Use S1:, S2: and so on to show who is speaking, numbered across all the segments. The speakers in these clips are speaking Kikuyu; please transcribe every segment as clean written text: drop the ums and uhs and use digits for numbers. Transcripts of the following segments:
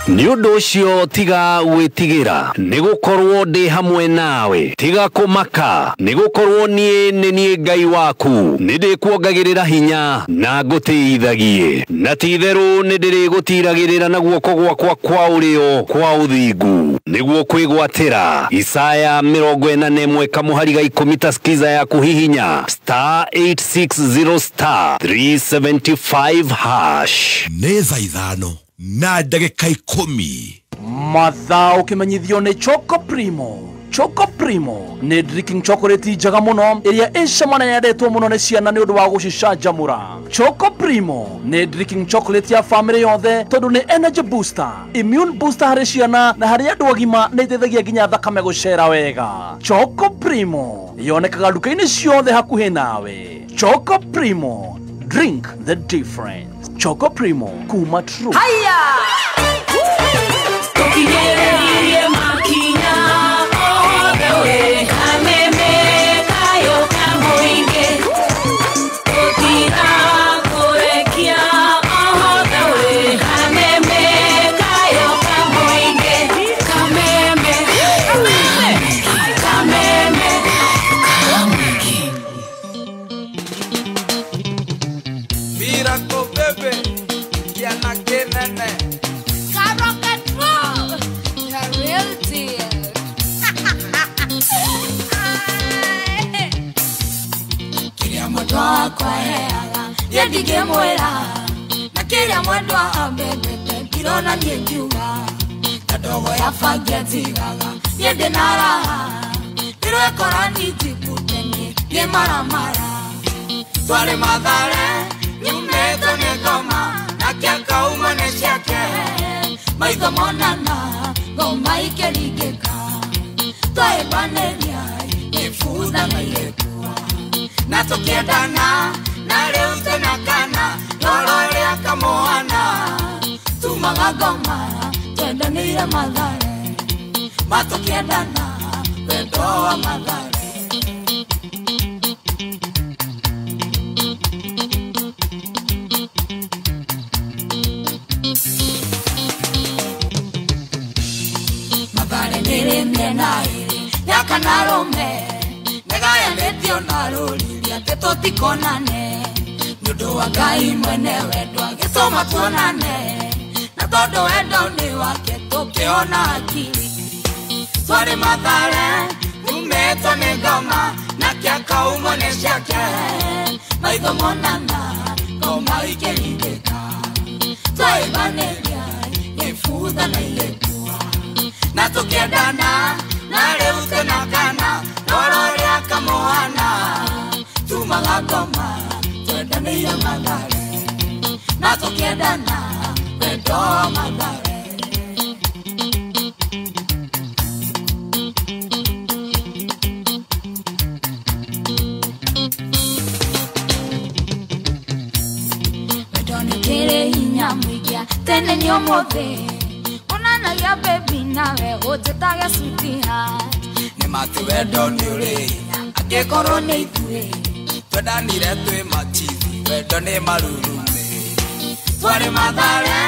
S1: Nĩ ũndũ ũcio tiga gwĩtigĩra, nĩgũkorwo ndĩ hamwe nawe. Tiga kũmaka, nĩgũkorwo niĩ nĩ niĩ Ngai waku. Nĩndĩkuongagĩrĩra hinya na ngũtĩithagie, na ti-itherũ nĩndĩrĩgũtiragĩrĩra na guoko gwakwa kwa ũrĩo kwa ũthingu, nĩguo kwĩgwatĩra. Isaya 41 kamũhari ga 10. Ta skiza ya kũhihinya star 860 star 375 hash.
S2: Nĩ thaa 5:10.
S3: Mathaa ũkĩmenyithio nĩ Choco Primo. Choco Primo nĩ drinking chocolate njega mũno ĩrĩa ĩ cama na yendetwo mũno nĩ ciana nĩ ũndũ wa gũcicanjamũra. Choco Primo nĩ drinking chocolate ya family yothe tondũ nĩ energy booster, immune booster harĩ ciana na harĩ andũ agima, nĩ ĩteithagia nginya thakame gũcera wega. Choco Primo yonekaga nduka-inĩ ciothe hakuhĩ nawe. Choco Primo, drink the difference. Choco Primo kuma True.
S4: Haya! Tukinyereririe makinya othe we, kameme kayo kamũingĩ. Tũtirakũrekia othe we, kameme kayo kamũingĩ. Kameme, kameme, kamũingĩ.
S5: Miracle baby, kiana kinene.
S6: Rock and roll, the real deal. Kĩrĩa mwendwa wakwa aheaga niĩ ndingĩmwĩra, na kĩrĩa mwendwa ambendete ndirona niĩ ngiuga, na ndogo ya bangi anjigaga niĩ ndĩ na raha, ndĩrekora ninjikute niĩ niĩ maramara.
S5: Twarĩ Mathare nyumĩtwo nĩ ngoma, nake akaumwo nĩ ciake.
S6: Maitho monana ngoma ikĩringĩka, twahĩmbanĩria gĩbutha na igĩkua,
S5: na tũkĩendana na rĩu twĩna kana, rora ũrĩa kamũhana.
S6: Tumaga ngoma twendanĩire Mathare, ma tũkĩendana wendo wa Mathare. Mathare nĩrĩ mĩena ĩrĩ ya kana rũme, nĩgayanĩtio na rũriri atĩ tũtikonane, nĩ ũndũ wa Ngai mwene wendo agĩtũma tuonane, na tondũ wendo nĩ wake tũkĩona akili.
S5: Twarĩ Mathare nyumĩtwo nĩ ngoma, nake akaumwo nĩ ciake.
S6: Maitho monana ngoma ikĩringĩka, twahĩmbanĩria gĩbutha na igĩkua,
S5: na tũkĩendana na rĩu twĩna kana, rora ũrĩa kamũhana.
S6: Tumaga ngoma twendanĩire Mathare, na tũkĩendana wendo wa Mathare. Wendo nĩ ũkĩrĩ hinya mũingĩ tene nĩ ũmũthĩ, onanagia baby nawe ũnjĩtage sweetheart.
S5: Nĩ mati wendo nĩ ũrĩ hinya angĩkorwo nĩ ithuĩ twendanire twĩ machizi, wendo nĩ marurume. Twarĩ Mathare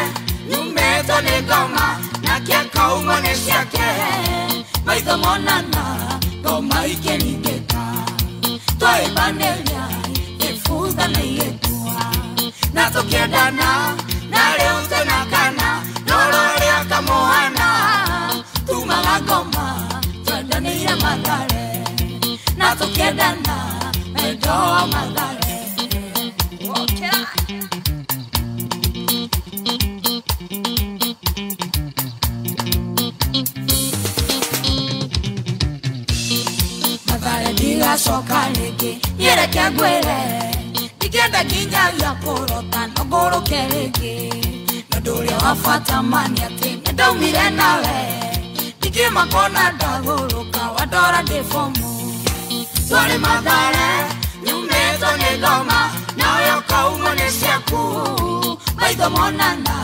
S5: nyumĩtwo nĩ ngoma, nake akaumwo nĩ ciake.
S6: Maitho monana ngoma ikĩringĩka, twahĩmbanĩria gĩbutha na igĩkua,
S5: na tũkĩendana na rĩu twĩna kana, rora ũrĩa kamũhana.
S6: Tumaga ngoma twendanĩire Mathare, na tũkĩendana wendo wa Mathare. Wokĩra. Mathare ndigacoka rĩngĩ, niĩ reke ngwĩre, ndingĩenda nginyagia kũrota no ngũrũke rĩngĩ, na ũndũ ũrĩa wa bata ma nĩ atĩ nĩndaumire nawe, ndingĩmakona ndagũrũka wandora ndĩ bomu.
S5: Twarĩ Mathare nyumĩtwo nĩ ngoma, nawe ũkaumwo nĩ ciaku.
S6: Maitho monana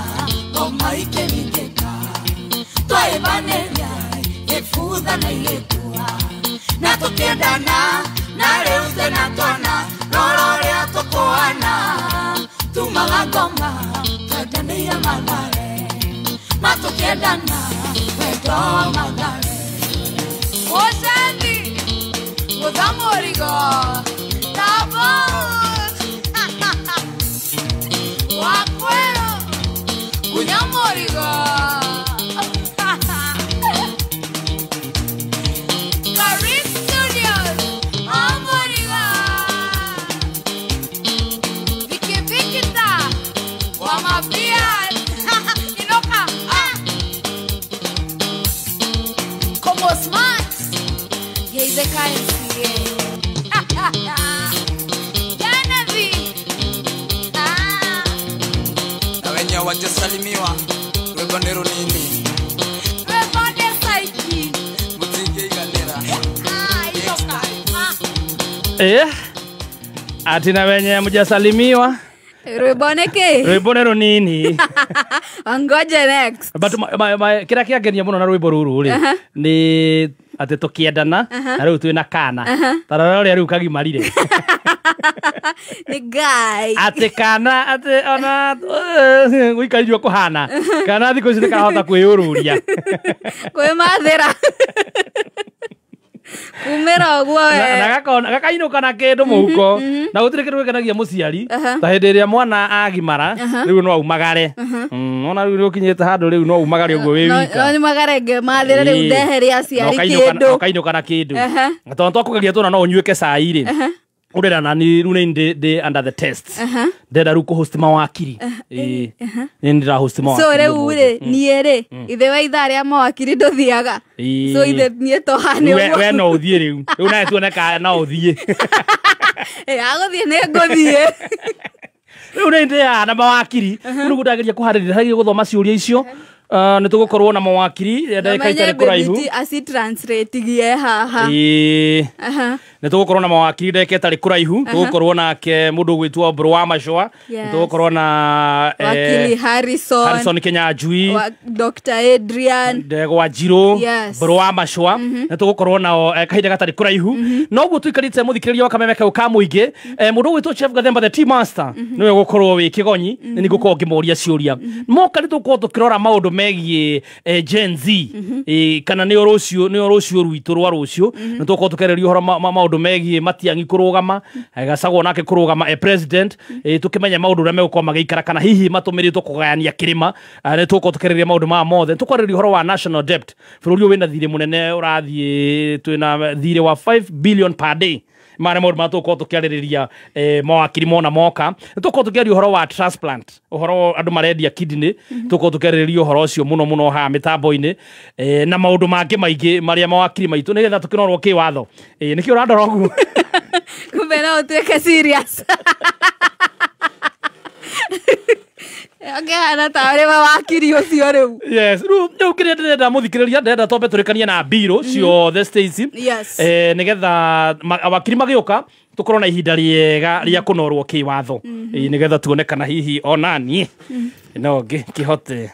S6: ngoma ikĩringĩka, twahĩmbanĩria gĩbutha na igĩkua,
S5: na tũkĩendana na rĩu twĩna twana, rora ũrĩa tũkũhana.
S6: Tumaga ngoma twendanĩire Mathare, ma Tukiendana wendo wa Mathare Mũcendi gũtha mũrigo Tabo Wakwero kunya mũrigo Karim Studios Amoriga Viki Vikita wa mapia Inoka Como smart Geizeka MCA Janavi
S5: Na wenye wajasalimiwa rwĩmbo nĩ rũnini
S6: Rwĩmbo nĩ saiki
S5: mũtingĩiganĩra
S6: Inoka
S2: Ati na wenye mjasalimiwa
S7: Rwĩmbo nĩ kĩ?
S2: Rwĩmbo nĩ rũnini.
S7: Ngoje next.
S2: But kĩrĩa kĩangenia mũno na rwĩmbo rũrũ rĩ nĩ atĩ tũkĩendana na rĩu twĩna kana. Ta rora ũrĩa rĩu kagimarire.
S7: Nĩ Ngai.
S2: Atĩ kana atĩ ona gũikaririo kũhana. Kana thikũ ici nĩkarahota kwĩyũrũria.
S7: Kwĩmathĩra. Kumĩra ũguo we.
S2: Na gakainũka na kĩndũ mũhuko. Na gũtirĩ kĩndũ gĩkenagia mũciari ta hĩndĩ ĩrĩa mwana agimara rĩu no aumagare. Ona rĩu nĩũkinyĩte handũ rĩu no umagare ũguo wĩ wika.
S7: No nyumagare ngĩmathĩre rĩu ndehere aciari kĩndũ.
S2: Ũkainũka na kĩndũ. Na tondũ twakũgeria tuona no ũnyuĩke cai rĩ. Ũrera nani rĩu nĩ ndĩ under the test. Ndĩrenda rĩu kũhost mawakiri. Nĩ ndĩra host mawakiri.
S7: So rĩu rĩ niĩ rĩ ithe wa ithaa rĩa mawakiri ndũthiaga. So ithe niĩ tohane
S2: ũguo. We no ũthiĩ rĩu. Rĩu nawe tuone kana no ũthiĩ.
S7: Agũthiĩ nĩ ngũthiĩ.
S2: Rĩu nĩ ndĩ na mawakiri. Rĩu nĩguo ndageria kũharĩrĩria ndageria gũthoma ciũria icio. Nĩ tũgũkorwo na mawakiri ndagĩka itarĩ kũraihu.
S7: Aci translate haha.
S2: Nĩ tũgũkorwo na mawakiri ndagĩka itarĩ kũraihu. Tũgũkorwo nake mũndũ ũgwĩtwo Mbũrũ wa Macũa. Nĩ tũgũkorwo na
S7: Wakili Harrison
S2: Kinyanjui,
S7: Dr. Adrian
S2: Ndegwa Njirũ, Mbũrũ wa Macũa. Nĩ tũgũkorwo nao kahinda gatarĩ kũraihu. Noguo tũikarĩte mũthikĩrĩria wa Kameme kau ka mũingĩ. Mũndũ ũgwĩtwo Chef Gathemba the Tea Master nĩwe ũgũkorwo wĩ kĩgonyi. Nĩ ngũkorwo ngĩmũria ciũria. Moka nĩ tũgũkorwo tũkĩrora maũndũ megiĩ Gen Z kana nĩ rũciũ rwitũ rwa rũciũ. Nĩ tũgũkorwo tũkĩarĩrĩria ũhoro maũndũ megiĩ Matiang'i kũrũgama, Gachagua nake kũrũgama president, tũkĩmenya maũndũ ũrĩa megũkorwo magĩikara kana hihi matũmĩrĩtwo kũgayania kĩrĩma. Nĩ tũgũkorwo tũkĩarĩrĩria maũndũ maya mothe. Tũkwarĩrĩria ũhoro wa national debt. Bũrũri ũyũ wĩna thirĩ mũnene ũrathiĩ twĩna thirĩ wa 5 billion per day. Mara maũndũ marĩa tũgũkorwo tũkĩarĩrĩria mawakiri mona moka. Nĩ tũgũkorwo tũkĩaria ũhoro wa transplant, ũhoro andũ marendia kidney. Tũgũkorwo tũkĩarĩrĩria ũhoro ũcio mũno mũno haha mĩtambo-inĩ na maũndũ mangĩ maingĩ marĩa mawakiri maitũ nĩgetha tũkĩnorwo kĩwatho. Nĩkĩo ũrandora ũguo?
S7: Kumbe no ũtuĩke serious. Ũkĩhana ta ũrĩ mawakiri ũcio rĩu.
S2: Yes, rĩu kĩrĩa ndĩrenda mũthikĩrĩria ndĩrenda twambe tũrĩkanie na mbirũ ciothe Stacy.
S7: Yes.
S2: Nĩgetha wakiri magĩũka tũkorwo na ihinda rĩega rĩa kũnorwo kĩwatho. Nĩgetha tuone kana hihi ona niĩ no ngĩhote.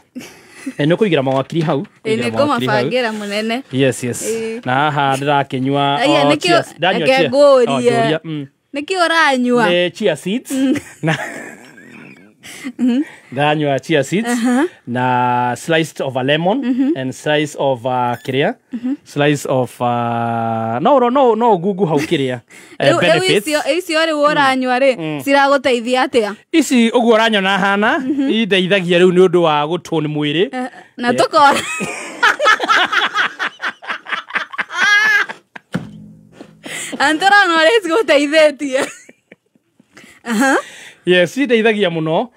S2: Nĩ ũkũigĩra mawakiri hau.
S7: Nĩ ngũmabangĩra mũnene.
S2: Yes, yes. Na haha ndĩrakĩnyua cheers. Ndanyua
S7: cheers. Nĩkĩo ũranyua?
S2: Nĩ chia seeds. Ndanyua chia seeds na sliced of a lemon and slice of kiria, slice of no gugu hau kiria. Benefits.
S7: Icio rĩu ũranyua rĩ ciragũteithia atĩa?
S2: Ici ũguo ũranyona hana indeithagia rĩu nĩ ũndũ wa gũtone mwĩrĩ.
S7: Na tũkora. Antũrona ũrĩa cigũteithĩtie.
S2: Yes, cindeithagia mũno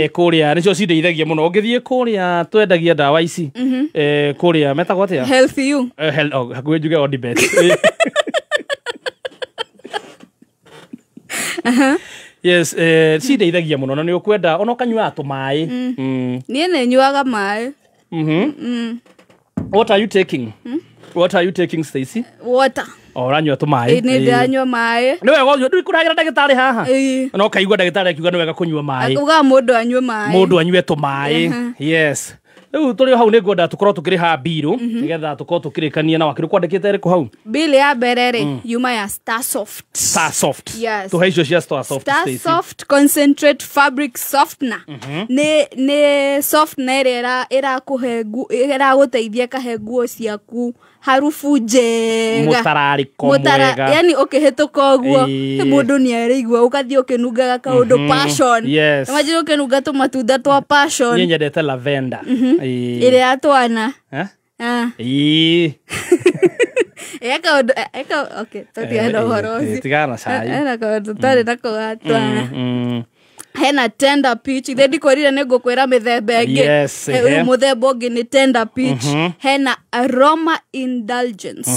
S2: kũrĩa nĩcio cindeithagia mũno. Ũngĩthiĩ kũrĩa twendagia ndawa ici kũrĩa metagwo atĩa?
S7: Health you.
S2: Hakuhĩ njuge Odibet. Yes, cindeithagia mũno na nĩ ũkwenda ona ũkanyuaga tũmaĩ.
S7: Niĩ nĩ nyuaga maĩ.
S2: What are you taking? What are you taking, Stacy?
S7: Water.
S2: Ũranyua tũmaĩ.
S7: Nĩ ndĩranyua maĩ.
S2: Nĩ wega ũnyue, ndũkũragĩra ndagĩtarĩ haha. Na ũkaigua ndagĩtarĩ akiuga nĩ wega kũnyua maĩ.
S7: Akuga mũndũ anyue maĩ.
S2: Mũndũ anyue tũmaĩ. Yes. Rĩu tũrĩ o hau nĩ ngwenda tũkorwo tũkĩrĩha mbirũ nĩgetha tũkorwo tũkĩrĩkania na wakiri kwandĩkĩte ĩrĩkũ hau.
S7: Bill ya mbere rĩ yuma ya Starsoft.
S2: Starsoft.
S7: Yes.
S2: Tũhe icio cia Starsoft. Stacy.
S7: Starsoft concentrate fabric softener. Nĩ softener ĩrĩa ĩrakũhe ĩragũteithia kahe nguo ciaku harufu njega.
S2: Mũtararĩko mwega.
S7: Yani ũkĩhĩtũka ũguo mũndũ nĩ araigua ũgathiĩ ũkĩnungaga kaũndũ passion.
S2: Yes.
S7: Imagine ũkĩnunga tũmatunda twa passion.
S2: Niĩ nyendete lavender.
S7: Ĩrĩa ya twana. Eka okay, tũtigane ũhoro ũcio.
S2: Tigana na cai.
S7: Ena kaũndũ twarĩ nako ga twana. Hena tender peach ithe ndikwĩrire nĩ ngũkwĩra mĩthemba ĩngĩ.
S2: Yes,
S7: rĩu mũthemba ũngĩ nĩ tender peach. Hena aroma indulgence.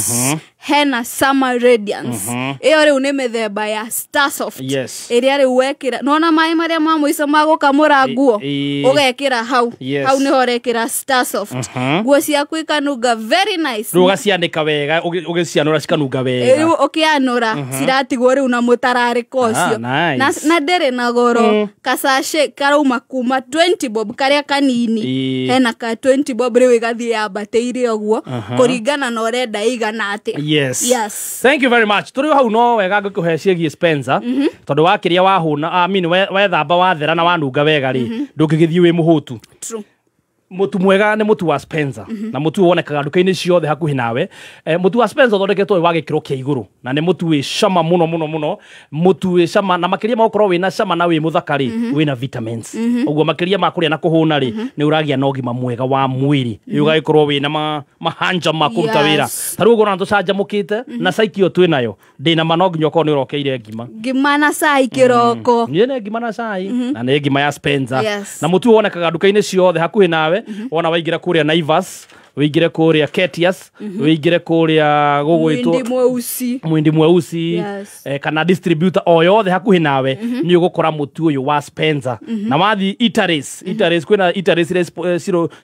S7: Hena summer radiance. Ĩyo rĩu nĩ mĩthemba ya Starsoft.
S2: Yes.
S7: Ĩrĩa rĩu wekĩra nona maĩ marĩa ma mũico ma gũkamũra nguo ũgekĩra hau.
S2: Yes.
S7: Hau nĩho ũrekĩra Starsoft. Nguo ciaku ikanunga very nice.
S2: Rĩu ũgacianĩka wega ũgĩcianũra cikanunga wega.
S7: Rĩu ũkĩanũra ciratigwo rĩu na mũtararĩko ũcio.
S2: Nice.
S7: Na ndĩrĩ na goro. Kasachet karauma kuma 20 bob karĩa kanini. Hena ka 20 bob rĩu ĩgathiĩ yambatĩire ũguo kũringana na ũrenda ĩigana atĩa.
S2: Yes.
S7: Yes.
S2: Thank you very much. Tũrĩ hau no wega ngũkũhe ciĩgiĩ Spencer tondũ wakĩrĩa wahũna I mean wethamba wathera na wanunga wega rĩ ndũngĩgĩthiĩ wĩ mũhũtu.
S7: True.
S2: Mũtu mwega nĩ mũtu wa Spencer na mũtu wonekaga nduka-inĩ ciothe hakuhĩ nawe. Mũtu wa Spencer ũthondeketwo wĩ wa gĩkĩro kĩa igũrũ na nĩ mũtu wĩ cama mũno mũno mũno, mũtu wĩ cama na makĩria ma gũkorwo wĩna cama na wĩ mũthaka rĩ wĩna vitamins. Ũguo makĩria ma kũrĩa na kũhũna rĩ nĩ ũragĩa na ũgima mwega wa mwĩrĩ. Rĩu ũgagĩkorwo wĩna mahanja ma kũruta wĩra. Ta rĩu ũguo ona tũcanjamũkĩte na caikio twĩ nayo ndĩna ma no nginya ũkorwo nĩ ũrokeire ngima.
S7: Ngima na cai kĩroko.
S2: Niĩ nĩ ngima na cai na nĩ ngima ya Spencer.
S7: Yes.
S2: Na mũtu wonekaga nduka-inĩ ciothe hakuhĩ nawe. Wona waingĩra kũrĩa Naivas, wĩingĩre kũrĩa Ketias, wĩingĩre kũrĩa gũgwĩtwo Mwindi Mweusi.
S7: Yes.
S2: Kana distributor o yothe hakuhĩ nawe nĩ ũgũkora mũtu ũyũ wa Spencer. Na wathi Itaris, Itaris kwĩna Itaris iria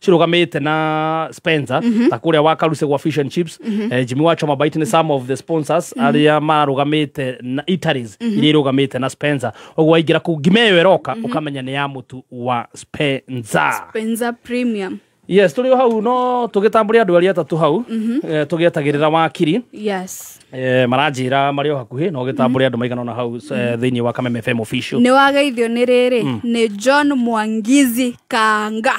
S2: cirũgamĩte na Spencer ta kũrĩa wa Karuse gwa Fish and Chips. Jimmy wa Choma Bite nĩ some of the sponsors arĩa marũgamĩte na Itaris iria irũgamĩte na Spencer. Ũguo waingĩra kũu ngima ĩyo ĩroka ũkamenya nĩ ya mũtu wa Spencer.
S7: Spencer Premium.
S2: Yes, tũrĩ o hau no tũgĩtambũria andũ arĩa atatũ hau tũgĩetagĩrĩra wakiri.
S7: Yes.
S2: Maranjĩra marĩ o hakuhĩ no gĩtambũria andũ maigana ũna hau thĩinĩ wa Kameme FM official.
S7: Nĩ wageithio nĩ rĩrĩ nĩ John Mwangizi Kanga.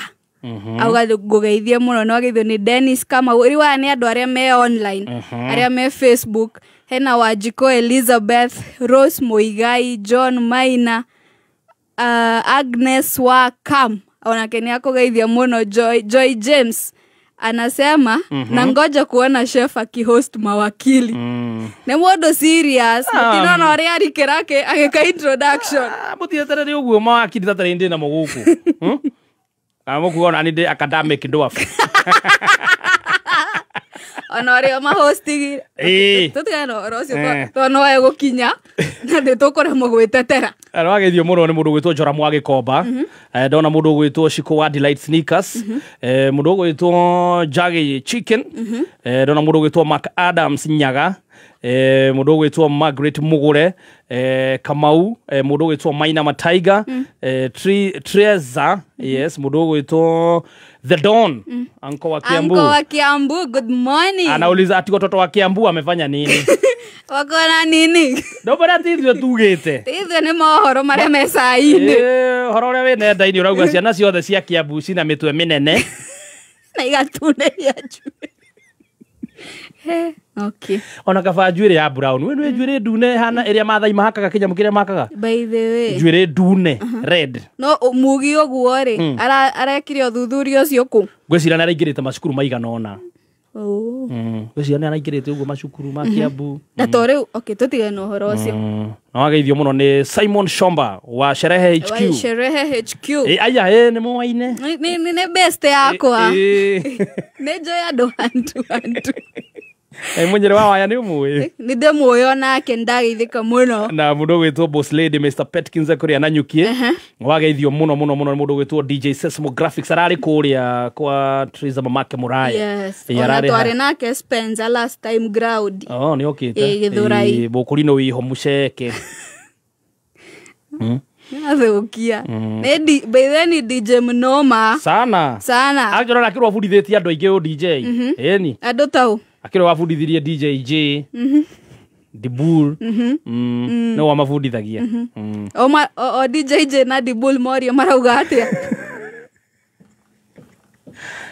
S7: Auga ngũgeithie mũno. Nĩ wageithio nĩ Dennis Kamau. Rĩu aya nĩ andũ arĩa me online, arĩa me Facebook. Hena Wanjikũ Elizabeth, Rose Muigai, John Maina, Agnes Wakam. Onake nĩ akũgeithia mũno. Joy James anasema na ngoja kuona chef akihost mawakili. Nĩ mũndũ serious. Mũtinona ũrĩa arikĩra agĩka introduction.
S2: Mũtieterere ũguo mawakili tatarĩ ndĩ namo gũkũ. Kana mũkuona nĩ ndĩ academic dwarf.
S7: Ona ũrĩa mahostigire. Tũtigane na ũhoro ũcio tondũ no egũkinya na nĩ tũkũremwo gwĩtetera.
S2: Wageithio mũno nĩ mũndũ ũgwĩtwo Joramu wa Gĩkomba. Ndona mũndũ ũgwĩtwo Shiko wa Delight Sneakers, mũndũ ũgwĩtwo Jaggy Chicken, ndona mũndũ ũgwĩtwo Mark Adams Nyaga, mũndũ ũgwĩtwo Margaret Mugure, Kamau, mũndũ ũgwĩtwo Maina Mataiga, Treza, yes, mũndũ ũgwĩtwo The Don, Anko wa Kiambu.
S7: Anko wa Kiambu, good morning.
S2: Anauliza ati watoto wa Kiambu wamefanya nini?
S7: Wako na nini?
S2: Ndobora ti ithuĩ tugĩte.
S7: Ti ithuĩ nĩ mohoro marĩa me cai-inĩ.
S2: Ũhoro ũrĩa wĩ nenda-inĩ ũrauga ciana ciothe cia Kiambu cina mĩtwe mĩnene.
S7: Na igatunĩria njuĩrĩ. Okay.
S2: Ona kaba njuĩrĩ ya brown. We nĩ njuĩrĩ ndune hana ĩrĩa Maathai mahakaga kĩnyamũ kĩrĩa mahakaga.
S7: By the way.
S2: Njuĩrĩ ndune, red.
S7: No mugi ũguo rĩ, arekire ũthuthuria ũcio kũ?
S2: Ngwĩciria nĩ araingĩrĩte macukuru maigana ũna. Ngwĩciria nĩ araingĩrĩte ũguo macukuru ma Kiambu.
S7: Na to rĩu, okay, tũtigane na ũhoro ũcio.
S2: Na wageithio mũno nĩ Simon Shomba wa Sherehe HQ.
S7: Wa Sherehe HQ.
S2: Aya, nĩ mũwaine.
S7: Nĩ best yakwa. Nĩ njoya andũ handu.
S2: Mũnyere wa waya nĩ ũmũĩ.
S7: Nĩ ndĩmũĩ onake ndageithĩka mũno.
S2: Na mũndũ ũgwĩtwo Boss Lady Mr Petkins kũrĩa Nanyuki. Wageithio mũno mũno mũno nĩ mũndũ ũgwĩtwo DJ Seismographics ararĩ kũrĩa kwa Teresa Mamake Mũraya.
S7: Yes. Ona twarĩ nake Spencer last time ground.
S2: Oh, nĩ okĩte.
S7: Gĩthũrai.
S2: Bũkũrino wĩho mũceke.
S7: Athũkia. Nĩ by then ni DJ mnoma.
S2: Sana.
S7: Sana.
S2: Akĩrora akĩrwo abundithĩtie andũ aingĩ DJ. Ĩni.
S7: Andũ tau.
S2: Akĩrwo abundithirie DJ J. Dibul. No amabundithagia.
S7: O DJ J na Dibul morio marauga atĩa?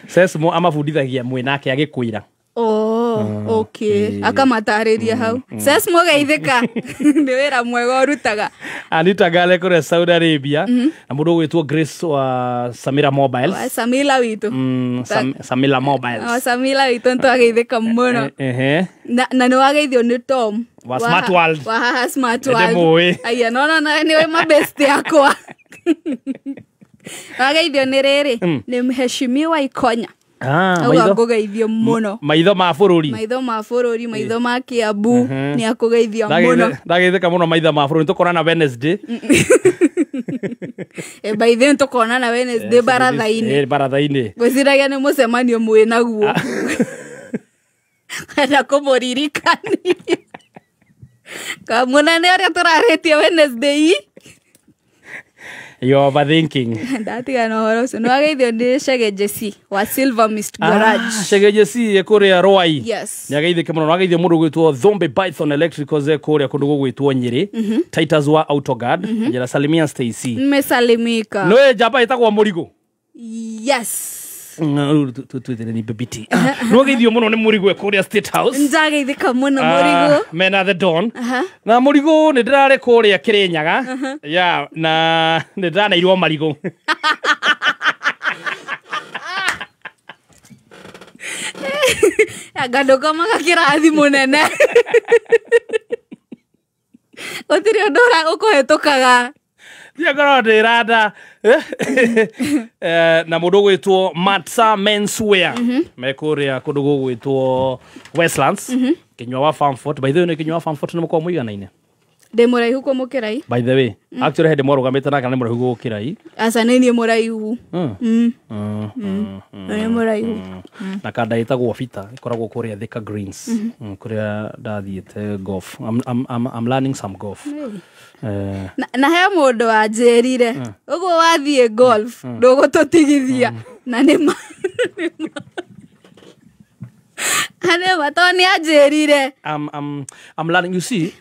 S2: Sesmo amabundithagia mwĩnake agĩkwĩra.
S7: Oh, okay. Akamatarĩria hau. Sesmo geithĩka. Nĩ wĩra mwega ũrutaga.
S2: Anita Gale kũrĩa Saudi Arabia. Na mũndũ ũgwĩtwo Grace wa Samira Mobiles.
S7: Wa Samila witũ.
S2: Samila Mobiles.
S7: Wa Samila witũ nĩtwageithĩka mũno. Na nĩwageithio nĩ Tom.
S2: Wa Smart World.
S7: Wa haha Smart World.
S2: Nĩndĩmũĩ.
S7: Aya, no nĩwe mabest yakwa. Wageithio nĩ rĩrĩ. Nĩ mheshimiwa Ikonya. Auga ngũgeithio mũno.
S2: Maitho ma bũrũri.
S7: Maitho ma bũrũri, maitho ma Kiambu nĩ akũgeithio mũno.
S2: Ndageithĩka mũno maitho ma bũrũri. Tũkonana Wednesday.
S7: By then tũkonana Wednesday baratha-inĩ.
S2: Baratha-inĩ.
S7: Ngwĩciragia nĩ mũcemanio mwĩ naguo. Kana kũmũririkania. Kamũnene ũrĩa tũrarĩtie Wednesday.
S2: You're overthinking.
S7: Ndatiga na ũhoro ũcio. Nĩwageithio nĩ Chege Jesse wa Silver Mist Garage.
S2: Chege Jesse kũrĩa Rwai.
S7: Yes.
S2: Nĩageithĩke mũno. Nĩwageithio mũndũ ũgwĩtwo Thombe Python Electricals kũrĩa kũndũ gũgwĩtwo Nyĩrĩ. Titus wa Autoguard. Njĩra salimia Stacy.
S7: Nimesalimika.
S2: Nĩwe njamba ĩtagwo Mũrigũ.
S7: Yes.
S2: Twĩtĩre ni Baby T. Nĩwageithio mũno nĩ Mũrigũ kũrĩa State House.
S7: Njageithĩka mũno Mũrigũ.
S2: Mena the Don. Na Mũrigũ nĩ ndĩrarĩ kũrĩa Kĩrĩnyaga. Yeah, na nĩ ndĩraneirwo marigũ.
S7: Anga ndũkomaga kĩrathi mũnene. Gũtirĩ ũndũ ũkũhetũkaga.
S2: Ndiakorwo ndĩranda. Na mũndũ ũgwĩtwo Matsa Menswear. Me kũrĩa kũndũ gũgwĩtwo Westlands. Kinyua wa Farmfort. By the way, nĩ kinyua wa Farmfort nĩ mũkoragwo mũiganaine.
S7: Ndĩ mũraihu kũmũkĩra i.
S2: By the way, actually hĩndĩ mwarũgamĩte nake nĩ mũraihu gũgũkĩra i.
S7: Aca nĩ niĩ mũraihu. Nĩ mũraihu.
S2: Na kanda ĩtagwo Fita ĩkoragwo kũrĩa Thika Greens. Kũrĩa ndathiĩte golf. I'm learning some golf.
S7: Na he mũndũ wanjĩrire ũguo wathiĩ golf ndũgũtũtigithia na nĩ ma tondũ nĩ anjĩrire.
S2: I'm learning, you see,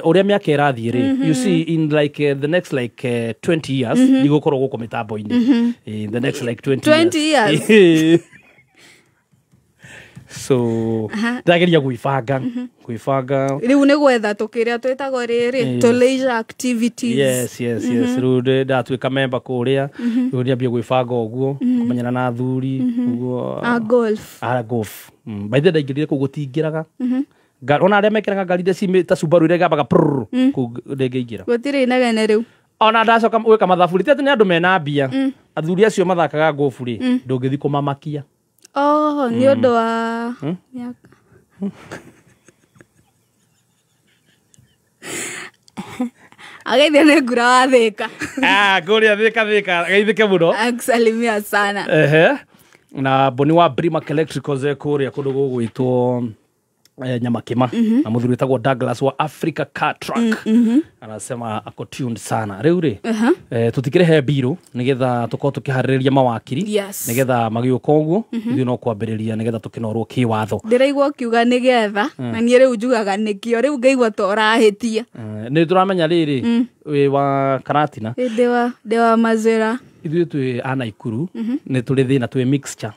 S2: ũrĩa mĩaka ĩrathiĩ rĩ, you see in like the next like 20 years ndigũkorwo gũkũ mĩtambo-inĩ. In the next like 20 years. So ndageria gwĩbanga. Gwĩbanga.
S7: Rĩu nĩ gwetha tũkĩrĩa twĩtagwo rĩrĩ to leisure activities.
S2: Yes. Rĩu ndatuĩka member kũrĩa. Rĩu ndĩambia gwĩbanga ũguo, kũmenyana na athuri, ũguo.
S7: A golf.
S2: A golf. By the way ndaingĩrire kũu gũtingĩraga. Ona arĩa mekĩraga ngari iria ta Subaru iria ĩgambaga prrrr, kũu ndĩngĩingĩra.
S7: Gũtirĩ inegene rĩu.
S2: Ona ndacoka gwĩka mathabu rĩ, ti atĩ nĩ andũ mena mbia. Athuri acio mathakaga golf rĩ, ndũngĩthiĩ kũmamakia.
S7: Oh, nĩ ũndũ wa mĩaka. Ageithio nĩ ngura wa Thika.
S2: Kũrĩa Thika, ageithĩke mũno.
S7: Akusalimia sana.
S2: Na Boni wa Brimac Electricals kũrĩa kũndũ gũgwĩtwo Nyamakima. Na mũthuri wĩtagwo Douglas wa Africa Car Truck. Anasema ako tuned sana. Rĩu rĩ, tũtikĩrehe mbirũ nĩgetha tũkorwo tũkĩharĩrĩria mawakiri.
S7: Yes.
S2: Nĩgetha magĩũka ũguo, ithuĩ no kwambĩrĩria nĩgetha tũkĩnorwo kĩwatho.
S7: Ndĩraigua ũkiuga nĩgetha, na niĩ rĩu njugaga nĩkĩo, rĩu ngaigua ta ũrahĩtia.
S2: Nĩ tũramenya rĩrĩ, wĩ wa Karatina.
S7: Ndĩ wa Mazĩra.
S2: Ithuĩ twĩ a Naikuru, nĩ tũrĩ thĩna, twĩ mixture.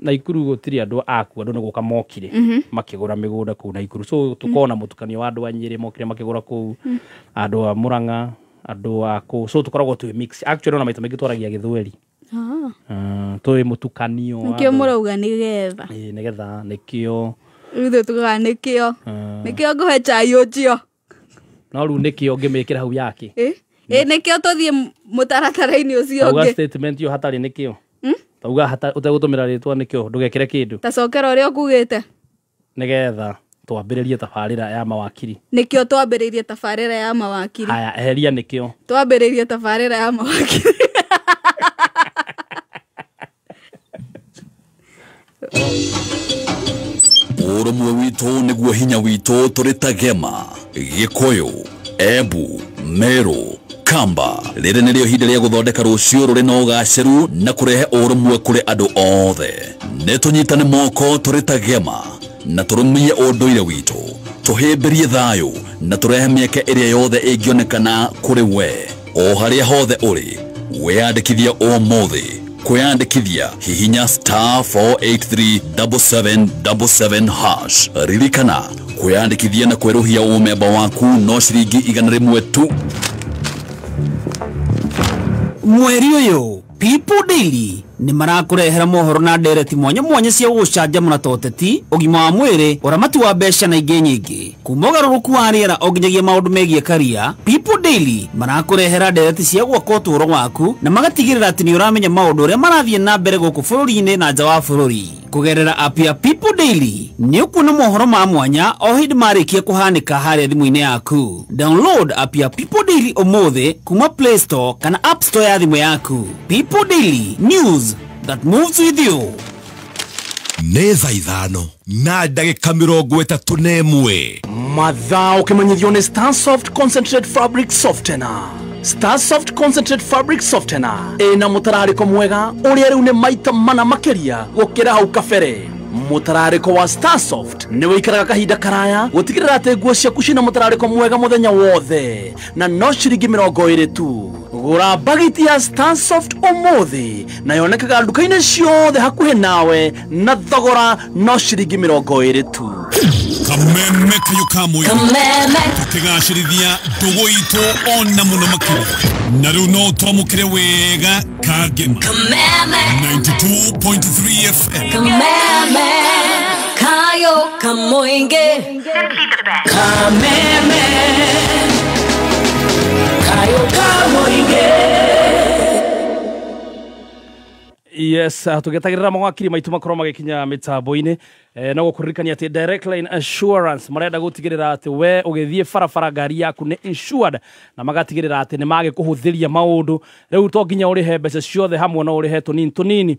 S2: Naikuru gũtirĩ andũ akuo, andũ nĩ gũka mokire makĩgũra mĩgũnda kũu Naikuru. So tũkona mũtukanio wa andũ a Nyĩrĩ mokire makĩgũra kũu, andũ a Murang'a, andũ a kũu. So tũkoragwo twĩ mix. Actually ona maita maingĩ twaragia Gĩthweri. Twĩ mũtukanio wa
S7: Nĩkĩo mũrauga nĩgetha.
S2: Ĩĩ, nĩgetha, nĩkĩo.
S7: Rĩu ithuĩ tugaga nĩkĩo. Nĩkĩo ngũhe chai ũcio.
S2: No rĩu nĩkĩo ngĩmĩkĩra hau yake.
S7: Ĩ nĩkĩo tũthiĩ mũtaratara-inĩ ũcio
S2: Tauga
S7: ũngĩ.
S2: statement ĩyo hatarĩ nĩkĩo. Tauga ũtegũtũmĩra rĩtwa nĩkĩo ndũgekĩre kĩndũ.
S7: Ta cokera ũrĩa ũkugĩte.
S2: Nĩgetha twambĩrĩrie tabarĩra ya mawakiri.
S7: Nĩkĩo twambĩrĩirie tabarĩra ya mawakiri.
S2: Haya, eheria nĩkĩo.
S7: Twambĩrĩirie tabarĩra ya mawakiri.
S8: Ũrũmwe witũ nĩguo hinya witũ tũrĩ ta Gema, Gĩkũyũ, Embu, Meru, Mũkamba rĩrĩ nĩrĩo ihinda rĩa gũthondeka rũciũ rũrĩ na ũgacĩru na kũrehe ũrũmwe kũrĩ andũ othe. Nĩ tũnyitane moko tũrĩ ta gema na tũrũmie ũndũire witũ, tũhĩmbĩrie thayũ na tũrehe mĩeke ĩrĩa yothe ĩngĩonekana kũrĩ we o harĩa hothe ũrĩ. Wĩyandĩkithia ũmũthĩ. Kwĩyandĩkithia hihinya star 4837777 hash. Ririkana kwĩyandĩkithia na kwerũhia ũmemba waku no ciringi 100 tu.
S9: Mweri ũyũ People Daily nĩ marakũrehera mohoro na ndereti mwanya mwanya cia gũgũcanjamũra ta ũteti, ũgima wa mwĩrĩ, ũramati wa mbeca na ingĩ nyingĩ. Kuma ũgarũrũku wa rĩera o nginyagia maũndũ megiĩ karia, People Daily marakũrehera ndereti cia gwaka ũtũũro waku na magatigĩrĩra atĩ nĩ ũramenya maũndũ ũrĩa marathiĩ na mbere gũkũ bũrũri-inĩ na nja wa bũrũri. Kũgerera app ya People Daily nĩ ũkuona mohoro ma mwanya o hĩndĩ marĩkia kũhanĩka harĩa thimũ-inĩ yaku. Download app ya People Daily ũmũthĩ kuma Play Store kana App Store ya thimũ yaku. People Daily, news that moves with you.
S10: Nĩ thaa 5 na ndagĩka 31.
S3: Mathaa ũkĩmenyithio nĩ Starsoft Concentrate Fabric Softener. Starsoft Concentrate Fabric Softener ĩna mũtararĩko mwega ũrĩa rĩu nĩ maita mana makĩria gũkĩra hau kabere. Mũtararĩko wa Starsoft nĩ wĩikaraga kahinda karaya gũtigĩrĩra atĩ nguo ciaku cina mũtararĩko mwega mũthenya wothe na no ciringi 20 tu. Gũra bagiti ya Starsoft ũmũthĩ na yonekaga nduka-inĩ ciothe hakuhĩ nawe na thogora no ciringi 20 tu.
S10: Kameme kayo kamwe tukigacĩrithia ndũgũ itũ ona mũno makĩria na rĩu no twamũkĩre wega Kagema 92.3 FM.
S4: Kameme kayo kamoinge. Kameme kayo kamoinge.
S2: Yes, tũgĩetagĩrĩra mawakiri maitũ makorwo magĩkinya mĩtambo-inĩ. No gũkũririkania atĩ Direct Line Assurance marenda gũtigĩrĩra atĩ we ũgĩthiĩ barabara ngari yaku nĩ insured na magatigĩrĩra atĩ nĩ magĩkũhũthĩria maũndũ. Rĩu to nginya ũrĩhe mbeca ciothe hamwe, no ũrĩhe tũnini tũnini.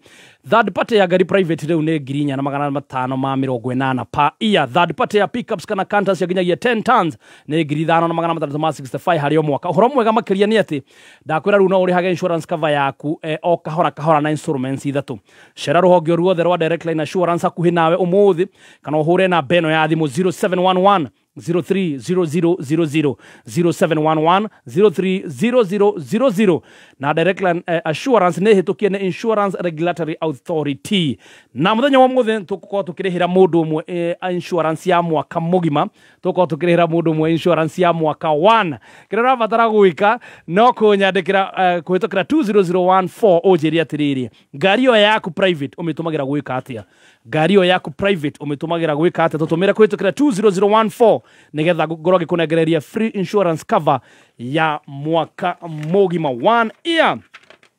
S2: Third party ya ngari private rĩu nĩ 4,580 per year. Third party ya pickups kana canters ya nginyagia 10 tons nĩ 5,665 harĩ o mwaka. Ũhoro mwega makĩria nĩ atĩ ndakwĩra rĩu no ũrĩhage insurance cover yaku o kahora kahora na installments 3. Cera rũhonge ruothe rwa Direct Line Assurance hakuhĩ nawe ũmũthĩ kana ũhũre namba ĩno ya thimũ 0711 030000 0711 030000 na Direct Line Assurance nĩ hĩtũkie nĩ Insurance Regulatory Authority. Na mũthenya wa mũthĩ tũgũkorwo tũkĩrĩhĩra mũndũ ũmwe insurance ya mwaka mũgima, tũgũkorwo tũkĩrĩhĩra mũndũ ũmwe insurance ya mwaka 1. Kĩrĩa ũrabatara gwĩka no kũnyandĩkĩra kũhĩtũkĩra 20014 ũnjĩre atĩrĩrĩ, ngari ĩyo yaku private ũmĩtũmagĩra gwĩka atĩa? Ngari ĩyo yaku private ũmĩtũmagĩra gwĩka atĩa? Tũtũmĩre kũhĩtũkĩra 20014 nigetha ngorwo ngĩkũnengereria free insurance cover ya mwaka mũgima 1 year.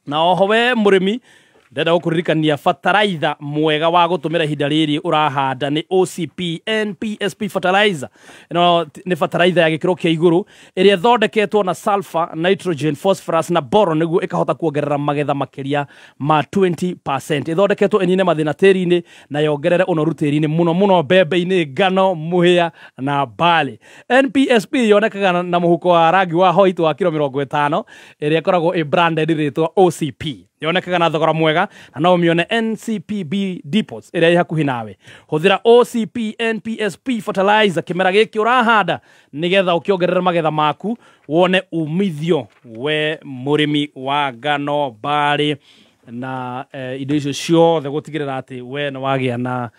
S2: Na oho we mũrĩmi ndenda gũkũririkania bataraitha mwega wa gũtũmĩra ihinda rĩrĩ ũrahanda nĩ OCP NPSP fertilizer. Ĩno nĩ bataraitha ya gĩkĩro kĩa igũrũ ĩrĩa ĩthondeketwo na sulfur, nitrogen, phosphorus na boron nĩguo ĩkahota kuongerera magetha makĩria ma 20%. Ĩthondeketwo ĩnine mathĩna tĩri-inĩ na yongerere ũnoru tĩri-inĩ mũno mũno mbembe-inĩ, ngano, mũhĩa na barley. NPSP yonekaga na mũhuko wa rangi wa white wa kiro 50 ĩrĩa ĩkoragwo ĩ branded rĩtwa OCP. Yonekaga na thogora mwega na no ũmĩone NCPB depots ĩrĩa ĩ hakuhĩ nawe. Hũthĩra OCP NPSP fertilizer kĩmera gĩkĩ ũrahanda nĩgetha ũkĩongerera magetha maku wone umithio we mũrĩmi wa ngano, barley na indo icio ciothe gũtigĩrĩra atĩ we nĩ wagĩa na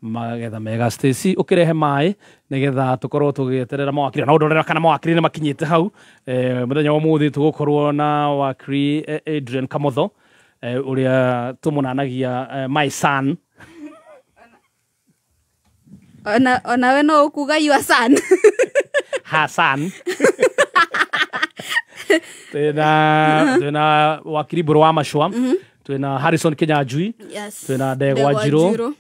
S2: magetha mega. Stacy ũkĩrehe maĩ nĩgetha tũkorwo tũgĩeterera mawakiri na ũndorera kana mawakiri nĩ makinyĩte hau. Mũthenya wa ũmũthĩ tũgũkorwo na wakiri Adrian Kamotho ũrĩa tũmũnanagia my son.
S7: Ona we no ũkuga your son.
S2: Hassan. Twĩna wakiri Mbũrũ wa Macũa, twĩna Harrison Kinyanjui,
S7: Yes.
S2: twĩna Ndegwa Njirũ,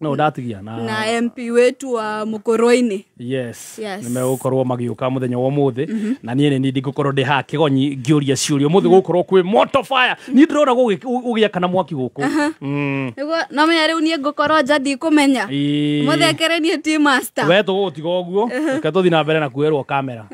S2: No ndatigia
S7: na MP wetu wa Mukoroini.
S2: Yes.
S7: Yes.
S2: Nĩ megũkorwo magĩũka mũthenya wa ũmũthĩ na niĩ nĩ ndingũkorwo ndĩ haha kĩgonyi ngĩũria ciũria ũmũthĩ gũgũkorwo kwĩ moto fire. Niĩ ndĩrona gũgĩakana mwaki gũkũ.
S7: Nĩguo no menya rĩu niĩ ngũkorwo nja ndikũmenya. Ũmũthĩ akĩrĩ niĩ team master.
S2: We tũgũgũtiga ũguo reke tũthiĩ na mbere na kuoerwo kamera.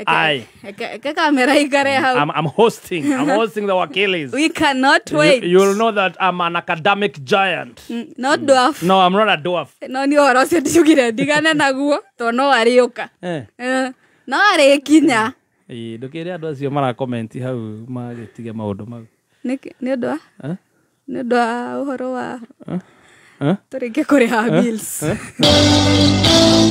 S2: Ai.
S7: Eke kamera ikare hau.
S2: I'm hosting. I'm hosting the Wakilis.
S7: We cannot wait.
S2: You'll know that I'm an academic giant.
S7: Not dwarf.
S2: No, I'm not a dwarf.
S7: No nĩ ũhoro ũcio ndiugire ndigane naguo tondũ no arĩũka. No arĩkinya.
S2: Ndũkĩre andũ acio marakomenti hau magĩtige maũndũ mau.
S7: Nĩkĩ? Nĩ ũndũ wa? Nĩ ũndũ wa ũhoro wa tũrĩkie kũrĩha bills.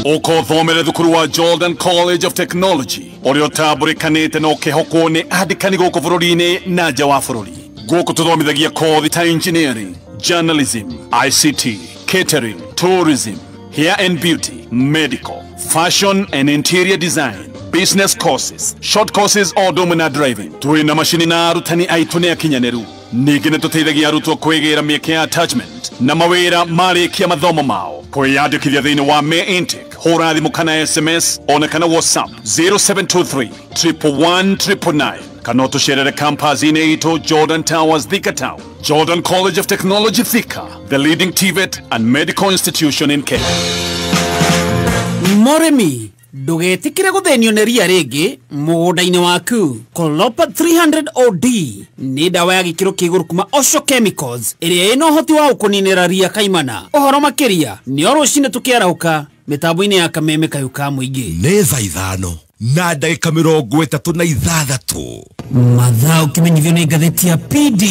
S10: Ũkothomere thukuru wa Jordan College of Technology ũrĩa ũtambũrĩkanĩte na ũkĩhokwo nĩ andĩkani gũkũ bũrũri-inĩ na nja wa bũrũri. Gũkũ tũthomithagia kothi ta engineering, journalism, ICT, catering, tourism, hair and beauty, medical, fashion and interior design, business courses, short courses o ũndũ ũmwe na driving. Twĩna macini na arutani aitũ nĩ akinyanĩru. Ningĩ nĩ tũteithagia arutwo kwĩgĩra mĩeke ya attachment na mawĩra marĩkia mathomo mao. Kwĩyandĩkithia thĩinĩ wa May intake, hũra thimũ kana SMS ona kana WhatsApp 0723 111 999 kana ũtũcerere campus-inĩ itũ Jordan Towers, Thika Town. Jordan College of Technology Thika, the leading TVET and medical institution in Kenya.
S9: Mũrĩmi ndũgetĩkĩre gũthĩnio nĩ ria rĩngĩ mũgũnda-inĩ waku. Colopa 300 OD nĩ ndawa ya gĩkĩro kĩa igũrũ kuma Osho Chemicals ĩrĩa ĩna ũhoti wa gũkũninĩra ria kaimana. Ũhoro makĩria nĩ o rũcinĩ tũkĩarahũka mĩtambo-inĩ ya Kameme Kayũ ka Mũingĩ.
S11: Nĩ thaa 5 na ndagĩka 36.
S9: Mathaa ũkĩmenyithio nĩ ngathĩti ya PD.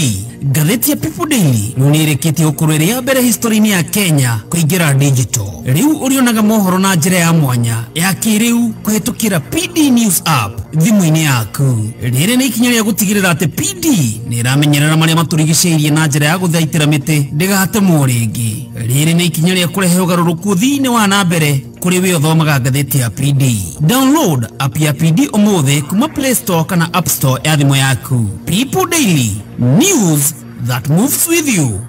S9: Ngathĩti ya People Daily rĩu nĩ ĩrĩkĩtie gũkorwo ĩrĩ ya mbere history-inĩ ya Kenya kũingĩra digital. Rĩu ũrĩonaga mohoro na njĩra ya mwanya ya kĩrĩu kũhĩtũkĩra PD News app thimũ-inĩ yaku. Rĩrĩ nĩ ikinya rĩa gũtigĩrĩra atĩ PD nĩ ĩramenyerera marĩa matũrigicĩirie na njĩra ya gũthaitĩra mĩtĩ ndĩgatemwo rĩngĩ. Rĩrĩ nĩ ikinya rĩa kũrehe ũgarũrũku thĩinĩ wa na mbere kũrĩ we ũthomaga ngathĩti ya PD. Download app ya PD ũmũthĩ kuma Play Store kana App Store ya thimũ yaku. People Daily, news that moves with you.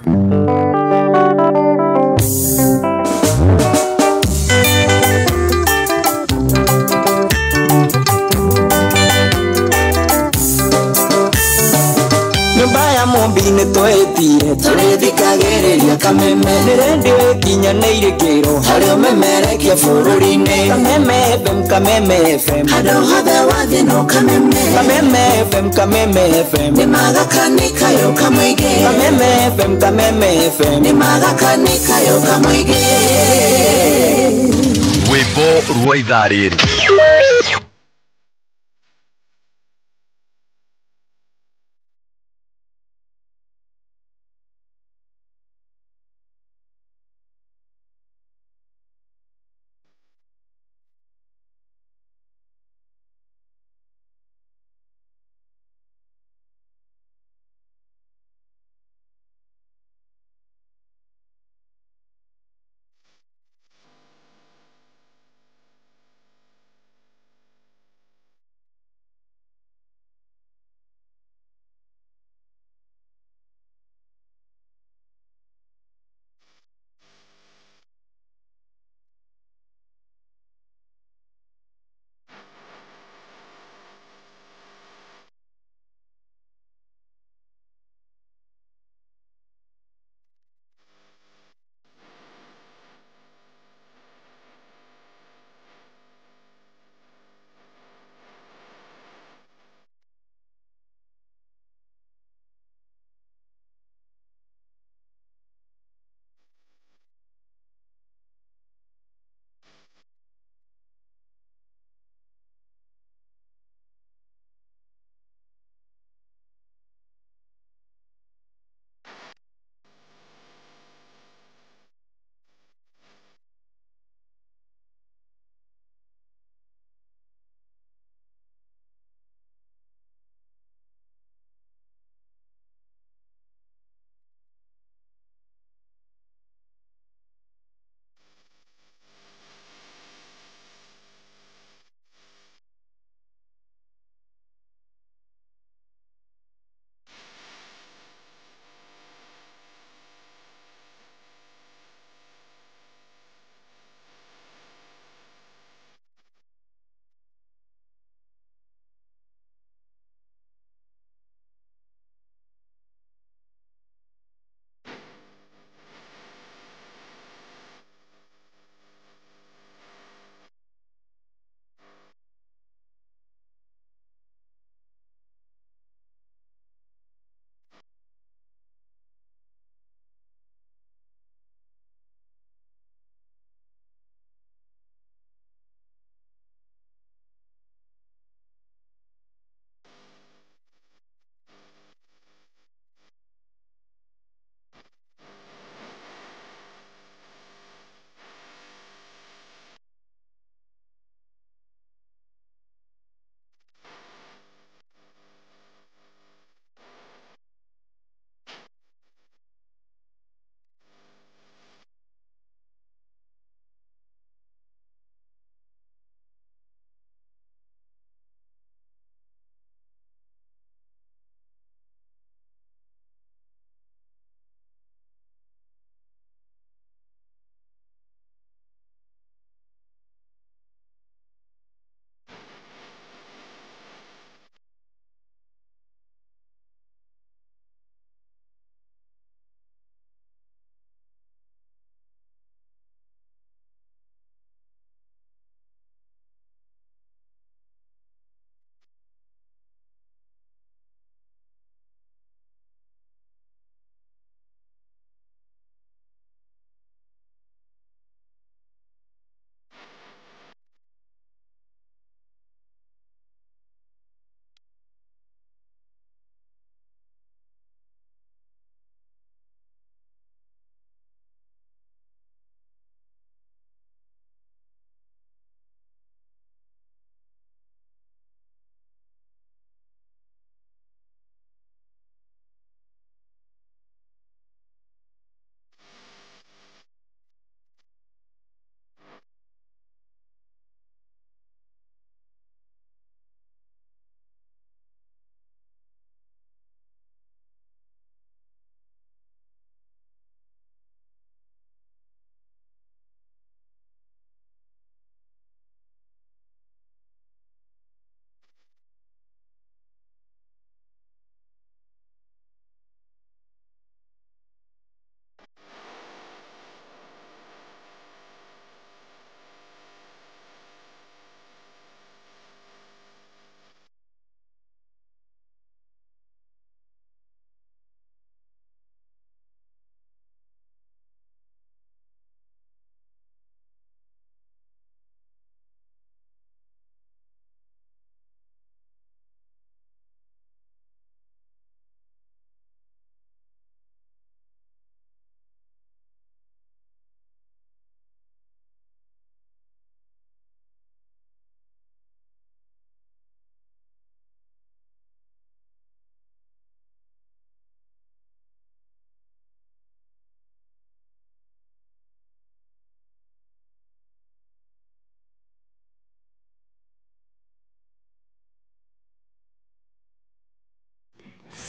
S12: Nyũmba ya Mũmbi nĩ twĩtire tũrĩthikagĩrĩria Kameme nĩ redio ĩkinyanĩire kĩro harĩa ũmemerekia bũrũri-inĩ. Kameme FM, Kameme FM,
S6: handũ hothe wathiĩ no Kameme.
S12: Kameme FM, Kameme FM,
S6: nĩ magakani kayũ ka mũingĩ.
S12: Kameme FM, Kameme FM,
S6: nĩ magakani kayũ ka mũingĩ.
S1: Rwĩmbo rwa ithaa rĩrĩ.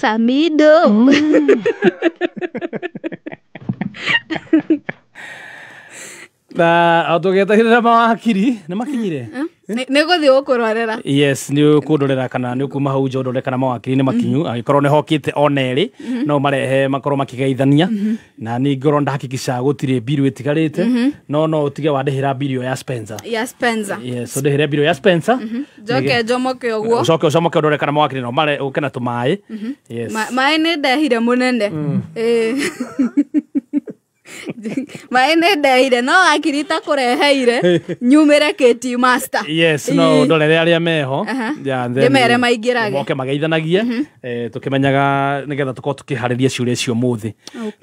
S7: Samido.
S2: Na tũgĩetagĩrĩra mawakiri nĩ makinyire.
S7: Nĩ gũthiĩ gũkũrorera.
S2: Yes, nĩ ũkũndorera kana nĩ ũkuma hau nja ũndore kana mawakiri nĩ makinyu. Angĩkorwo nĩ hokĩte ona erĩ no marehe makorwo makĩgeithania. Na niĩ ngorwo ndahakikisha gũtirĩ mbiru ĩtigarĩte, no no ũtige wandĩhĩra mbiru ya Spencer.
S7: Ya Spencer.
S2: Yes, ũndĩhĩre mbiru ya Spencer.
S7: Njoke njomoke ũguo.
S2: Ũcoke ũcomoke ũndore kana mawakiri no mare ũke na tũmaĩ. Yes.
S7: Maĩ nĩ ndehire mũnene. Maĩ nĩ ndehire no wakiri ta kũreheire nyumĩre KT Master.
S2: Yes, no ndorere arĩa meho.
S7: Ndĩmere maingĩrage.
S2: Moke mageithanagie tũkĩmenyaga nĩgetha tũkorwo tũkĩharĩria ciũria icio ũmũthĩ.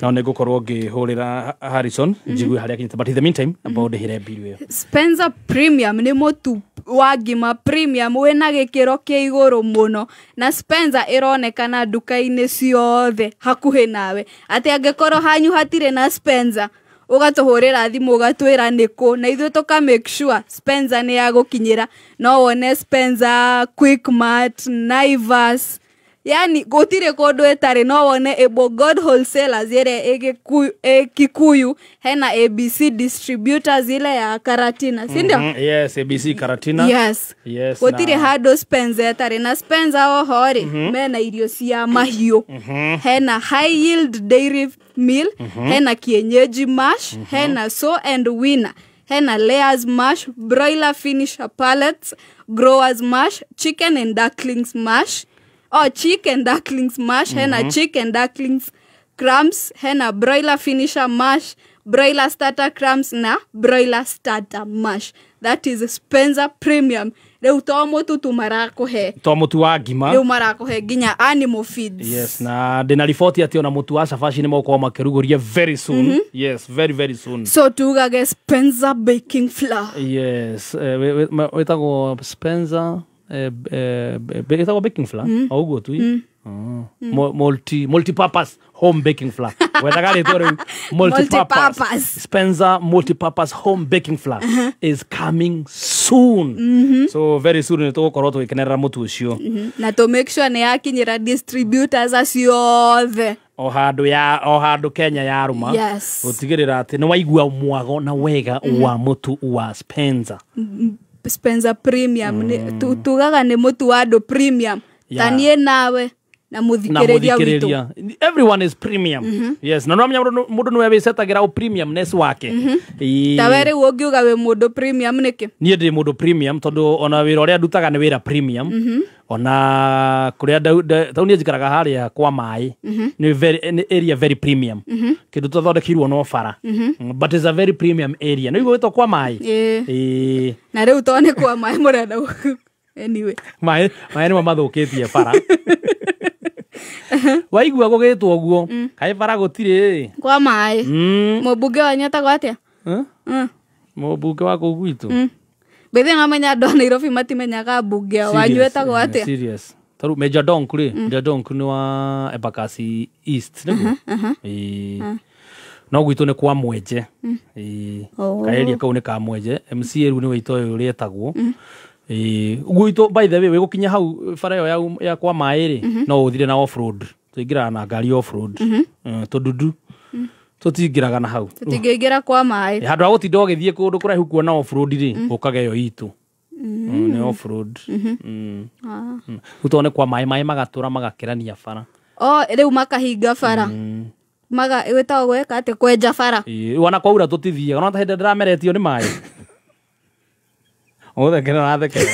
S2: No nĩ ngũkorwo ngĩhũrĩra Harrison njigue harĩa akinyĩte, but in the meantime amba ũndĩhĩre mbiru ĩyo.
S7: Spencer Premium nĩ mũtu wa ngima premium wĩna gĩkĩro kĩa igũrũ mũno, na Spencer ĩronekana nduka-inĩ ciothe hakuhĩ nawe. Atĩ angĩkorwo hanyu hatirĩ na Spencer, ũgatũhũrĩra thimũ ũgatwĩra nĩkũ, na ithuĩ tũka make sure Spencer nĩ yagũkinyĩra. No wone Spencer, Quickmart, Naivas, yani gũtirĩ kũndũ ĩtarĩ. No wone Able God Wholesalers ĩrĩa ĩ Kikuyu, hena ABC Distributors ile ya Karatina, si ndio?
S2: Yes, ABC Karatina.
S7: Yes.
S2: Yes.
S7: Gũtirĩ handũ Spencer ĩtarĩ. Na Spencer oho rĩ, mena irio cia mahiũ. Hena high yield dairy meal, hena kienyeji mash, hena sow and winner, hena layers mash, broiler finisher pellets, growers mash, chicken and ducklings mash. Oh, chicken ducklings mash, hena chicken ducklings crumbs, hena broiler finisher mash, broiler starter crumbs na broiler starter mash. That is Spencer Premium. Rĩu to mũtu tu marakũhe.
S2: To mũtu wa ngima.
S7: Rĩu marakũhe nginya animal feeds.
S2: Yes, na ndĩna riboti atĩ ona mũtu wa cabaci nĩ megũkorwo makĩrugũria very soon. Yes, very very soon.
S7: So tugage Spencer baking flour.
S2: Yes, wĩtagwo Spencer ĩtagwo baking flour o ũguo tu. Multi-purpose home baking flour. Wethaga rĩtwa rĩu multi-purpose. Spencer multi-purpose home baking flour is coming soon. So very soon nĩ tũgũkorwo tũgĩkenerera mũtu ũcio.
S7: Na to make sure nĩ yakinyĩra distributors acio othe.
S2: O handũ Kenya yarũma.
S7: Yes.
S2: Gũtigĩrĩra atĩ nĩ waigua mwago na wega wa mũtu wa Spencer.
S7: Spencer Premium. Tugaga nĩ mũtu wa andũ premium. Ta niĩ nawe na mũthikĩrĩria witũ.
S2: Everyone is premium. Yes, na no mũndũ nĩwe wĩcetagĩra ũ premiumness wake.
S7: Ta we rĩu ũngiuga wĩ mũndũ premium nĩkĩ?
S2: Niĩ ndĩ mũndũ premium tondũ ona wĩra ũrĩa ndutaga nĩ wĩra premium. Ona kũrĩa tau niĩ njikaraga harĩa kwa maĩ nĩ area very premium. Kĩndũ tũthondekeirwo no bara. But it's a very premium area. Nĩ gwĩtwo kwa maĩ.
S7: Na rĩu to nĩ kwa maĩ mũrenda. Anyway.
S2: Maĩ nĩmo mathũkĩtie bara. Waigua gũgĩtwo ũguo kaĩ bara gũtirĩ
S7: kwa maĩ. Mũmbunge wanyu etagwo atĩa?
S2: Mũmbunge wa kũu gwitũ
S7: Bethe no menya andũ a Nairobi matimenyaga mbunge wanyu etagwo atĩa.
S2: Serious. Taru Major Donk rĩ, Major Donk nĩ wa Embakasi East nĩguo? No gwitũ nĩ kwa Mwenje. Kaeria kau nĩ ka Mwenje. MCA rĩu nĩ wĩtwo ũyũ ũrĩa etagwo. Gwitũ by the way wĩgũkinya hau bara ĩyo ya kwa maĩ rĩ, no ũthire na off road. Tũingĩraga na ngari off road. Tũndundu tũtingĩraga na hau.
S7: Tũtingĩingĩra kwa maĩ.
S2: Handũ ha gũtinda ũgĩthiĩ kũndũ kũraihu kuona off road rĩ, ũkaga ĩyo itũ. Nĩ off road. Rĩu tondũ nĩ kwa maĩ, maĩ magatũra magakĩrania bara.
S7: O rĩu makahinga bara. Maga ĩtagwo gwĩka atĩ kwenja bara.
S2: Rĩu ona kwaura tũtithiaga, no ta hĩndĩ ndĩrameretio nĩ maĩ. Ũthekera ũrathekera.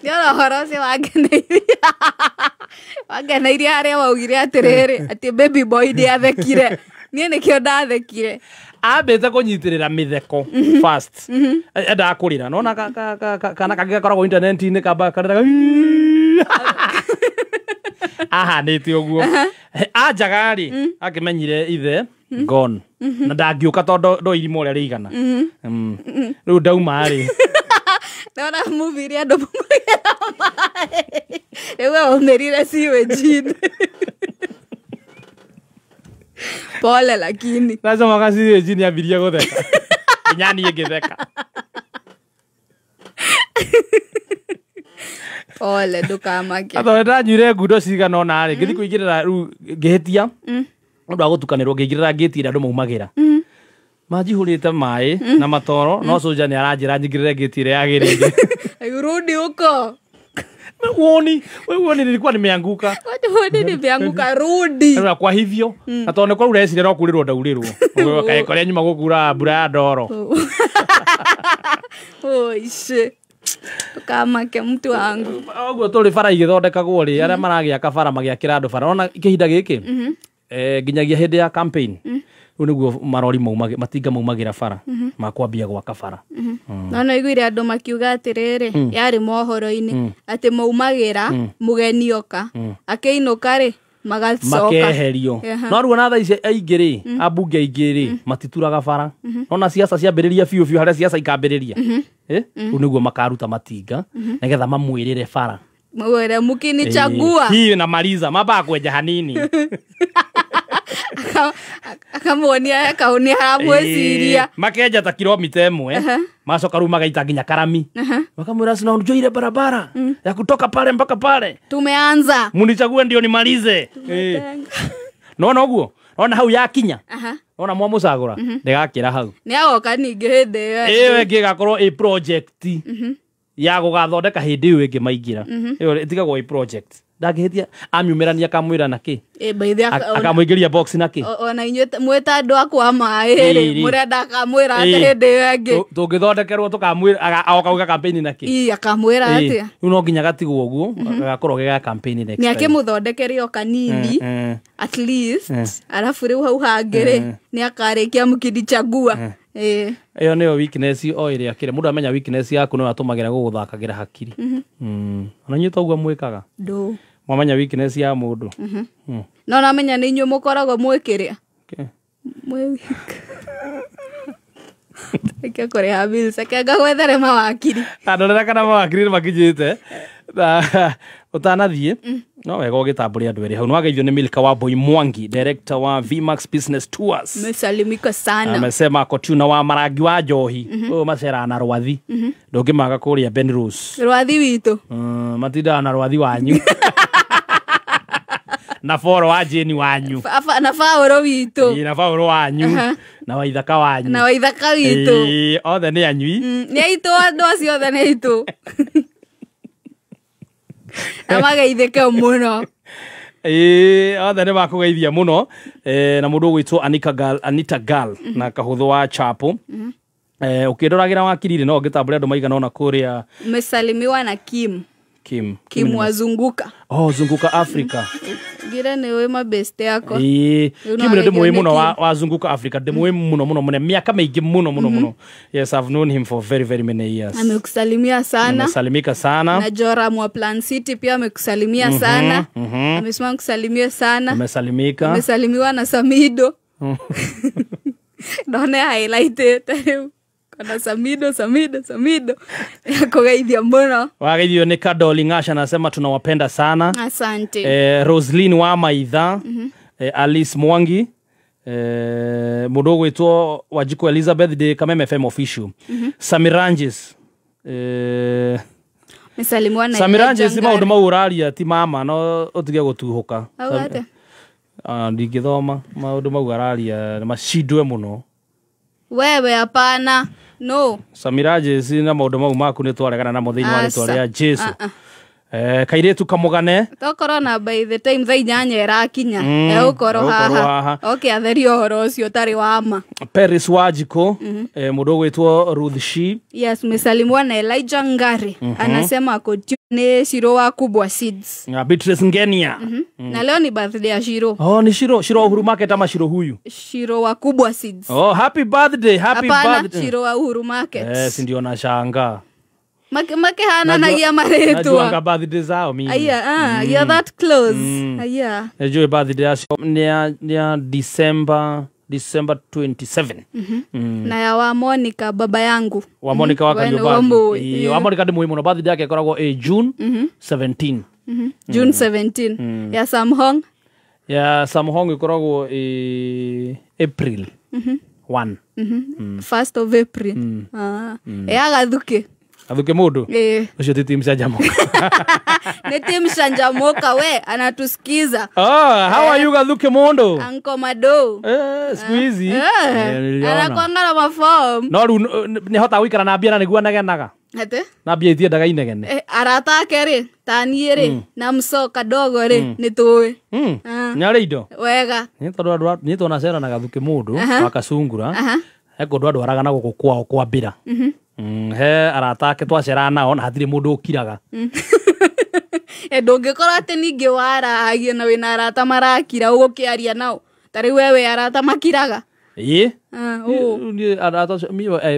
S7: Nĩona ũhoro ũcio wangeneirie. Wangeneirie harĩa waugire atĩrĩrĩ, atĩ baby boy nĩathekire. Niĩ nĩkĩo ndathekire.
S2: Ambĩte kũnyitĩrĩra mĩtheko first. Endaga kũrĩra. Nona kana kangĩ gakoragwo internet-inĩ kamba karĩraga ahanĩte ũguo. Anjaga rĩ, akĩmenyire ithe gone. Na ndangĩũka tondũ ndo irima ũrĩa rĩigana. Rĩu ndauma rĩ.
S7: Ndona movie iria andũ maumagĩra maĩ. Rĩu we waumĩrire sewage-inĩ. Pole lakini.
S2: Ndacomoka sewage-inĩ ambirie gũtheka. Nginya niĩ ngĩtheka.
S7: Pole ndukamake.
S2: Atho ndanyuire ngundo cigana ona rĩ ngĩthiĩ kũingĩrĩra rĩu ngĩhĩtia ũndũ wa gũtukanĩrwo ngĩingĩrĩra ngĩti ĩrĩa andũ maumagĩra. Manjihũrĩte maĩ na matoro no soja nĩ aranjĩra nyingĩrĩre ngĩti ĩrĩa yagĩrĩire.
S7: Rudi huko.
S2: Uoni, wewe uoni nilikuwa nimeanguka.
S7: Uoni nimeanguka rudi.
S2: Na kwa hivyo, na tondũ kwa urecire no kurirwo ndaurĩrwo. Kaĩ koria nyuma gũkura mbura ya ndoro.
S7: Oishe. Tukamake mtu wangu.
S2: Ũguo tũrĩ bara igĩthondekagwo rĩ, arĩa maragĩaka bara magĩakĩra andũ bara. Ona kĩhinda gĩkĩ nginyagia hĩndĩ ya campaign. Rĩu nĩguo marori maumagĩra matinga maumagĩra bara makwambia gwaka bara.
S7: No no iguire andũ makiuga atĩrĩrĩ yarĩ mohoro-inĩ atĩ maumagĩra mũgeni oka akĩinũka rĩ magacoka
S2: makeherio. No rĩu ona thaa ici aingĩ rĩ ambunge aingĩ rĩ matituraga bara. Ona siasa ciambĩrĩria biũ biũ harĩa siasa ikambĩrĩria rĩu nĩguo makaruta matinga nĩgetha mamwĩrĩre bara.
S7: Mwere mukinichagua.
S2: Hiyo na maliza mabaa kwenja hanini.
S7: Akamuonia akaonia haramweciria.
S2: Makenja ta kilomita ĩmwe macoka rĩu magaita nginya karami. Makamwĩra sina unajua ile barabara ya kutoka pale mpaka pale.
S7: Tumeanza.
S2: Munichague ndio nimalize. Nona ũguo? Nona hau yakinya. Nona mwamucagũra ndĩgakĩra hau.
S7: Nĩ agoka ningĩ hĩndĩ ĩyo.
S2: Ĩyo ĩngĩ ĩgakorwo ĩ project. Ya gũgathondeka hĩndĩ ĩyo ĩngĩ maingĩra. Ĩyo ĩtigagwo ĩ project. Ndangĩhĩtia amiumĩrania akamwĩra nakĩ akamũingĩria box nakĩ.
S7: Ona inyuĩ mwĩta andũ akwa maĩ rĩ mũrenda akamwĩra atĩ hĩndĩ ĩyo ĩngĩ
S2: tũngĩthondekerwo tũkamwĩra agoka campaign nakĩ.
S7: Ii akamwĩra atĩa.
S2: Rĩu no nginya gatigwo ũguo gagakorwo ge ga campaign next time.
S7: Nĩ akĩmũthondekere o kanini at least alafu rĩu hau hangĩ rĩ nĩ akarĩkia mkinichagua.
S2: Ĩyo nĩyo weakness o ĩrĩa kĩrĩ mũndũ amenya weakness yaku no atũmagĩra gũgũthakagĩra hakiri. Ona inyuĩ toguo mwĩkaga.
S7: Ndũ.
S2: Mwamenya weakness ya mũndũ.
S7: No namenya nĩ inyuĩ mũkoragwo mwĩkĩrĩa. Mwĩ weak. Reke kũrĩha bills reke ngagwethere mawakiri.
S2: Andorera kana mawakiri nĩ makinyĩte. Ũtanathiĩ no wega ũgĩtambũre andũ erĩ hau. Nĩwageithio nĩ Milka wa Boy Mwangi, director wa VMAX Business Tours.
S7: Mesalimika sana.
S2: Amesema ako tuna wa marangi wa njohi. Ũyũ maceraga na rwathi. Ndũngĩmaga kũrĩa Ben Rose.
S7: Rwathi witũ.
S2: Matindaga na rwathi wanyu. Na foro wa Jane wanyu.
S7: Na faoro witũ.
S2: Na faoro wanyu. Na waithaka wanyu.
S7: Na waithaka witũ.
S2: Othe nĩ anyui.
S7: Nĩ aitũ andũ acio othe nĩ aitũ. Na mageithĩke mũno.
S2: Othe nĩ makũgeithia mũno. Na mũndũ ũgwĩtwo Anita Girl na kahũthũ wa Chapo. Ũkĩndoragĩra wakiri no ngĩtambũre andũ maigana ona kũrĩa.
S7: Umesalimiwa na Kim.
S2: Kim
S7: wazunguka.
S2: Oh, zunguka Africa.
S7: Gira ni we mabeste yako.
S2: Kim nĩ ndĩmũĩ mũno wa zunguka Africa. Ndĩmũĩ mũno mũno mũno miaka mĩingĩ mũno mũno mũno. Yes, I've known him for very very many years.
S7: Amekusalimia sana.
S2: Amesalimika sana.
S7: Na Joram wa Plan City pia amekusalimia sana. Amesema nikusalimie sana.
S2: Amesalimika.
S7: Amesalimiwa na Samido. Ndone highlight rĩu. Kana Samido. Kugeithia mũno.
S2: Wageithio nĩ Kadoli Ngasha anasema tunawapenda sana.
S7: Asante.
S2: Roslyn wa Maitha, Alice Mwangi, mũndũ ũgwĩtwo Wanjikũ Elizabeth de Kameme FM official. Samiranges.
S7: Mesalimiwa na
S2: Samiranges maũndũ mau ũraria ti mama no ũtige gũtuhũka. Ndingĩthoma maũndũ mau araria macindwe mũno.
S7: Wewe hapana. No.
S2: Samiraje na maũndũ mau maku nĩ twaregana namo thĩinĩ wa rĩtwa rĩa Jesu. Kairĩtu kamũgane.
S7: Tokorwo na by the time thaa 8 ĩrakinya egũkorwo haha. Okay, atherie ũhoro ũcio ũtarĩ wa ma.
S2: Paris Wajiko, mũndũ ũgwĩtwo Ruth Shi.
S7: Yes, umesalimiwa na Elijah Ngari. Anasema ako ni Shiro wa Kubwa Seeds.
S2: Na Beatrice Ngenia.
S7: Na leo ni birthday ya Shiro.
S2: Oh, ni Shiro, Shiro Uhuru Market ama Shiro huyu?
S7: Shiro wa Kubwa Seeds.
S2: Oh, happy birthday, happy birthday.
S7: Shiro wa Uhuru Market.
S2: Si ndio nashangaa.
S7: Make hana nagia maretwa.
S2: Najuanga birthday zao mimi.
S7: Aya, you're that close. Aya.
S2: Najua birthday ya ni ya December 27.
S7: Na ya wa Monica baba yangu.
S2: Wa Monica wa Kariobagi. Wa Monica ndi muhimu no birthday yake ikoragwo June 17.
S7: June 17. Ya Samhong.
S2: Ya Samhong ikoragwo April 1.
S7: 1st of April. Ya Gathuki.
S2: Gathuke mundu
S7: Eh.
S2: Ucio ti team Canjamuka.
S7: Ni team Canjamuka we anatusikiza.
S2: Oh, how are you Gathuke mundu?
S7: Anko Mado.
S2: Siku hizi. Niliona.
S7: Anakuanga na maform.
S2: No riu ni hota guikara na mbia na niguo negenaga.
S7: Ate?
S2: Na mbia itiendaga inegene.
S7: Arata ake rĩ, ta niĩ rĩ, na mcoka dogo rĩ, nĩ tũĩ.
S2: Nĩ arĩ indo.
S7: Wega.
S2: Nĩ tondũ andũ nĩ twanacera na Gathuke mundu wa Kacungura. He kũndũ andwaraga na gũkũ kwao kwambĩra. He arata ake twaceraga nao na hatirĩ mũndũ ũkiraga.
S7: Ndũngĩkorwo atĩ ningĩ waragia na wĩna arata marakira ũgũkĩaria nao. Ta rĩu we wĩ arata makiraga.
S2: Ĩĩ.
S7: Ũ.
S2: Niĩ arata acio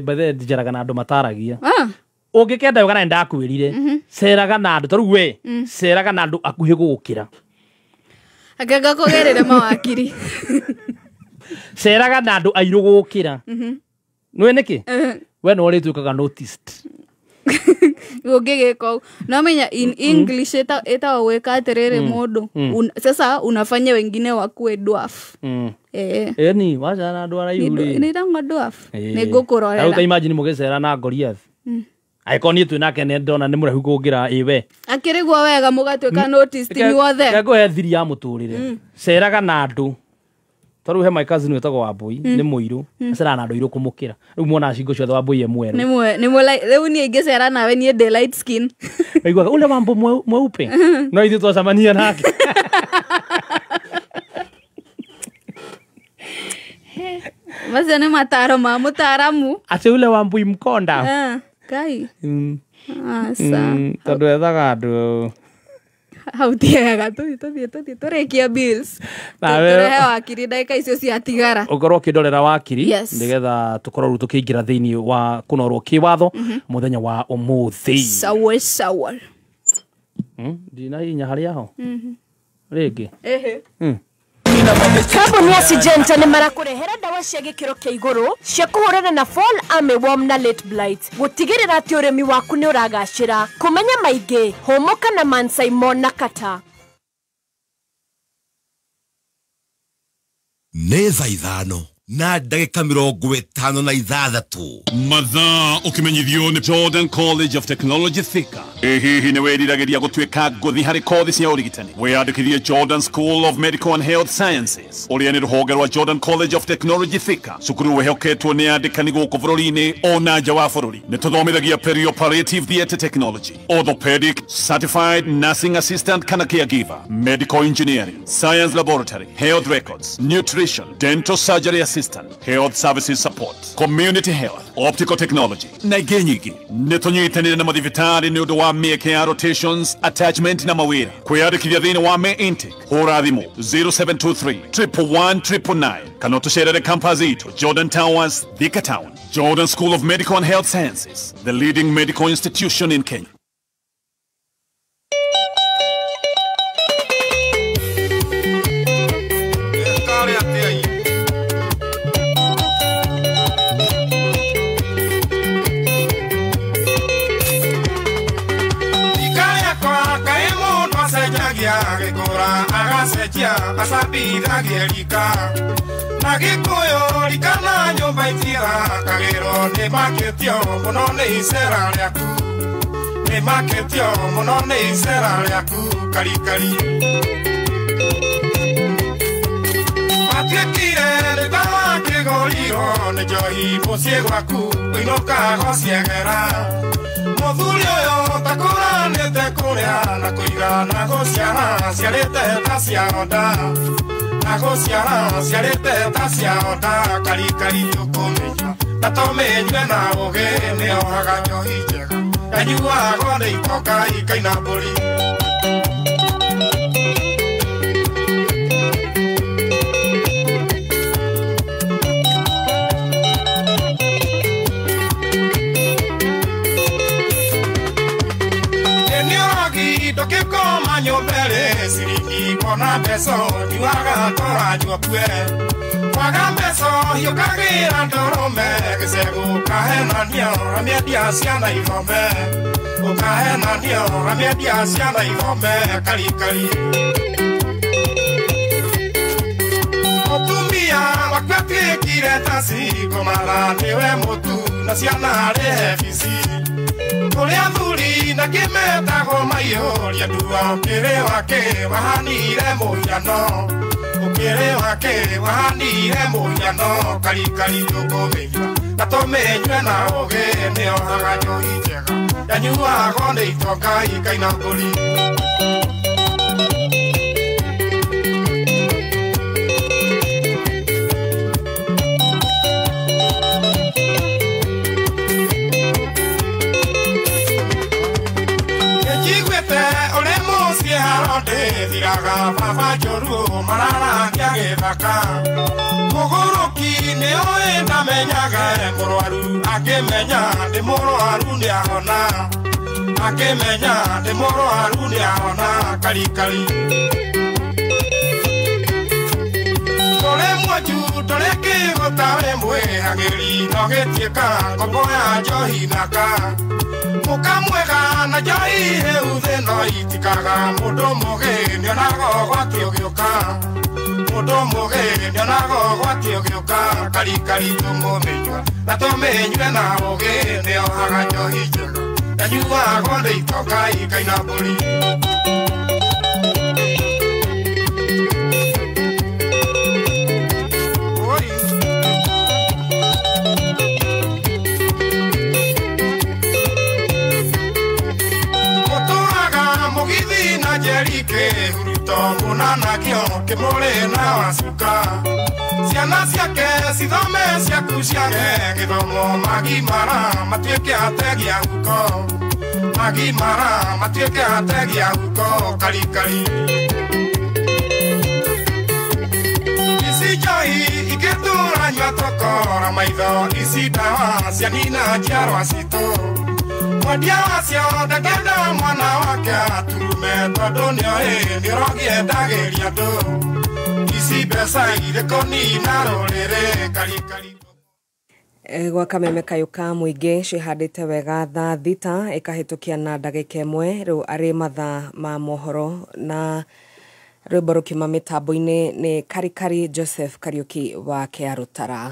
S2: by the way njeraga na andũ mataragia. Ũngĩkenda wega na nĩndakwĩrire ceraga na andũ ta rĩu we ceraga na andũ akuhĩ gũgũkĩra.
S7: Anga ngakũgerere mawakiri.
S2: Ceraga na andũ airũ gũgũkĩra. Nĩũĩ nĩkĩ? We nĩwe ũrĩtuĩkaga noticed.
S7: Ũngĩgĩka ũguo. No menya in English ĩtagwo gwĩka atĩrĩrĩ mũndũ. Sasa unafanya wengine wakue dwarf.
S2: Ĩni wacera na andũ araihu rĩ.
S7: Nĩ ĩtagwo dwarf. Nĩ ngũkũrorera.
S2: Rĩu ta imagine mũgĩcera na Goliath. Angĩkorwo niĩ twĩ nake nĩ ndona nĩ mũraihu kũngĩra ĩ we.
S7: Akĩrĩgwo wega mũgatuĩka noticed inyuothe.
S2: Reke ngũhe thiri ya mũtũrĩre. Ceraga na andũ. Ta rĩu he my cousin wĩtagwo Wambũi, nĩ mũirũ. Aceraga na andũ airũ kũmũkĩra. Rĩu muonaga cingo ciothe Wambũi e mwerũ.
S7: Rĩu niĩ ingĩcera nawe niĩ ndĩ light skin.
S2: Waiguaga ule Wambũ mweupe. No ithuĩ twacemania nake.
S7: Macio nĩ mataro ma mũtaaramu.
S2: Atĩ ule Wambũi mkonda.
S7: Ngai. Aca.
S2: Tondũ ethaga andũ
S7: hau ti hega tũthiĩ tũrĩkie bills. Tũrehe wakiri ndagĩka icio ciatigara.
S2: Ũkorwo ũkĩndorera wakiri nĩgetha tũkorwo rĩu tũkĩingĩra thĩinĩ wa kũnorwo kĩwatho mũthenya wa ũmũthĩ.
S7: Sawa sawa.
S2: Ndinahihinya harĩa ho rĩngĩ.
S13: Kambuni ya Syngenta nĩ marakũrehera ndawa cia gĩkĩro kĩa igũrũ cia kũhũrana na fall armyworm na late blight gũtigĩrĩra atĩ ũrĩmi waku nĩ ũragacĩra. Kũmenya maingĩ hũmũka na Man Simon na Kata.
S11: Nĩ thaa 5 na ndagĩka 56.
S10: Mathaa ũkĩmenyithio nĩ Jordan College of Technology Thika. Ĩ hihi nĩ wĩriragĩria gũtuĩka ngũthi harĩ kothi cia ũrigitani? Wĩyandĩkithie Jordan School of Medical and Health Sciences ũrĩa nĩ rũhonge rwa Jordan College of Technology Thika, cukuru wĩhoketwo nĩ andĩkani gũkũ bũrũri-inĩ ona nja wa bũrũri. Nĩ tũthomithagia perioperative theatre technology, orthopedic, certified nursing assistant kana caregiver, medical engineering, science laboratory, health records, nutrition, dental surgery assistant, health services support, community health, optical technology na ingĩ nyingĩ. Nĩ tũnyitanĩire na mathibitarĩ nĩ ũndũ wa mĩeke ya rotations, attachment na mawĩra. Kwĩyandĩkithia thĩinĩ wa May intake, hũra thimũ 0723 111 999 kana ũtũcerere campus itũ Jordan Towers, Thika Town. Jordan School of Medical and Health Sciences, the leading medical institution in Kenya.
S5: Acabithagia rika na gĩkũyũ rika na nyũmba itirakagĩrwo nĩ makĩtio mũno nĩ icera rĩaku nĩ makĩtio mũno nĩ icera rĩaku karikari matuĩkire nĩ ta wakĩgũrirwo nĩ njohi mũciĩ gwaku ũinũkaga ũciegera mũthuri ũyũ takũranĩte kũrĩa na kũiga na gũciara ciarĩte ta cia nda na gũciara ciarĩte ta cia nda karikari tũkũmĩnyua na tũmĩnyue na ũgĩ nĩohaga njohi njega yanyuagwo nĩ itonga ikaina mbũri. Ndũkĩkoma nyũmba-rĩ ciringi kuona mbeca nyuaga tũranyua kue kwaga mbeca hiũkagĩra ndũrũme gĩcegũ ũkahenania ũramĩendia ciana ithome ũkahenania ũramĩendia ciana ithome karikari mũtumia waku atuĩkire ta cigũmara nĩwe mũtu na ciana arĩhe bici.
S14: Kũrĩ athuri na kĩmetagwo maiyũria ndua ũkĩrĩ wake wahanire mũhiano ũkĩrĩ wake wahanire mũhiano karikari tũkũmĩnyua na tũmĩnyue na ũgĩ nĩohaga njohi njega yanyuagwo nĩ itonga ikaina mbũri. Ndĩthiraga baba njũru mararangia gĩthaka mũgũrũki nĩũĩ ndamenyaga mũrwaru akĩmenya ndĩ mũrwaru nĩahona akĩmenya ndĩ mũrwaru nĩahona karikari. Tũrĩ mwanju tũrĩ kĩgũta wĩ mwĩhagĩri no gĩtuĩka ngombo ya njohi naka mũkamwega na njohi hĩu thĩ no itikaga mũndũ mũgĩ nĩonaga ũgwati ũgĩũka mũndũ mũgĩ nĩonaga ũgwati ũgĩũka karikari tũmũmĩnyua na tũmĩnyue na ũgĩ nĩohaga njohi njega yanyuagwo nĩ itonga ikaina mbũri. Kĩhuruto mũnana kĩo kĩmũrĩ na wacuka ciana ciake cithome ciaku ciage gĩthomo magimara matuĩke ategi a huko magimara matuĩke ategi a huko karikari. Ici njohi ingĩtũra nyua tũkora maitho ici ndawa cianina njiarwa citũ mwendia wacio ndangĩenda mwana wake aturume tondũ nĩoĩ nĩũrogiendagĩria andũ ici mbeca irĩkũnina rũrĩrĩ karikari.
S15: Gwa kameme kayũ ka mũingĩ cihandĩte wega thaa 6 ĩkahĩtũkia na ndagĩka 1 rĩu arĩ mathaa ma mohoro na rwĩmbo rũkiuma mĩtambo-inĩ nĩ Karikari Joseph Kariuki wa Kĩarũtara.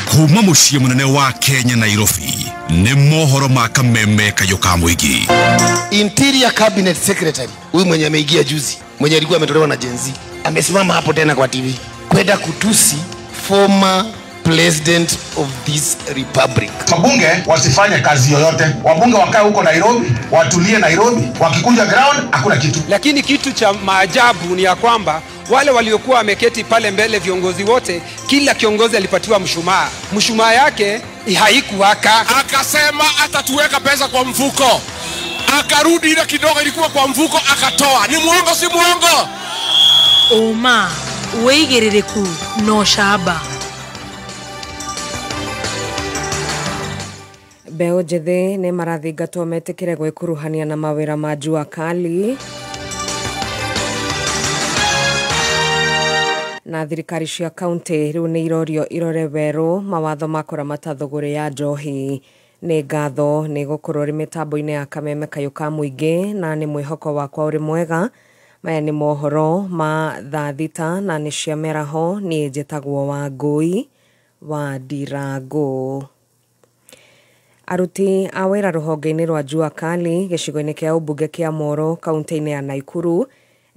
S11: Kuma muciĩ mũnene wa Kenya Nairobi nĩ mohoro ma kameme kayũ ka mũingĩ.
S16: Interior Cabinet Secretary huyu mwenye ameingia juzi, mwenye alikuwa ametolewa na Gen Z, amesimama hapo tena kwa TV kwenda kutusi former president of this republic.
S17: Wabunge wasifanye kazi yoyote. Wabunge wakae huko Nairobi, watulie Nairobi, wakikuja ground hakuna kitu.
S18: Lakini kitu cha maajabu ni ya kwamba wale waliokuwa wameketi pale mbele viongozi wote, kila kiongozi alipatiwa mshumaa. Mshumaa yake haikuwaka.
S19: Akasema atatuweka pesa kwa mfuko. Akarudi ile kidogo ilikuwa kwa mfuko akatoa. Ni muongo si muongo?
S20: Uma wĩigĩrĩrĩku na ũcamba.
S15: Mbeũ njĩthĩ nĩ marathingatwo metĩkĩre gwĩkuruhania na mawĩra ma jua kali na thirikari cia kaunti rĩu nĩ irorio irore werũ mawatho ma kũramata thũgũrĩ ya njohi. Nĩ ngatho nĩ gũkorwo rĩ mĩtambo-inĩ ya kameme kayũ ka mũingĩ na nĩ mwĩhoko wakwa ũrĩ mwega. Maya nĩ mohoro ma thaa 6 na nĩ cia mĩaraho. Niĩ njĩtagwo Wangũi wa Ndirangũ. Aruti a wĩra rũhonge-inĩ rwa jua kali gĩcigo-inĩ kĩa ũmbunge kĩa Moro kaunti-inĩ ya Naikuru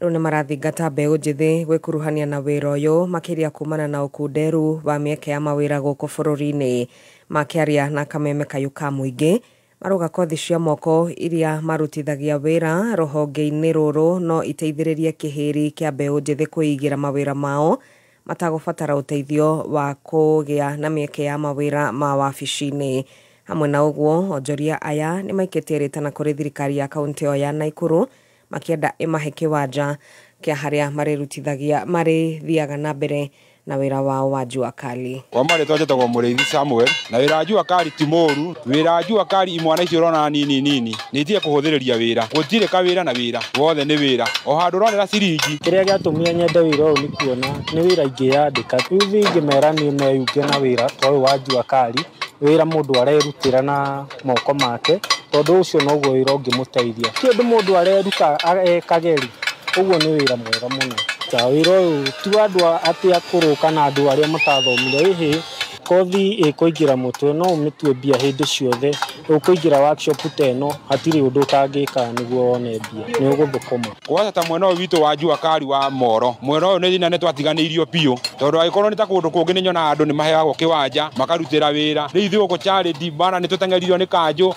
S15: rĩu nĩ marathingata mbeũ njĩthĩ gwĩkuruhania na wĩra ũyũ makĩria kumana na ũkunderu wa mĩeke ya mawĩra gũkũ bũrũri-inĩ. Makĩaria na kameme kayũ ka mũingĩ marauga kothi cia moko iria marutithagia wĩra rũhonge-inĩ rũrũ no iteithĩrĩrie kĩhĩri kĩa mbeũ njĩthĩ kwĩigĩra mawĩra mao matagũbatara ũteithio wa kũgĩa na mĩeke ya mawĩra ma wabici-inĩ. Hamwe na ũguo onjoria aya nĩ maikĩtie rĩtana kũrĩ thirikari ya kaunti ĩyo ya Naikuru makĩenda ĩmahe kĩwanja kĩa harĩa marĩrutithagia marĩthiaga na mbere na wĩra wao wa jua kali.
S21: Kwa marĩtwa njĩtagwo Mũrĩithi Samuel, na wĩra wa jua kali ti mũru. Wĩra wa jua kali imwana icio ũrona nini nini nĩ itige kũhũthĩrĩria wĩra, gũtirĩ kawĩra na wĩra wothe nĩ wĩra, o handũ ũronera ciringi.
S22: Kĩrĩa gĩatũmire nyende wĩra ũyũ nĩ kuona nĩ wĩra ingĩyandĩka, rĩu ingĩmera niĩ meyunge na wĩra ta ũyũ wa jua kali Wĩra mũndũ arerutĩra na moko make, tondũ ũcio noguo wĩra ũngĩmũteithia. Ti ũndũ mũndũ areruta ekage-rĩ, ũguo nĩ wĩra mwega mũno. Ta wĩra ũyũ ti wa andũ atĩ akũrũ kana andũ arĩa matathomire, ĩhĩ kothi ĩkũingĩra mũtwe no ũmĩtue mbia hĩndĩ ciothe. Ũkũingĩra workshop ta ĩno hatirĩ ũndũ ũtangĩka nĩguo wone mbia, nĩ ũgũthũkũma.
S21: Kwaca ta mwena ũyũ witũ wa Jua Kali wa Moro, mwena ũyũ nĩ thĩna nĩ twatiganĩirio biũ, tondũ angĩkorwo nĩ ta kũndũ kũngĩ nĩ nyonaga andũ nĩ maheagwo kĩwanja makarutĩra wĩra, rĩu ithuĩ gũkũ Charity bana nĩ tũteng'eririo nĩ kanjũ.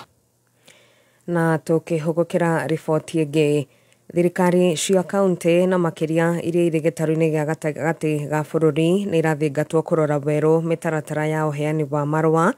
S15: Na tũkĩhũgũkĩra riboti ĩngĩ, thirikari cia kaunti na makĩria iria irĩ gĩtarũ-inĩ gĩa gatagatĩ ga bũrũri nĩ irathingatwo kũrora werũ mĩtaratara ya ũheani wa marũa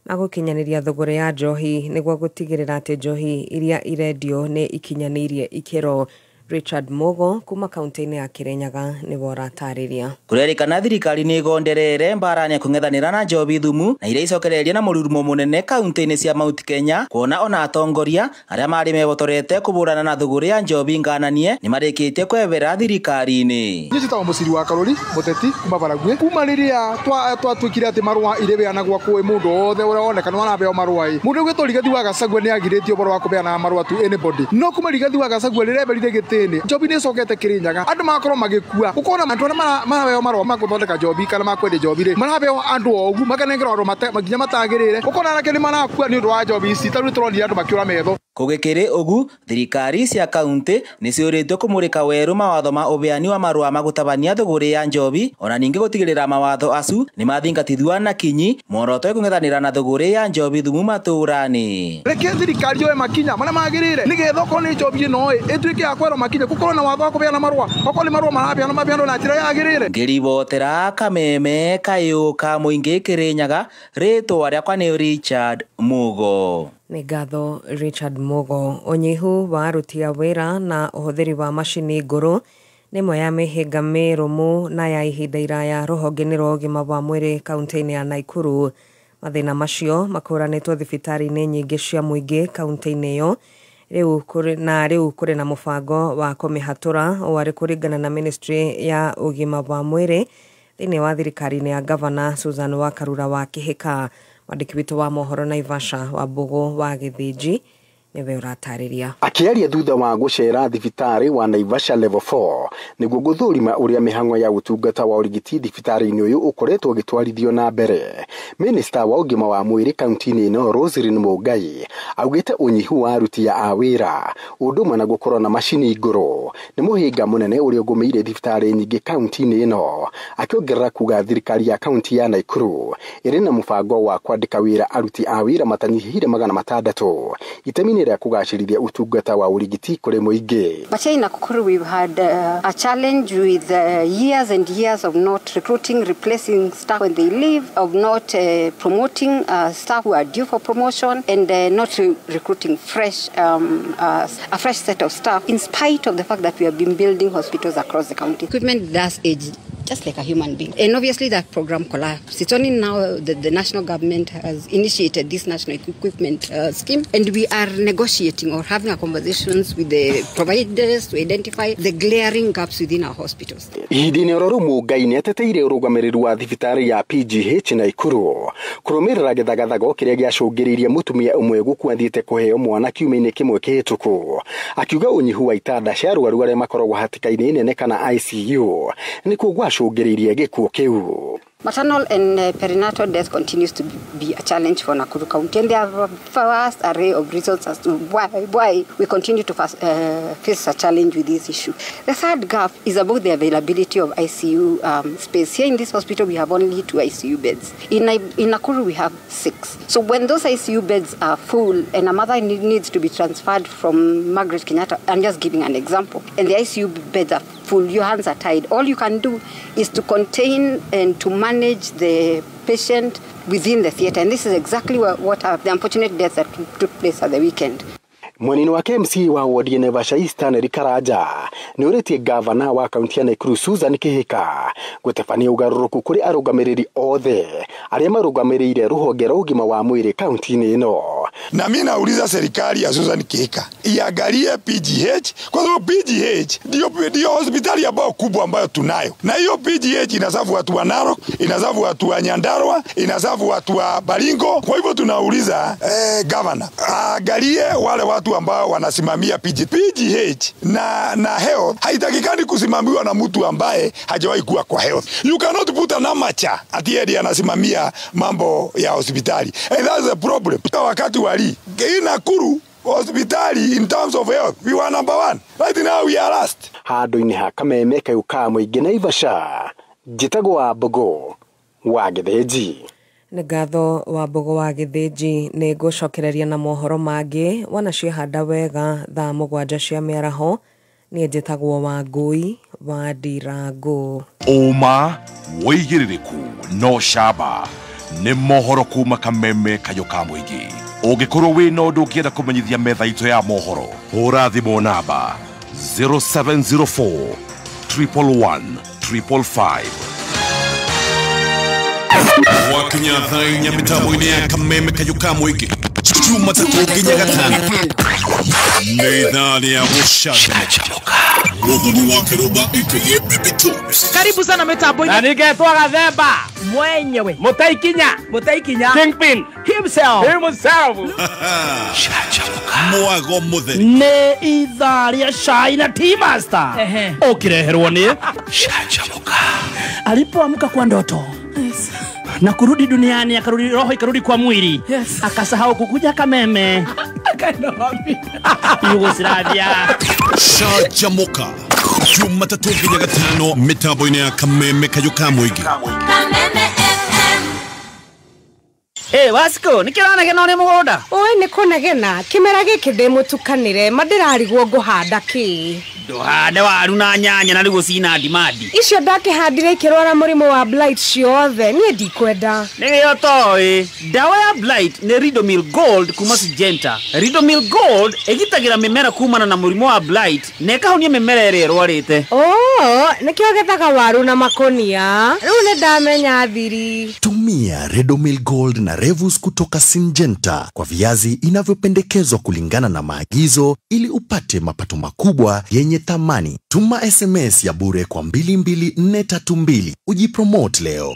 S15: ma gũkinyanĩria thũgũrĩ ya njohi nĩguo gũtigĩrĩra atĩ njohi iria irendio nĩ ikinyanĩirie ikĩro. Richard Mogo kuma kaunti-inĩ ya Kirinyaga nĩwe ũratarĩria.
S3: Kũrerĩkana thirikari nĩ ĩgonderere mbara ya kũng'ethanĩra na njohi thumu na iria icokereirie na mũrurumo mũnene kaunti-inĩ cia Mount Kenya, kuona ona atongoria arĩa marĩ mehotorete kũbũrana na thũgũrĩ ya njohi ngananie nĩ marĩkĩtie kwevera thirikari-inĩ.
S8: Niĩ njĩtagwo Mũciri wa Karũri, mũteti kuma Baragwe. Kuma rĩrĩa twatuĩkire atĩ marũa irĩbeanagwo kwĩ mũndũ wothe ũrĩa woneka nĩ arabeo marũa ĩ, mũndũ ũgwĩtwo Rigathi wa Gachagua nĩ agirĩtio ũhoro wa kũbeana marũa to anybody. No kuma Rigathi wa Gachagua rĩreberire gĩtĩ njobi nĩ ĩcokete Kirinyaga, andũ magakorwo magĩkua, ũkona andũ arĩa maraheo marũa ma gũthondeka njobi kana ma kwendia njobi rĩ, maraheo andũ ogu makanengerwo andũ nginya matagĩrĩire, ũkona anake nĩ marakua nĩ ũndũ wa njobi ici, ta rĩu tũronire andũ makĩũra metho.
S3: Kũgĩkĩrĩ ũgu, thirikari cia kaunti nĩ ciũrĩtio kũmũrĩka werũ mawatho ma ũbeani wa marũa ma gũtabania thũgũrĩ ya njobi, ona ningĩ gũtigĩrĩra mawatho acu nĩ mathingatithio na kinyi muoroto kũng'ethanĩra na thũgũrĩ ya njobi thumu matũũra-inĩ.
S8: Reke thirikari yoe makinya marĩa magĩrĩire nĩgetha okorwo nĩ njobi ĩno ĩ ĩtuĩke ya kwerwo makinya, gũkorwo na watho wa kũbeana marũa, okorwo nĩ marũa marabeanwo mabeanwo na njĩra yagĩrĩire.
S3: Ngĩribotera Kameme kayũ ka mũingĩ Kirinyaga, rĩtwa rĩakwa nĩ Richard Mugo.
S15: Nĩ ngatho Richard Mugo. Ũnyihu wa aruti a wĩra na ũhũthĩri wa macini ngũrũ nĩ ĩmwe ya mĩhĩnga mĩrũmu na ya ihinda iraya rũhonge-inĩ rwa ũgima wa mwĩrĩ kaunti-inĩ ya Nakuru. Mathĩna macio makũranĩtwo thibitarĩ-inĩ nyingĩ cia mũingĩ kaunti-inĩ ĩyo rĩu kũrĩ na mũbango wa kũmĩhatũra ũũ arĩ kũringana na ministry ya ũgima wa mwĩrĩ thĩinĩ wa thirikari-inĩ ya Gavana Susan Wakarura wa Kĩhĩka. Mwandĩki witũ wa mohoro Naivasha wa Mbũgũ wa Gĩthĩnji nĩwe ũratarĩria.
S23: Akĩaria thutha wa gũcera thibitarĩ wa Naivasha level 4 nĩguo gũthũrima ũrĩa mĩhang'o ya ũtungata wa ũrigiti thibitarĩ-inĩ ũyũ ũkoretwo ũgĩtwarithio na mbere, Minista wa ũgima wa mwĩrĩ kaunti-inĩ ĩno Roselyn Mũngai augĩte ũnyihu wa aruti a wĩra ũndũ ũmwe na gũkorwo na macini ngũrũ nĩ mũhĩnga mũnene ũrĩa ũgũmĩire thibitarĩ nyingĩ kaunti-inĩ ĩno, akĩongerera kuga thirikari ya kaunti ya Nakuru ĩrĩ na mũbango wa kwandĩka wĩra aruti a wĩra matanyihĩire 600 itemi-inĩ rĩa kũgacĩrithia ũtungata wa ũrigiti kũrĩ mũingĩ.
S24: But here in Nakuru we've had a challenge with years and years of not recruiting, replacing staff when they leave, of not promoting staff who are due for promotion, and not recruiting fresh a fresh set of staff, in spite of the fact that we have been building hospitals across the county. Equipment does age just like a human being. And obviously that program collapsed. It's only now that the national government has initiated this national equipment scheme, and we are negotiating or having a conversations with the providers to identify the glaring gaps within our hospitals.
S23: Ihinda-inĩ oro rĩu Mũngai nĩateteire ũrũgamĩrĩri wa thibitarĩ ya PGH Nakuru kũrũmĩrĩra gĩthagathago kĩrĩa gĩacũngĩrĩirie mũtumia ũmwe gũkua athiĩte kũheo mwana kiumia-inĩ kĩmwe kĩhĩtũku, akiuga ũnyihu wa itanda cia arwaru arĩa makoragwo hatĩka-inĩ nene kana ICU nĩkuo gwacũngĩrĩirie gĩkuũ kĩu.
S24: Maternal and perinatal death continues to be a challenge for Nakuru County, and there are a vast array of reasons as to why we continue to face a challenge with this issue. The third gap is about the availability of ICU space. Here in this hospital, we have only 2 ICU beds. In Nakuru, we have 6. So when those ICU beds are full and a mother needs to be transferred from Margaret Kenyatta, I'm just giving an example, and the ICU beds are full, your hands are tied. All you can do is to contain and to manage the patient within the theater, and this is exactly what the unfortunate death that took place at the weekend.
S23: Mwenini wa KMC wa wodi ya Naivasha East Henry Karanja nĩ ũrĩtie gavana wa kaunti ya Nakuru Susan Kihika gũtabania ũgarũrũku kũrĩ arũgamĩrĩri othe arĩa marũgamĩrĩire rũhonge rwa ũgima wa mwĩrĩ kaunti-inĩ ĩno.
S4: Na mimi nauliza serikali ya Susan Kihika iangalie PGH, kwa sababu PGH ndio hospitali ambayo kubwa ambayo tunayo, na hiyo PGH inasafu watu wa Narok, inasafu watu wa Nyandarua, inasafu watu wa Baringo. Kwa hivyo tunauliza governor aangalie wale watu ambao wanasimamia PGH na health. Haitakikani kusimamiwa na mtu ambaye hajawahi kuwa kwa health. You cannot put an amateur ati yeye anasimamia mambo ya hospitali. And that's the problem. Wakati wali Nakuru hospitali in terms of health we were number 1. Right now we are last.
S23: Handũ-inĩ ha Kameme kayũ ka mũingĩ Naivasha, njĩtagwo Wambugu wa Gĩthĩnji.
S15: Nĩ ngatho Wambugu wa Gĩthĩnji. Nĩ ngũcokereria na mohoro mangĩ wanaciehanda wega thaa 7 cia mĩaraho. Niĩ njĩtagwo Wangũi wa Ndirango.
S11: Ũma wĩigĩrĩrĩku no camba nĩ mohoro kuma Kameme kayũ ka mũingĩ. Ũngĩkorwo wĩna ũndũ ũngĩenda kũmenyithia metha itũ ya mohoro, hũra thimũ namba 0704 111 555.
S10: Wakinya thaa inya mĩtambo-inĩ ya Kameme kayũ ka mũingĩ Jumatatũ nginya Gatano nĩ ithaa rĩa gũcanjamũka. Muthoni wa Kĩrũmba aka Baby Tops.
S6: Karibu sana mitambo-inĩ.
S2: Na ningetwo Gathemba
S6: mwenyewe,
S2: Mũtaikinya Kingpin
S6: himself.
S10: Canjamũka. Mwago mũtheri
S2: nĩ ithaa rĩa cai na Tea Master ũkĩreherwo nĩ
S10: Canjamũka.
S2: Alipoamka kwa ndoto na kurudi duniani, akarudi roho ikarudi kwa mwili.
S7: Yes.
S2: Akasahau kukuja Kameme.
S6: Akaenda wapi?
S2: Yugoslavia.
S10: Canjamũka Jumatatũ nginya Gatano mĩtambo-inĩ ya Kameme kayũ ka mũingĩ.
S9: Kameme FM.
S12: Hey, Wasiko, nĩ kĩranegena ũrĩ mũgũnda?
S25: Oi, nĩ kũnegena. Kĩmera gĩkĩ ndĩ mũtukanĩre, ma ndĩrarigwo ngũhanda kĩ.
S12: Ndũhande waru na nyanya na nĩguo cina ndimandi.
S25: Icio ndakĩhandire ikĩrwara mũrimũ wa blight ciothe, niĩ ndikwenda.
S12: Nĩkĩo toĩ, ndawa ya blight nĩ Ridomil Gold kuma Syngenta. Ridomil Gold ĩgitagĩra mĩmera kumana na mũrimũ wa blight na ĩkahonia mĩmera ĩrĩa ĩrwarĩte.
S25: Oh, nĩkĩo gethaga waru na makũnia. Rĩu nĩ ndamenya thiri.
S26: Tumia Ridomil Gold na Revus kutoka Syngenta kwa viazi inavyopendekezwa kulingana na maagizo ili upate mapato makubwa yenye thamani. Tuma SMS ya bure kwa 22432 ujipromote leo.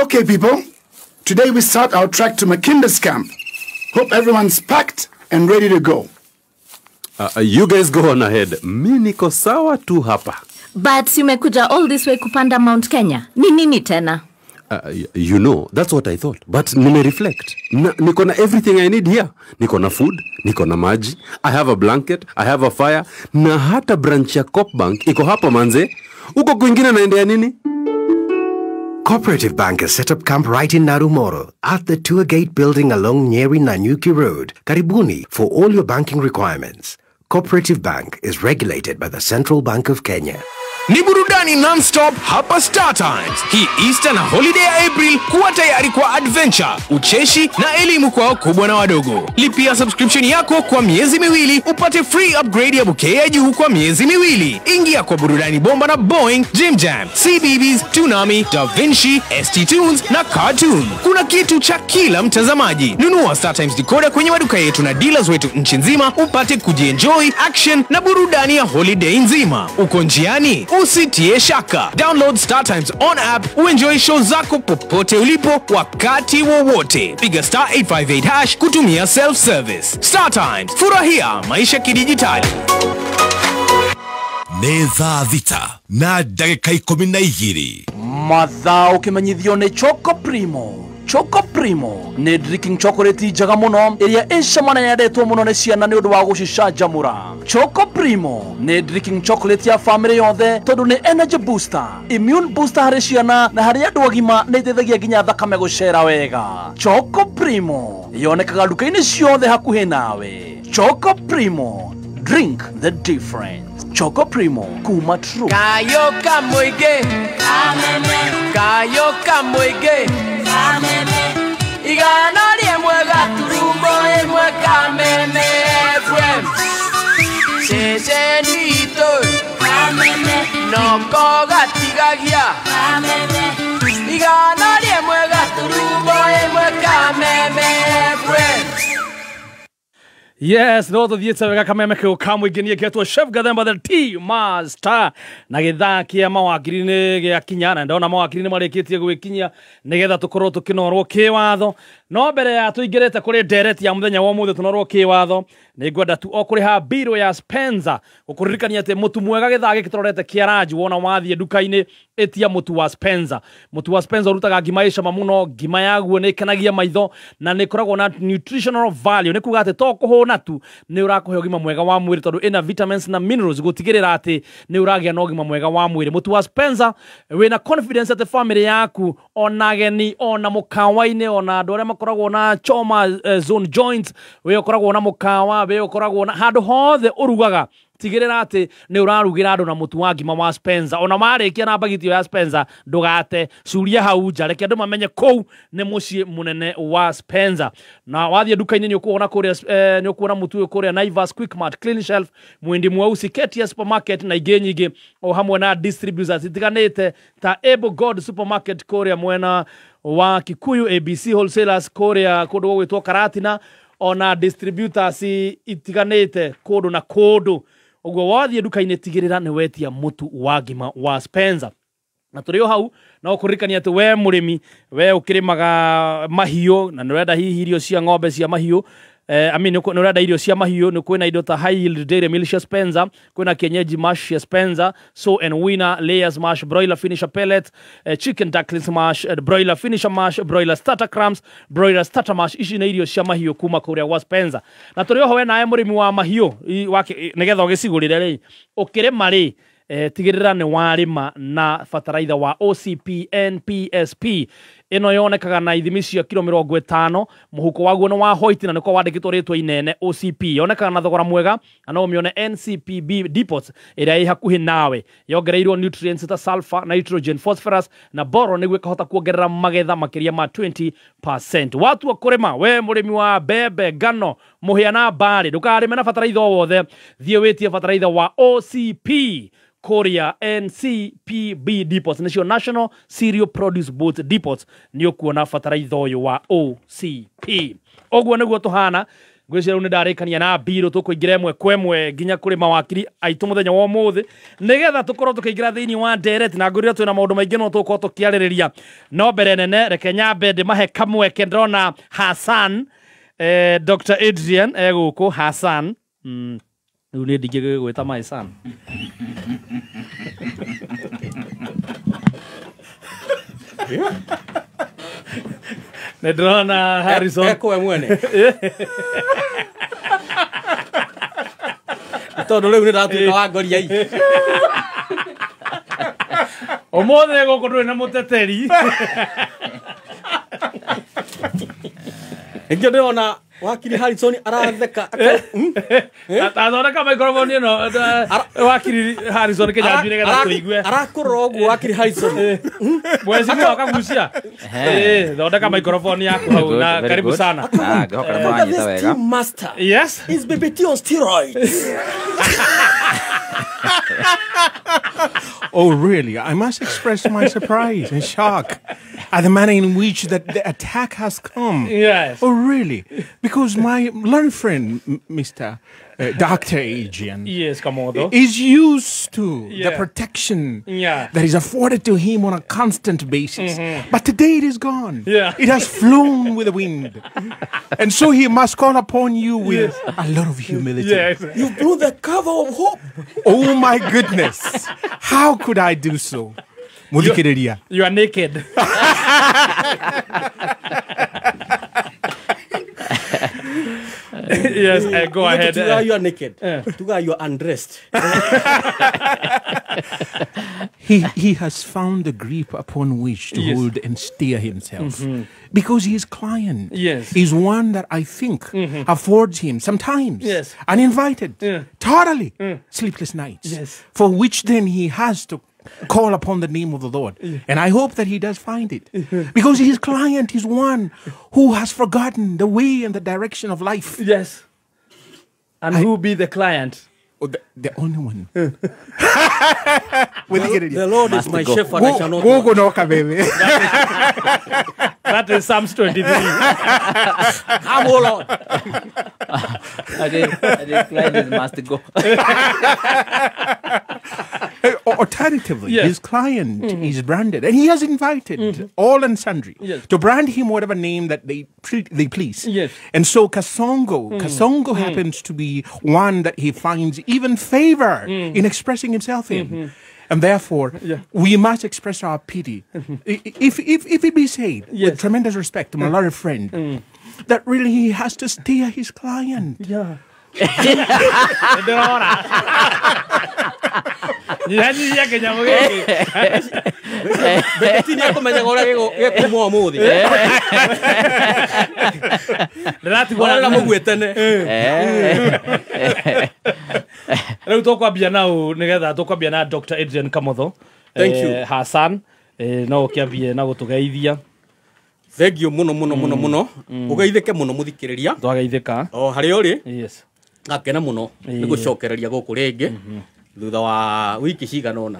S27: Okay people, today we start our trek to Makinda's camp. Hope everyone's packed and ready to go.
S1: You guys go on ahead. Mi niko sawa tu hapa.
S28: But umekuja all this way kupanda Mount Kenya. Ni nini tena?
S1: You know, that's what I thought. But nime reflect. Niko na everything I need here. Niko na food, niko na maji, I have a blanket, I have a fire, na hata branch ya Coop Bank iko hapa manze. Uko kwingine naendea nini?
S29: Cooperative Bank has set up camp right in Narumoro at the Tour Gate building along Nyeri Nanyuki Road, Karibuni, for all your banking requirements. Cooperative Bank is regulated by the Central Bank of Kenya.
S30: Ni burudani non-stop hapa Star Times. Hii Easter na holiday ya April, kuwa tayari kwa adventure, ucheshi na elimu kwa wakubwa na wadogo. Lipia subscription yako kwa miezi miwili, upate free upgrade ya bouquet ya juu kwa miezi miwili. Ingia kwa burudani bomba na Boeing, Jim Jam, CBeebies, Toonami, Da Vinci, ST Tunes na Cartoon. Kuna kitu cha kila mtazamaji. Nunua Star Times decoder kwenye maduka yetu na dealers wetu nchi nzima, upate kujienjoy action na burudani ya holiday nzima. Uko njiani? Usitie shaka. Download Star Times on app uenjoy show zako popote ulipo wakati wowote. Piga star 858 hash kutumia self-service. Star Times, furahia maisha kidijitali.
S11: Nĩ thaa 6 na ndagĩka 12.
S2: Mathaa ũkĩmenyithio nĩ Choco Primo. Choco Primo nĩ drinking chocolate njega mũno ĩrĩa ĩcama na yendetwo mũno nĩ ciana nĩ ũndũ wa gũcicanjamũra. Choco Primo nĩ drinking chocolate ya family yothe tondũ nĩ energy booster, immune booster harĩ ciana na harĩ andũ agima, nĩ ĩteithagia nginya thakame gũcera wega. Choco Primo yonekaga nduka-inĩ ciothe hakuhĩ nawe. Choco Primo, drink the difference. Choco Primo kuma True.
S5: Kayo kamũingĩ, kayo kamũingĩ, igana rĩmwe gaturumbo ĩmwe Kameme FM. Ceceni itũ noko gatigagia, igana rĩmwe gaturumbo ĩmwe Kameme FM.
S2: Yes, no tũthiĩte wega kameme kĩu ka mũingĩ niĩ ngetwo Chef Gathemba the Tea Master na gĩthaa kĩa mawakiri nĩ gĩakinya na ndona mawakiri nĩ marĩkĩtie gwĩkinyia nĩgetha tũkorwo tũkĩnorwo kĩwatho. No mbere ya tũingĩrĩte kũrĩ ndereti ya mũthenya wa ũmũthĩ tũnorwo kĩwatho, nĩ ngwenda tu o kũrĩha mbirũ ya Spencer gũkũririkania atĩ mũtu mwega gĩthaa gĩkĩ tũrorete kĩa ranji wona wathiĩ nduka-inĩ ĩtia mũtu wa Spencer. Mũtu wa Spencer ũrutaga ngima ĩ cama mũno, ngima yaguo nĩ ĩkenagia maitho na nĩ ĩkoragwo na nutritional value, nĩ kuga atĩ to kũhũna tu nĩ ũrakũhe ũgima mwega wa mwĩrĩ tondũ ĩna vitamins na minerals gũtigĩrĩra atĩ nĩ ũragĩa na ũgima mwega wa mwĩrĩ. Mũtu wa Spencer wĩna confidence atĩ family yaku ona ageni ona mũkawa-inĩ ona andũ arĩa makoragwo na choma zone joints, wĩ ũkoragwo na mũkawa, wĩ ũkoragwo na handũ hothe ũrugaga, tigĩrĩra atĩ nĩ ũrarugĩra andũ na mũtu wa ngima wa Spencer. Ona warĩkia na mbagiti ĩyo ya Spencer ndũgate curia hau nja, reke andũ mamenye kũu nĩ mũciĩ mũnene wa Spencer. Na wathiĩ nduka-inĩ nĩ ũkuona kũrĩa nĩ ũkuona mũtu ũyũ kũrĩa Naivas, Quickmart, Clean Shelf, Mwindi Mweusi, KTS Supermarket na ingĩ nyingĩ, o hamwe na distributors itiganĩte ta Able God Supermarket kũrĩa mwena wa Kikuyu, ABC Wholesalers kũrĩa kũndũ gũgwĩtwo Karatina, ona distributors itiganĩte kũndũ na kũndũ. Ũguo wathiĩ nduka-inĩ tigĩrĩra nĩ wetia mũtu wa ngima wa Spencer. Na tũrĩ o hau no kũririkania atĩ we mũrĩmi, we ũkĩrĩmaga mahiũ na nĩ ũrenda hihi irio cia ng'ombe cia mahiũ, nĩ ũrenda irio cia mahiũ, nĩ kwĩna indo ta high yield dairy meal cia Spencer, kwĩna kienyeji mash cia Spencer, so and winner layers mash, broiler finisher pellet, chicken ducklings mash, broiler finisher mash, broiler starter crumbs, broiler starter mash. Ici nĩ irio cia mahiũ kuma kũrĩa gwa Spencer. Na tũrĩ oho we nawe mũrĩmi wa mahiũ nĩgetha ũgĩcigũrĩre rĩ, ũkĩrĩma rĩ, tigĩrĩra nĩ warĩma na bataraitha wa OCP NPSP. Ĩno yonekaga na ithimi cia kilo 50, mũhuko waguo nĩ wa white na nĩko wandĩkĩtwo rĩtwa inene OCP. Yonekaga na thogora mwega na no ũmĩone NCPB depots ĩrĩa ĩ hakuhĩ nawe. Yongereirwo nutrients ta sulfur, nitrogen, phosphorus na boron nĩguo ĩkahota kuongerera magetha makĩria ma 20%. Watua kũrĩma we mũrĩmi wa mbembe, ngano, mũhĩa na mbarĩ, ndũkarĩme na bataraitha o wothe, thiĩ wĩtie bataraitha wa OCP kũrĩa NCPB depots, nĩcio National Cereal Produce Board depots, nĩ ũkuona bataraitha ũyũ wa OCP. Ũguo nĩguo tũhana. Ngwĩciria rĩu nĩ ndarĩkania na mbirũ, tũkũingĩra ĩmwe kwa ĩmwe nginya kũrĩ mawakiri aitũ mũthenya wa ũmũthĩ nĩgetha tũkorwo tũkĩingĩra thĩinĩ wa ndereti, na ngwĩrire twĩna maũndũ maingĩ no tũgũkorwo tũkĩarĩrĩria. No mbere nene reke nyambe ndĩmahe kamweke. Ndĩrona Hassan, Dr. Adrian egũkũ. Hassan, rĩu nĩ ndingĩgwĩta my son. Nĩ ndĩrona Harrison
S8: ekwe mwene tondũ rĩu nĩ ndatuĩka wa ngoria ii.
S2: Ũmũthĩ gũkũ ndũrĩ na mũteteri.
S8: Nĩkĩo ndĩrona wakiri Harrison aratheka.
S2: Athondeka microphone ĩno wakiri Harrison Kĩnyanjui nĩgetha tũigue.
S8: Arakũrora ũguo wakiri Harrison.
S2: Mheshimiwa akagucia. Thondeka microphone yaku hau na karibu sana.
S8: Ngĩhoka nĩ mwanyita wega. Master.
S2: Yes.
S8: Is BBT on steroids.
S13: Oh, really? I must express my surprise and shock at the manner in which that the attack has come.
S2: Yes.
S13: Oh, really? Because my learned friend, Mr. Dr. Adrian,
S2: yes, Kamodo,
S13: is used to the protection that is afforded to him on a constant basis. But today it is gone.
S2: Yeah.
S13: It has flown with the wind. And so he must call upon you with a lot of humility.
S2: Yes.
S8: You blew the cover of hope.
S13: Oh, my goodness. How could I do so?
S2: You are naked. Yes, go ahead.
S8: Tuga, you are naked. Tuga, you are undressed.
S13: He has found the grip upon which to hold and steer himself. Because his client is one that I think affords him sometimes uninvited, totally sleepless nights, for which then he has to call upon the name of the Lord. And I hope that he does find it. Because his client is one who has forgotten the way and the direction of life.
S2: Yes. And who be the client?
S13: Oh, the only one.
S8: The Lord is my shepherd, I shall not
S13: want. Go no kabebe.
S2: That is Psalms 23.
S8: Come, O Lord.
S3: I decline must go.
S13: Alternatively, his client is branded, and he has invited all and sundry to brand him whatever name that they please.
S2: Yes.
S13: And so Kasongo happens to be one that he finds even favor in expressing himself in. And therefore, we must express our pity. If it be said, with tremendous respect to my Malawi friend, that really he has to steer his client.
S2: Yeah. Rĩu tũkwambia nau nĩgetha tũkwambia na Dr. Adrian Kamotho.
S8: Thank you.
S2: Hassan, no ũkĩambie na gũtũgeithia.
S8: Thank you mũno mũno mũno mũno. Ũgeithĩke mũno mũthikĩrĩria.
S2: Twageithĩka.
S8: O harĩa ũrĩ.
S2: Yes.
S8: Ngakena mũno nĩ gũcokereria gũkũ rĩngĩ thutha wa wiki cigana ũna.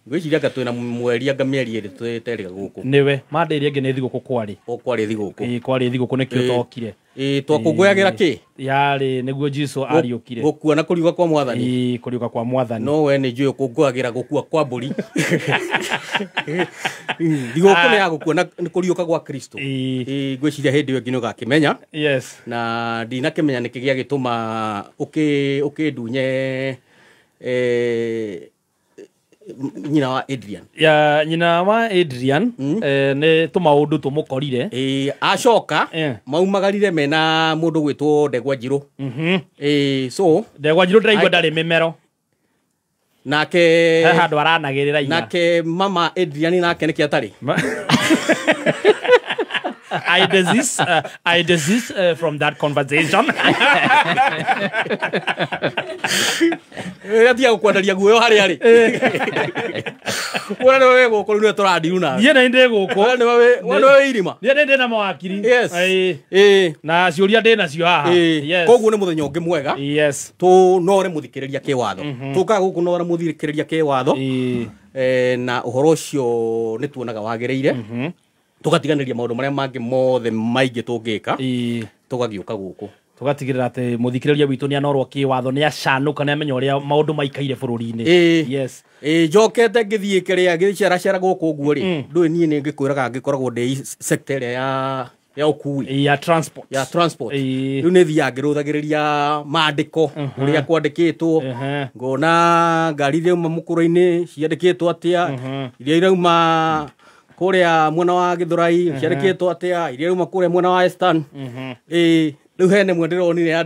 S8: Ngwĩciria anga twĩna mweri anga mĩeri ĩrĩ tũterĩga gũkũ.
S2: Nĩwe mande ĩrĩa ĩngĩ nĩ thigũkũ kwarĩ.
S8: O kwarĩ thigũkũ.
S2: Ĩĩ kwarĩ thigũkũ nĩkĩo tokire.
S8: Ĩĩ twakũngũyagĩra kĩ?
S2: Yarĩ nĩguo Jesũ ariũkire.
S8: Gũkua na kũriũka kwa mwathani.
S2: Ĩĩ kũriũka kwa mwathani.
S8: No we nĩ njũĩ ũkũngũyagĩra gũkua kwa mbũri. Thigũkũ nĩ ya gũkua na kũriũka gwa Kristo. Ĩĩ ngwĩciria hĩndĩ ĩyo ĩngĩ nĩ ũgakĩmenya.
S2: Yes.
S8: Na ndinakĩmenya nĩkĩ gĩagĩtũma ũkĩndunye nyina wa Adrian.
S2: Ya nyina wa Adrian nĩ tũmaũndũ tũmũkorire.
S8: Acoka maumagarire mena mũndũ gwĩtwo Ndegwa Njirũ. So
S2: Ndegwa Njirũ ndĩraigua ndarĩ mĩmero.
S8: Nake
S2: he handũ aranagĩrĩra ira.
S8: Nake mama Adrian nake nĩkĩ atarĩ?
S2: I desist from that conversation.
S8: Atiga gũkwenderia guoyo harĩa arĩ. Wona nĩwe wĩ gũkũ rĩu nĩwe tũrandiru nawe.
S2: Niĩ nĩ ndĩ gũkũ.
S8: Wona nĩwe wĩ irima.
S2: Niĩ nĩ ndĩ na mawakiri.
S8: Yes.
S2: Na ciũria ndĩ nacio haha. Yes.
S8: Koguo nĩ mũthenya ũngĩ mwega.
S2: Yes.
S8: Tũnore mũthikĩrĩria kĩwatho. Tũkaga gũkũ nora mũthikĩrĩria kĩwatho. Na ũhoro ũcio nĩ tuonaga wagĩrĩire. Tũgatiganĩria maũndũ marĩa mangĩ mothe maingĩ tũngĩka. Tũgagĩũka gũkũ.
S2: Tũgatigĩrĩra atĩ mũthikĩrĩria witũ nĩ anorwo kĩwatho nĩ acanũka nĩ amenya ũrĩa maũndũ maikaire bũrũri-inĩ. Yes.
S8: Njokete ngĩthiĩ kĩrĩa ngĩceracera gũkũ ũguo rĩ, ndũĩ niĩ nĩ ngĩkwĩraga ngĩkoragwo ndĩ sector ĩrĩa ya ũkui.
S2: Ya transport.
S8: Ya transport. Rĩu nĩ thiaga ngĩrũthagĩrĩria maandĩko ũrĩa kwandĩkĩtwo. Ngona ngari iria irauma mũkũrũ-inĩ ciandĩkĩtwo atĩa, iria irauma kũrĩa mwena wa Gĩthũrai ciandĩkĩtwo atĩa, iria irauma kũrĩa mwena wa Western. Rĩu hena ĩmwe ndĩronire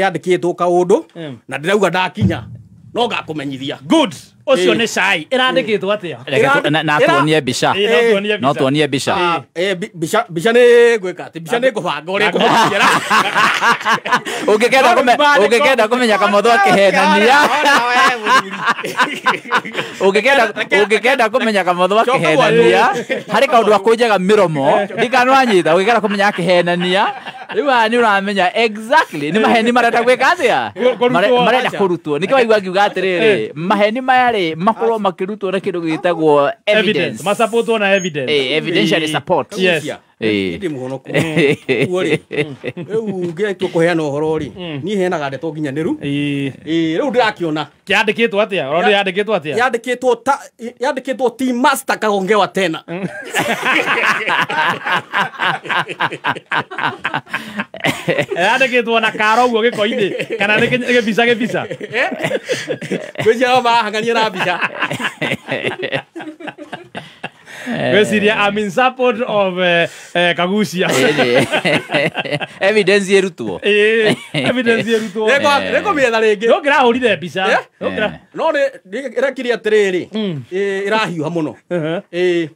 S8: yandĩkĩtwo kaũndũ na ndĩrauga ndakinya no ngakũmenyithia.
S2: Good. Ũcio nĩ cai. Ĩrandĩkĩtwo atĩa?
S3: Na tuonie mbica. No tuonie mbica.
S8: Mbica nĩ ngwĩka atĩ mbica nĩ ngũbanga ũrĩa ngũbangĩra.
S3: Ũngĩkenda kũmenya Kamotho akĩhenania. Ũngĩkenda kũmenya Kamotho akĩhenania harĩ kaũndũ akũnjaga mĩromo ndikanwanyita ũngĩkenda kũmenya akĩhenania rĩu haha nĩ ũramenya exactly nĩ maheni marenda gwĩka atĩa marenda kũrutwo nĩkĩo waigua ngiuga atĩrĩrĩ maheni maya rĩ makorwo makĩrutwo na kĩndũ gĩtagwo evidence
S2: masapotwo na evidence
S3: evidentiary support.
S2: Yes.
S8: Ndĩ mũhonoku. Ũguo rĩ rĩu ngĩtua kũheana ũhoro rĩ niĩ heanaga ndeto nginyanĩru. Rĩu ndĩrakĩona
S2: kĩandĩkĩtwo atĩa? Ũrona yandĩkĩtwo atĩa?
S8: Yandĩkĩtwo Team Master kagongewa tena.
S2: Yandĩkĩtwo na karo ũguo gĩko-inĩ kana nĩ gĩbica gĩbica?
S8: Ngwĩciria marahang'ania na mbica.
S2: Ngwĩciria I'm in support of Kagucia.
S3: Evidence ĩrutwo.
S2: Evidence ĩrutwo.
S8: Nĩngũmĩetha rĩngĩ.
S2: No kĩrahũrire mbica.
S8: No nĩ ĩrekire atĩrĩrĩ, ĩrahiũha mũno. Rĩu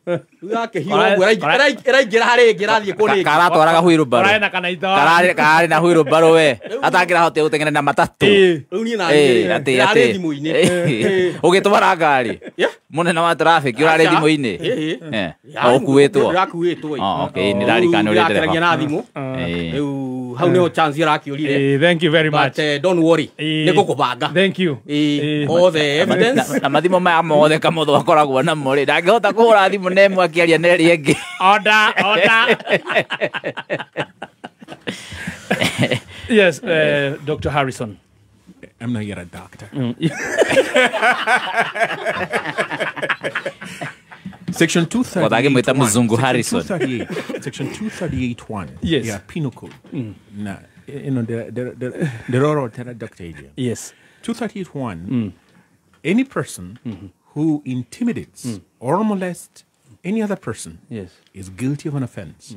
S8: yakĩhiũha ũguo ĩraingĩra harĩ ĩngĩ ĩrathiĩ kũ rĩngĩ.
S3: Karatwaraga wheelbarrow. Kararĩ na wheelbarrow we. Atangĩrahotire gũteng'era na matatũ.
S8: Rĩu niĩ naniĩ ndĩrarĩ thimũ-inĩ.
S3: Ũgĩtwara ngari. Mũnene wa traffic ũrarĩ thimũ-inĩ. Ũkuĩtwo.
S8: Ndĩrakuĩtwo.
S3: Okay, nĩ ndarikana ũrĩa
S8: ndereba. Na thimũ. Rĩu Rĩu hau nĩho chance ĩrakĩũrire.
S2: Thank you very much.
S8: But don't worry, nĩ ngũkũbanga.
S2: Thank you.
S8: All the evidence.
S3: Na mathimo maya mothe Kamotho akoragwo namo rĩ, ndangĩhota kũhũra thimũ na ĩmwe akĩaria na ĩrĩa ĩngĩ.
S2: Order, order. Yes, Dr. Harrison.
S13: I'm not yet a doctor. Section 238.
S3: Harrison.
S13: Section 238.1.
S2: Yes.
S13: Yeah, Penal Code. Na, you know, the Dr. Adrian.
S2: Yes.
S13: 238.1. Any person who intimidates or molests any other person is guilty of an offense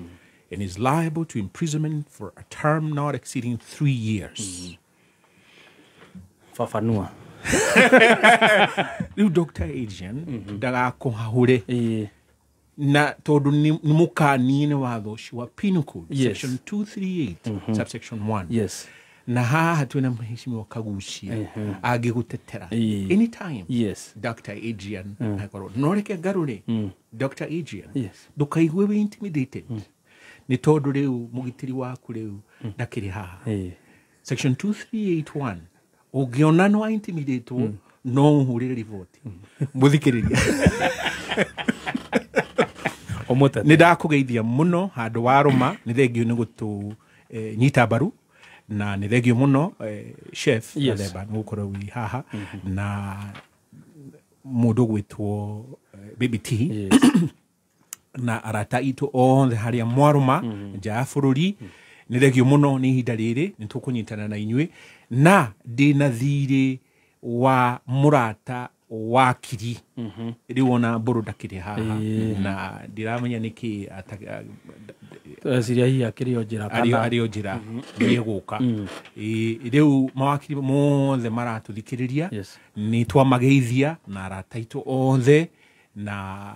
S13: and is liable to imprisonment for a term not exceeding 3 years.
S2: Fafanua.
S13: Rĩu Dr. Adrian ndagakũhahũre na tondũ nĩ mũkanie watho ũcio wa Penal Code section 238 subsection 1.
S2: Yes.
S13: Na haha twĩna mheshimiwa Kagucia angĩgũtetera anytime.
S2: Yes.
S13: Dr. Adrian akorwo no reke ngarũre Dr. Adrian ndũkaigue wĩ intimidated nĩ tondũ rĩu mũgitĩri waku rĩu ndakĩrĩ haha. Section 2381 ũngĩona no intimidatwo no ũhũrĩre riboti mũthikĩrĩria. Nĩ ndakũgeithia mũno handũ warũma, nĩ thengio nĩ gũtũ nyita mbaru, na nĩ thengio mũno chef Gathemba nĩ gũkorwo wĩ haha na mũndũ gwĩtwo Baby T na arata itũ othe harĩa mwarũma nja ya bũrũri. Nĩ thengio mũno nĩ ihinda rĩrĩ nĩ tũkũnyitana na inyuĩ, na ndĩna thirĩ wa mũrata wa kiri rĩu ona mbũrũ ndakĩrĩ haha na ndiramenya nĩkĩ
S2: ciria hihi akĩrĩ o njĩra kana
S13: arĩ o njĩra nĩegũka. Rĩu mawakiri mothe maratũthikĩrĩria nĩ twamageithia na arata aitũ othe, na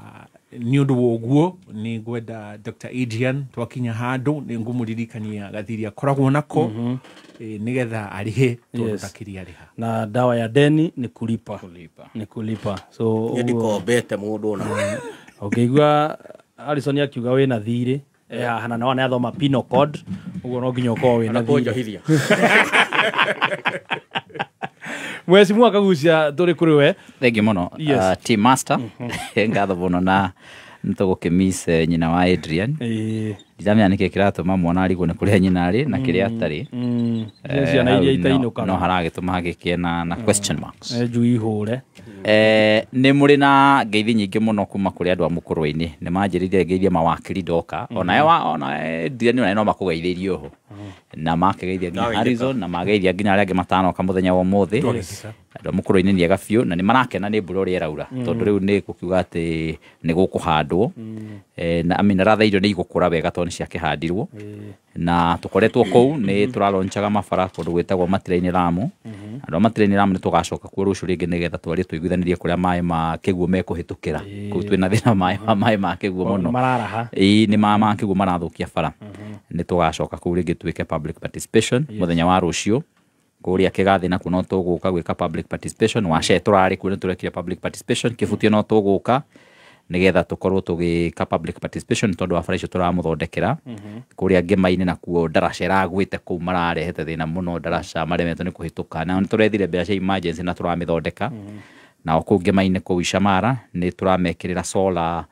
S13: nĩ ũndũ wa ũguo nĩ ngwenda Dr. Adrian twakinya handũ nĩ ngũmũririkania gathiri akoragwo nako nĩgetha arĩhe tondũ ndakĩrĩ arĩha.
S2: Na dawa ya deni ni kulipa. Ni kulipa. So
S8: niĩ ndikombete mũndũ ona.
S2: Ũngĩigua Harrison akiuga wĩna thirĩ haha na nĩ athoma Penal Code ũguo no nginya ũkorwo wĩna thirĩ. Mheshimiwa Kagucia tũrĩ kũrĩ we.
S3: Thank you mũno. Team Master. Ngatho mũno na nĩtũgũkĩmiss nyina wa Adrian. Ndiramenya nĩkĩ kĩratũma mwana arigwo nĩ kũrĩa nyina arĩ na kĩrĩa atarĩ.
S2: Ciana iria itainũkaga
S3: no haragĩtũma hagĩkĩe na question marks.
S2: Njui ihũre.
S3: Nĩ mũrĩ na ngeithi nyingĩ mũno kuma kũrĩ andũ a mũkũrwe-inĩ. Nĩ manjĩrĩire ngeithie mawakiri ndoka. Ona Adrian onawe no makũgeithĩirie oho. Na makegeithia nginya Harrison na mageithia nginya arĩa angĩ matanoka mũthenya wa ũmũthĩ. Andũ a mũkũrwe-inĩ nĩ ega biũ na nĩ marakena nĩ mbura ũrĩa ĩraura tondũ rĩu nĩ gũkiuga atĩ nĩ gũkũhandwo. Na ratha irio nĩ igũkũra wega tondũ nĩ ciakĩhandirwo. Na tũkoretwo kũu nĩ tũraronchaga mabara kũndũ gwĩtagwo Matira-inĩ Lamu. Andũ a Matira-inĩ Lamu nĩ tũgacoka kuo rũciũ rĩngĩ nĩgetha twarie tũiguithanĩrie kũrĩa maĩ ma kĩguũ mekũhĩtũkĩra. Kũu twĩna thĩna maĩ ma kĩguũ mũno.
S2: Mararaha.
S3: Ĩĩ nĩ maĩ ma kĩguũ marathũkia bara. Nĩ tũgacoka kũu rĩngĩ twĩke public participation mũthenya wa rũciũ. Kũrĩa kĩgathĩ nakuo no tũgũka gwĩka public participation. Wacee tũrarĩ kuo nĩ tũrekire public participation. Kĩbutio no tũgũka nĩgetha tũkorwo tũgĩka public participation tondũ wa bara icio tũramũthondekera. Kũrĩa Ngĩma-inĩ nakuo ndaraca ĩragwĩte kũu mararehete thĩna mũno, ndaraca maremetwo nĩ kũhĩtũka. Na nĩ tũrethire mbeca cia emergency na tũramĩthondeka. Na o kũu Ngĩma-inĩ kũu Icamara nĩ tũramekĩrĩra solar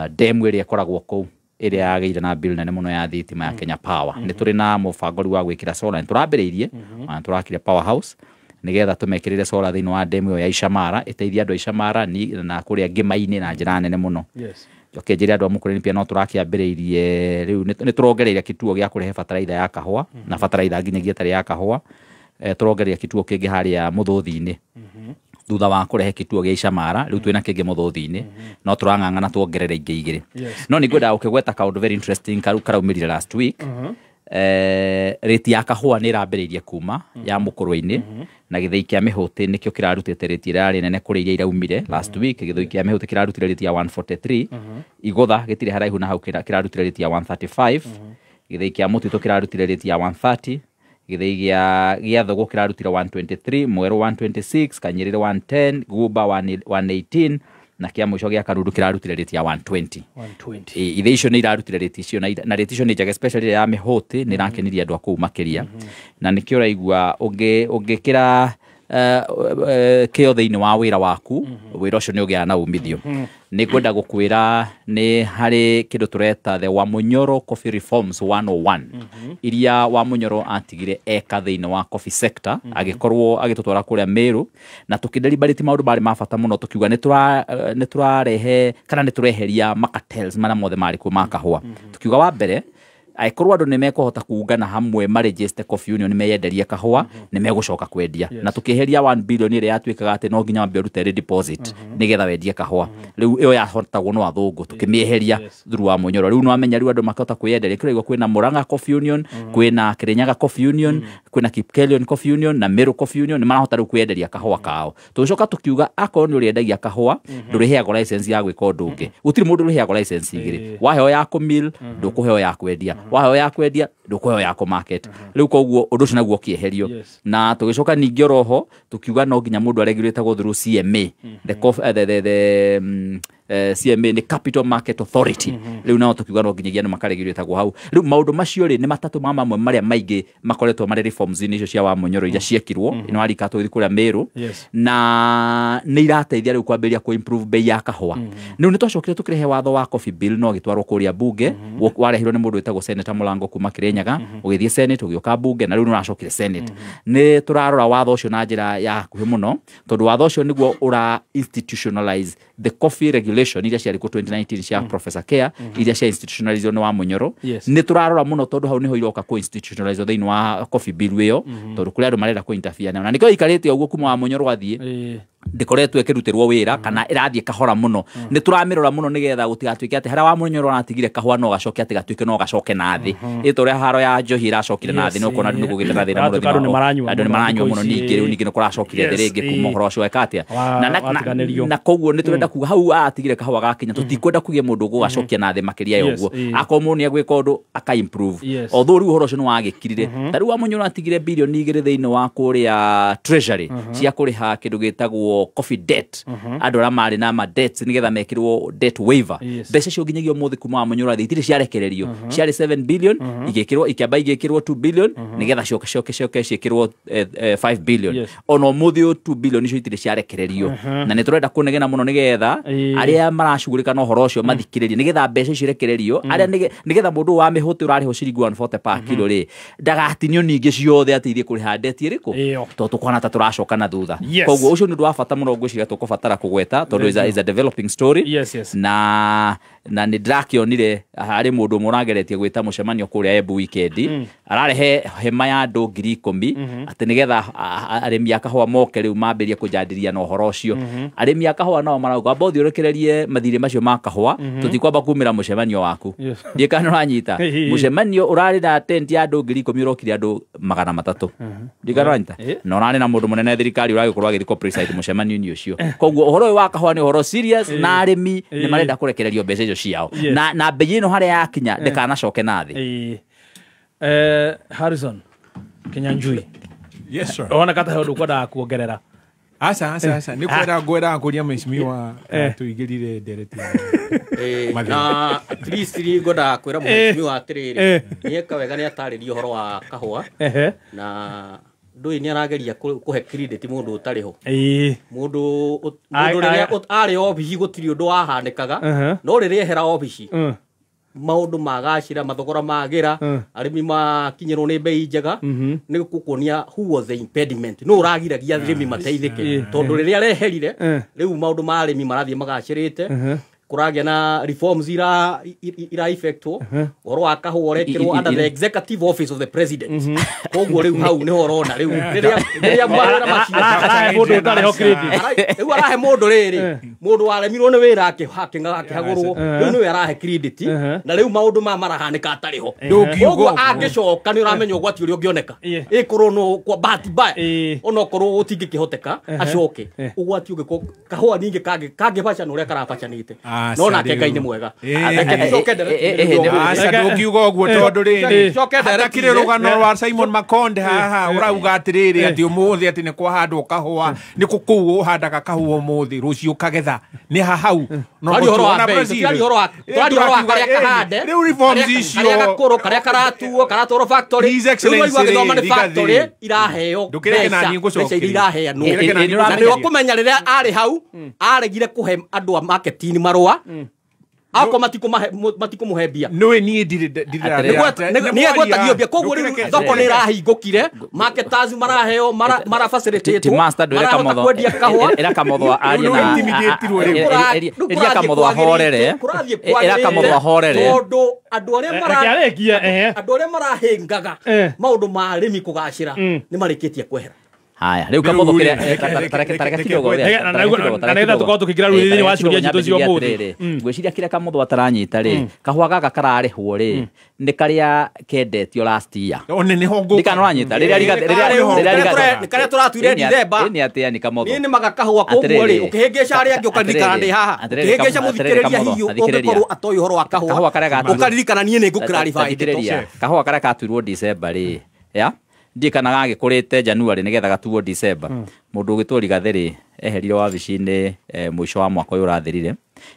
S3: demu ĩrĩa ĩkoragwo kũu ĩrĩa yagĩire na bill nene mũno ya thitima ya Kenya Power. Nĩ tũrĩ na mũbango rĩu wa gwĩkĩra solar, nĩ tũrambĩrĩirie na tũrakire power house nĩgetha tũmekĩrĩre solar thĩinĩ wa demu ĩyo ya Icamara ĩteithie andũ a Icamara na kũrĩa Ngĩma-inĩ na njĩra nene mũno. Njoke njĩre andũ a mũkũrwe-inĩ pia no tũrakĩambĩrĩirie rĩu nĩ tũrongereire kituo gĩa kũrehe bataraitha ya kahũa na bataraitha nginyagia ĩtarĩ ya kahũa. Tũrongereire kituo kĩngĩ harĩa Mũthũthi-inĩ. Thutha wa kũrehe kituo gĩa Icamara rĩu twĩna kĩngĩ Mũthũthi-inĩ no tũrang'ang'ana tuongerere ingĩ igĩrĩ. No nĩ ngwendaga gũkĩgweta kaũndũ very interesting karaumĩrire last week. Rĩti ya kahũa nĩ ĩrambĩrĩirie kuma ya mũkũrwe-inĩ na gĩthĩi kĩa mĩhũtĩ nĩkĩo kĩrarutĩte rĩti ĩrĩa yarĩ nene kũrĩ iria iraumire last week. Gĩthĩi kĩa mĩhũtĩ kĩrarutire rĩti ya 143, Igũtha gĩtirĩ haraihu na hau kĩrarutire rĩti ya 135, gĩthĩi kĩa mũtitũ kĩrarutire rĩti ya 130, gĩthĩi gĩa Thũgũ kĩrarutire 123, Mwerũ 126, Kanyĩrĩre 110, Gũmba 118 Na kĩa mũico gĩa Karundu kĩrarutire rate ya 120. Ithe icio nĩ irarutire rate icio na rate icio nĩ njega, especially ya mĩhũti nĩ irakenirie andũ a kũu makĩria. Na nĩkĩo ũraigua ũngĩkĩra kĩo thĩinĩ wa wĩra waku, wĩra ũcio nĩ ũgĩaga na umithio. Nĩ ngwenda gũkwĩra nĩ harĩ kĩndũ tũreta the Wamunyoro Coffee Reforms 101 iria Wamunyoro atigire eka thĩinĩ wa coffee sector, agĩkorwo agĩtũtwara kũrĩa Meru, na tũkĩdeliberate maũndũ marĩ ma bata mũno, tũkiuga nĩ tũrarehe kana nĩ tũreheria macartels marĩa mothe marĩ kuo ma kahũa. Tũkiuga wa mbere, angĩkorwo andũ nĩ mekũhota kuungana hamwe maregister coffee union meyenderie kahũa, nĩ megũcoka kwendia. Na tũkĩeheria 1 billion ĩrĩa yatuĩkaga atĩ no nginya wambe ũrute deposit nĩgetha wendie kahũa. Rĩu ĩyo yahotagwo no athũngũ, tũkĩmĩeheria through wa Munyoro. Rĩu nĩwamenya rĩu andũ makahota kwĩyenderia. Kĩraigua kwĩna Murang'a Coffee Union, kwĩna Kirinyaga Coffee Union, kwĩna Kipkelion Coffee Union na Meru Coffee Union, nĩ marahota rĩu kwĩyenderia kahũa kao. Tũgĩcoka tũkiuga akorwo nĩ ũrĩendagia kahũa, ndũrĩheagwo license ya gwĩka ũndũ ũngĩ. Gũtirĩ mũndũ ũrĩheagwo license igĩrĩ. Waheo ya kũmill, ndũkũheo ya kwendia. Waheo ya kwendia, ndũkũheo ya kũmarket. Rĩu koguo ũndũ ũcio naguo ũkĩeherio. Na tũgĩcoka ningĩ oroho tũkiuga no nginya mũndũ aregulatagwo through CMA, the CMA nĩ Capital Market Authority. Rĩu nao tũkiuga no nginyagia andũ makaregulatagwo hau. Rĩu maũndũ macio rĩ nĩ matatũ ma mamwe marĩa maingĩ makoretwo marĩ reforms-inĩ icio cia Wamunyoro iria ciekirwo. Ĩno arika tũgĩthiĩ kũrĩa Meru, na nĩ irateithia rĩu kwambĩrĩria kũ improve bei ya kahũa. Rĩu nĩ twacokire tũkĩrehe watho wa coffee bill no ũgĩtwarwo kũrĩa bunge, warehirwo nĩ mũndũ wĩtagwo Senator Mũrango kuma Kirinyaga, ũgĩthiĩ Senate, ũgĩũka bunge, na rĩu nĩ ũracokire Senate. Nĩ tũrarora watho ũcio na njĩra ya hakuhĩ mũno, tondũ watho ũcio nĩguo ũra institutionalize the coffee regulation iria ciarĩ kuo 2019 cia Professor Care, iria cia institutionalize nĩ Wamunyoro. Nĩ tũrarora mũno tondũ hau nĩho iroka kũ institutionalize thĩinĩ wa coffee bill ĩyo, tondũ kũrĩ andũ marenda kũ interfere nayo. Na nĩkĩo ikarĩte ũguo kuma Wamunyoro athiĩ, ndĩkoretwo ĩkĩrutĩrwo wĩra kana ĩrathiĩ kahora mũno. Nĩ tũramĩrora mũno nĩgetha gũtigatuĩke atĩ harĩa Wamunyoro aratigire kahũa no gacoke atĩ gatuĩke no gacoke na thĩ. Ĩ ta ũrĩa haro ya njohi ĩracokire na thĩ, no ũkona andũ nĩ kũgĩte na thĩna mũno thĩinĩ wa andũ nĩ maranyua mũno ningĩ rĩu ningĩ nĩ kũracokire thĩ rĩngĩ kuma ũhoro ũcio weka atĩa. Na koguo nĩ tũrenda kuga hau atigire kahũa gakinya, tũtikwenda kũgĩa mũndũ ũgũgacokia na thĩ makĩria ya ũguo. Akorwo mũndũ nĩ egwĩka ũndũ aka improve. Although rĩu ũhoro ũcio nĩ wagĩkirire. Ta rĩu Wamunyoro atigire bilioni 2 thĩinĩ wa kũrĩa treasury cia kũrĩha kĩndũ gĩtagwo coffee debt. Andũ arĩa marĩ na ma debts nĩgetha mekĩrwo debt waiver. Mbeca icio nginyagia ũmũthĩ kuma Wamunyoro athiĩ itirĩ ciarekererio. Ciarĩ 7 billion, igĩkĩrwo ikĩamba igĩkĩrwo 2 billion nĩgetha coke ciĩkĩrwo 5 billion. Ona ũmũthĩ ũyũ 2 billion icio itirĩ ciarekererio. Na nĩ tũrenda kũnegena mũno nĩgetha arĩa maracugurĩka na ũhoro ũcio mathikĩrĩrie nĩgetha mbeca icio irekererio, arĩa nĩgetha mũndũ wa mĩhũti ũrarĩhwo ciringi 140 per kilo rĩ ndagatinio ningĩ ciothe atĩ ithiĩ kũrĩha debt ĩrĩkũ, tondũ tũkũhana ta tũracoka na thutha. Koguo ũcio nĩ ũndũ wa bata mũno ngwĩciria tũkũbatara kũgweta tondũ is a developing story. Na nĩ ndĩrakĩonire harĩ mũndũ ũmwe ũrageretie gwĩta mũcemanio kũrĩa Embu weekend, ararehe hema ya andũ 10,000 atĩ nĩgetha arĩmi a kahũa moke rĩu mambĩrĩrie kũnjandiria na ũhoro ũcio. Arĩmi a kahũa nao marauga amba ũthiĩ ũrekererie mathirĩ macio ma kahũa, tũtikwamba kumĩra mũcemanio waku. Ndiĩ kana ũranyita. Mũcemanio ũrarĩ na tent ya andũ 10,000 ũrokire andũ 300. Ndiĩ kana ũranyita. Na ũrarĩ na mũndũ mũnene thirikari ũragĩkorwo agĩthiĩ kũ-preside mũcemanio-inĩ ũcio. Koguo ũhoro ũyũ wa kahũa nĩ ũhoro serious, na arĩmi nĩ marenda kũrekererio mbeca icio ciao. Na mbei ĩno harĩa yakinya ndĩkanacoke na thĩ.
S2: Harrison Kinyanjui.
S13: Yes sir.
S2: Ona kata he ũndũ ũkwendaga kuongerera.
S13: Aca nĩ kwenda ngwendaga kũria mheshimiwa tũingĩrire ndereti.
S8: Na at least nĩ ngwendaga kwĩra mheshimiwa atĩrĩrĩ, nĩeka wega nĩ atarĩria ũhoro wa kahũa, na ndũĩ nĩ arageria kũhe credit mũndũ ũtarĩ ho. Mũndũ rĩrĩa arĩ obici gũtirĩ ũndũ wahanĩkaga, no rĩrĩa ehera obici maũndũ magacĩra, mathogora magĩra, arĩmi makinyĩrwo nĩ bei njega, nĩ gũkuonia who was the impediment, nũ ũragiragia arĩmi mateithĩke, tondũ rĩrĩa areherire rĩu maũndũ ma arĩmi marathiĩ magacĩrĩte, kũragĩa na reforms ira effectwo, ũhoro wa kahũa ũrekĩrwo under the executive office of the president. Koguo rĩu hau nĩho ũrona rĩu rĩrĩa mawĩra macio
S2: arahe mũndũ ũtarĩ ho credit,
S8: rĩu arahe mũndũ rĩrĩ mũndũ waremirwo nĩ wĩra akĩhagũrwo, rĩu nĩwe arahe credit, na rĩu maũndũ maya marahanĩka atarĩ ho. Koguo angĩcoka nĩ ũramenya ũgwati ũrĩa ũngĩoneka, ĩkorwo no kwa bahati mbaya onokorwo gũtingĩkĩhoteka acoke, ũgwati ũngĩkorwo kahũa ningĩ kangĩbacana ũrĩa karabacanĩte. No nake Ngai nĩ mwega. Reke tucoke
S13: Aca ndũngiuga ũguo tondũ rĩrĩ hatakĩrĩ rũgano rwa Simon Makonde haha ũrauga atĩrĩrĩ atĩ ũmũthĩ atĩ nĩ kwahandwo kahũa nĩ kũu ũhandaga kahũa ũmũthĩ rũciũ ũkagetha nĩ hahau.
S8: Twaria ũhoro wa mbei, tũtiaria ũhoro wa twaria ũhoro wa karĩa kahande,
S13: rĩu reforms icio
S8: karĩa gakũrũ, karĩa karatuo, karatwarwo factory.
S13: His
S8: Rĩu
S13: Excellency
S8: waigua gĩthoma nĩ
S13: rĩ,
S8: factory
S13: Rigathi.
S8: iraheo
S13: Ndũkĩreke na
S8: mbeca,
S13: niĩ
S8: mbeca iria
S13: ngũcokerie.
S8: iraheanwo.
S13: Ndũkĩreke na niĩ
S8: Na nĩ
S13: ngũcokerie.
S8: ũkũmenya rĩrĩa arĩ hau aregire kũhe andũ a marketing marũa ako matikũmũhe mbia.
S13: Nĩũĩ niĩ ndirĩ
S8: Nĩ egwetagio mbia koguo rĩu thoko nĩ ĩrahingũkire, marketers maraheo, mara facilitate,
S3: Ti master ndwĩre
S8: marahota
S3: Kamotho
S8: kwendia kahũa.
S3: ĩra Kamotho arie
S13: Rĩu
S3: na
S13: intimidatirwo rĩu.
S3: ĩria Kamotho ahorere, ĩra Kamotho ahorere.
S8: Tondũ andũ arĩa
S2: Reke arĩkie, ehe.
S8: andũ arĩa marahĩngaga maũndũ ma arĩmi kũgacĩra nĩ marĩkĩtie kwehera.
S3: Haya, rĩu Kamotho kĩrĩa tareke kidogo
S2: Na nĩgetha tũkorwo tũkĩingĩra rĩu thĩinĩ wa ciũria citũ cia ũmũthĩ.
S3: Ngwĩciria kĩrĩa Kamotho ataranyita rĩ, kahũa gaka kararĩhwo rĩ nĩ karĩa kendetio last year.
S13: One nĩho ngũka.
S3: Ndikana ũranyita rĩrĩa
S8: Nĩ karĩa tũratuire December.
S3: Ĩni atĩa ni Kamotho?
S8: Niĩ nĩmaga kahũa koguo rĩ ũkĩhĩngĩca arĩa angĩ ũkaririkana ndĩ haha, ũkĩhĩngĩca mũthikĩrĩria hihi ũngĩkorwo atoĩ ũhoro wa kahũa ũkaririkana niĩ nĩ ngũ-clarify ndeto.
S3: Kahũa karĩa gatuirwo December rĩ, ya ndiĩ kana gagĩkũrĩte January nĩgetha gatuo December. Mũndũ ũgĩtwo Rigathĩ rĩ eherire wabici-inĩ mũico wa mwaka ũyũ ũrathirire.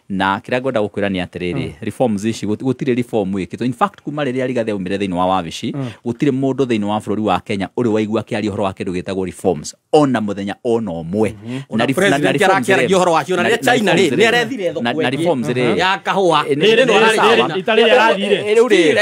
S3: Na kĩrĩa ngwenda gũkwĩra nĩ atĩrĩrĩ, reforms ici gũtirĩ reform ĩkĩtwo. In fact kuma rĩrĩa Rigathĩ aumire thĩinĩ wa wabici gũtirĩ mũndũ thĩinĩ wa bũrũri wa Kenya ũrĩ waigua akĩaria ũhoro wa kĩndũ gĩtagwo reforms ona mũthenya ona ũmwe.
S8: Na president arakĩaragia ũhoro wacio na rĩrĩa China rĩ nĩ arethire thoko
S3: na reforms rĩ
S8: ya kahũa.
S3: Rĩu rĩ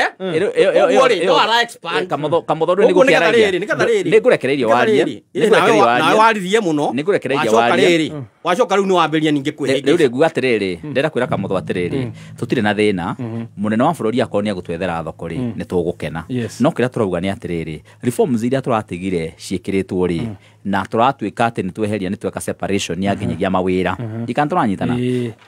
S8: Koguo rĩ no ara expand.
S3: Kamotho rĩu nĩ gũkĩaragia nĩ ngũrekereirie warie,
S8: nawe waririe mũno,
S3: nĩ ngũrekereirie warie,
S8: wacoka rĩu nĩ wambĩrĩria ningĩ kwĩhĩngĩca.
S3: Rĩu rĩ nguga atĩrĩrĩ, ndĩrenda kwĩra Kamotho atĩrĩrĩ, tũtirĩ na thĩna mũnene wa bũrũri akorwo nĩ egũtwethera thoko rĩ nĩ tũgũkena. No kĩrĩa tũrauga nĩ atĩrĩrĩ, reforms iria tũratigire ciĩkĩrĩtwo rĩ na tũratuĩka atĩ nĩ tweheria nĩ tweka separation ya nginyagia mawĩra ikana tũranyitana,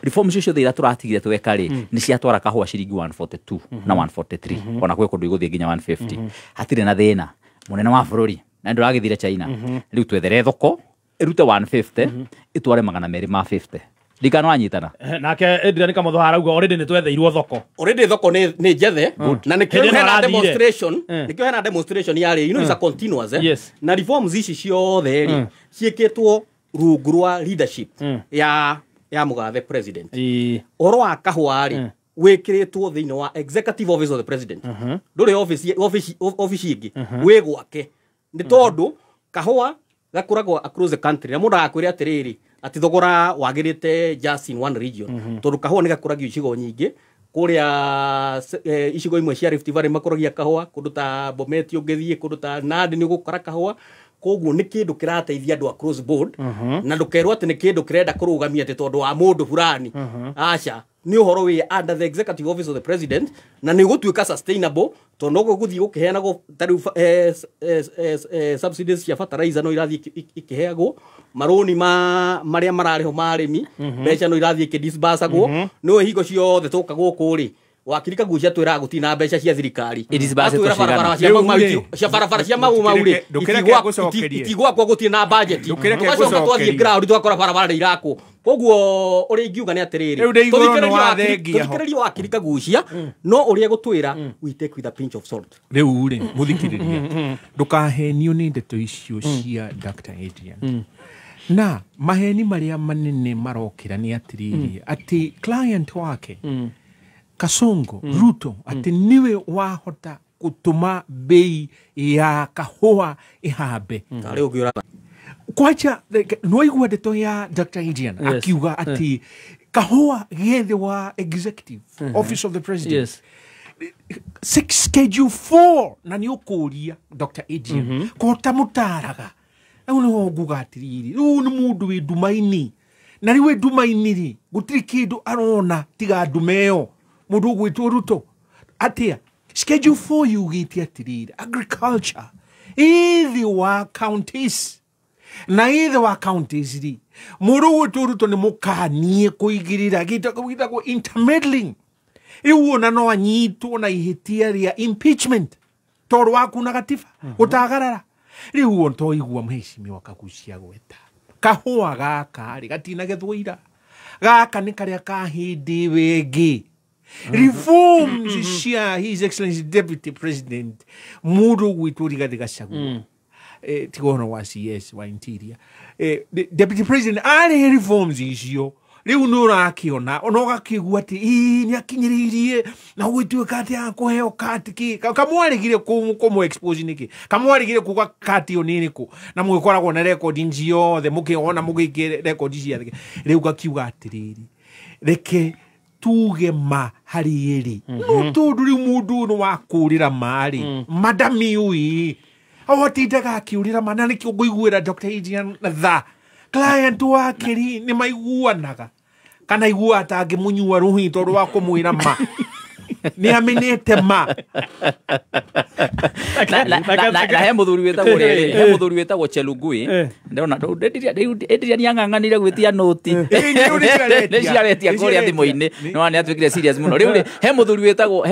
S3: reforms icio ciothe iria tũratigire tweka rĩ nĩ ciatwara kahũa ciringi 142 na 143 ona kwĩ kũndũ igũthiĩ nginya 150. Hatirĩ na thĩna mũnene wa bũrũri na ndũragĩthire China rĩu twethere thoko ĩrute 150 ĩtware 250. Ndikana wanyitana.
S2: Nake Adrian Kamotho arauga already nĩ twetheirwo thoko.
S8: Already thoko nĩ njethe na nĩkĩo hena demonstration, nĩkĩo hena demonstration yarĩ, you know it's a continuous
S2: Yes.
S8: Na reforms ici ciothe rĩ ciĩkĩtwo rungu rwa leadership ya mũgathe president. Ũhoro wa kahũa rĩ wĩkĩrĩtwo thĩinĩ wa executive office of the president. Ndũrĩ office ĩngĩ wĩ gwake nĩ tondũ kahũa gakũragwo across the country na mũndũ agakwĩra atĩrĩrĩ atĩ thogora wagĩrĩte just in one region tondũ kahũa nĩ gakũragio icigo nyingĩ kũrĩa icigo imwe cia Rift Valley makũragia kahũa kũndũ ta Bomet ũngĩthiĩ kũndũ ta Nandi nĩ ũgũkora kahũa. Koguo nĩ kĩndũ kĩrateithia andũ across board na ndũkerwo atĩ nĩ kĩndũ kĩrenda kũrũgamia atĩ tondũ wa mũndũ fulani. Aca, nĩ ũhoro wĩ under the executive office of the president na nĩ ũgũtuĩka sustainable tondũ no gũthiĩ gũkĩheanagwo ta rĩu subsidies cia fertilizer no irathiĩ ikĩheagwo, marũni ma marĩa mararĩhwo ma arĩmi mbeca no irathiĩ ikĩdisbursagwo. Nĩũĩ hingo ciothe tũka gũkũ rĩ wakiri Kagucia twĩraga gũtirĩ na mbeca cia thirikari,
S3: Idisbursĩtwo
S8: Atwĩra barabara
S3: cigana?
S8: cia Mau Mau cia barabara cia Mau Mau rĩ itigwakwo gũtirĩ na budget,
S13: Ndũkĩreke
S8: tũgacoka twathiĩ
S13: ngũcokerie.
S8: ground tũgakora barabara nĩ irakwo. Koguo ũrĩa ingiuga nĩ atĩrĩrĩ,
S13: Rĩu ndĩ igũrũ nĩ wathengia ho.
S8: tũthikĩrĩrie wakiri Kagucia no ũrĩa gũtwĩra we take with a pinch of salt.
S13: Rĩu rĩ mũthikĩrĩria ndũkahenio nĩ ndeto icio cia Dr. Adrian. Na maheni marĩa manene marokĩra nĩ atĩrĩrĩ atĩ client wake Kasongo Ruto atĩ niwe wahota gũtũma bei ya kahũa ĩhambe.
S8: Karĩ ũngĩ ũra
S13: Kwacha nĩwaigua ndeto ya Dr. Adrian akiuga atĩ kahũa gethĩ wa executive office of the president 6 schedule 4 na nĩ ũkũria Dr. Adrian kota mũtaraga rĩu nĩho nguga atĩrĩrĩ rĩu nĩ mũndũ wĩ nduma-inĩ na rĩu wĩ nduma-inĩ rĩ gũtirĩ kĩndũ arona tiga nduma ĩyo mũndũ ũgwĩtwo Ruto atĩa schedule 4 yugĩte atĩrĩrĩ agriculture ĩthĩ wa counties na ĩthĩ wa counties rĩ mũndũ ũgwĩtwo Ruto nĩ mũkanie kũigĩrĩra gĩtagwo intermeddling rĩu ona no anyitwo na ihĩtia rĩa impeachment tondũ wa kuna gatiba gũtagarara. Rĩu toigua mheshimiwa Kagucia gweta kahũa gaka rĩ gatinagethwo ira Gaka nĩ karĩa ka hĩndĩ wĩngĩ. Reforms cia His Excellency Deputy President mũndũ ũgwĩtwo Rigathĩ Gachagua. Tiga ũhoro wa CS wa Interior. Deputy President arehe reforms icio rĩu nĩ ũrakĩona ona ũgakĩigua atĩ ĩĩ nĩ akinyĩrĩirie na gũgĩtuĩka atĩ akũheo kati kĩ kamwaregire kũmũ expose nĩkĩ kamwaregire kuga kati ĩyo nĩ ĩrĩkũ na mũgĩkoragwo na rekondi ciothe mũkĩona mũgĩikie rekondi ciothe rĩu gakiuga atĩrĩrĩ reke tuge ma harĩ ĩrĩ no tondũ rĩu mũndũ ũyũ nĩ wa kũũrĩra ma-rĩ madami ũyũ awatindaga akiũrĩra ma na nĩkĩo ngũiguĩra Dr. Adrian tha client wake rĩ nĩ maiguanaga kana igua atangĩmũnyua rũhi tondũ wa kũmwĩra ma nĩ amenete ma
S3: na he mũthuri wĩtagwo rĩrĩ he mũthuri wĩtagwo Chelugui ndona ndĩria nĩang'ang'anire gwĩtia noti nĩ ciaretia kũrĩa thimũ-inĩ no nĩ atuĩkire serious mũno rĩu rĩ he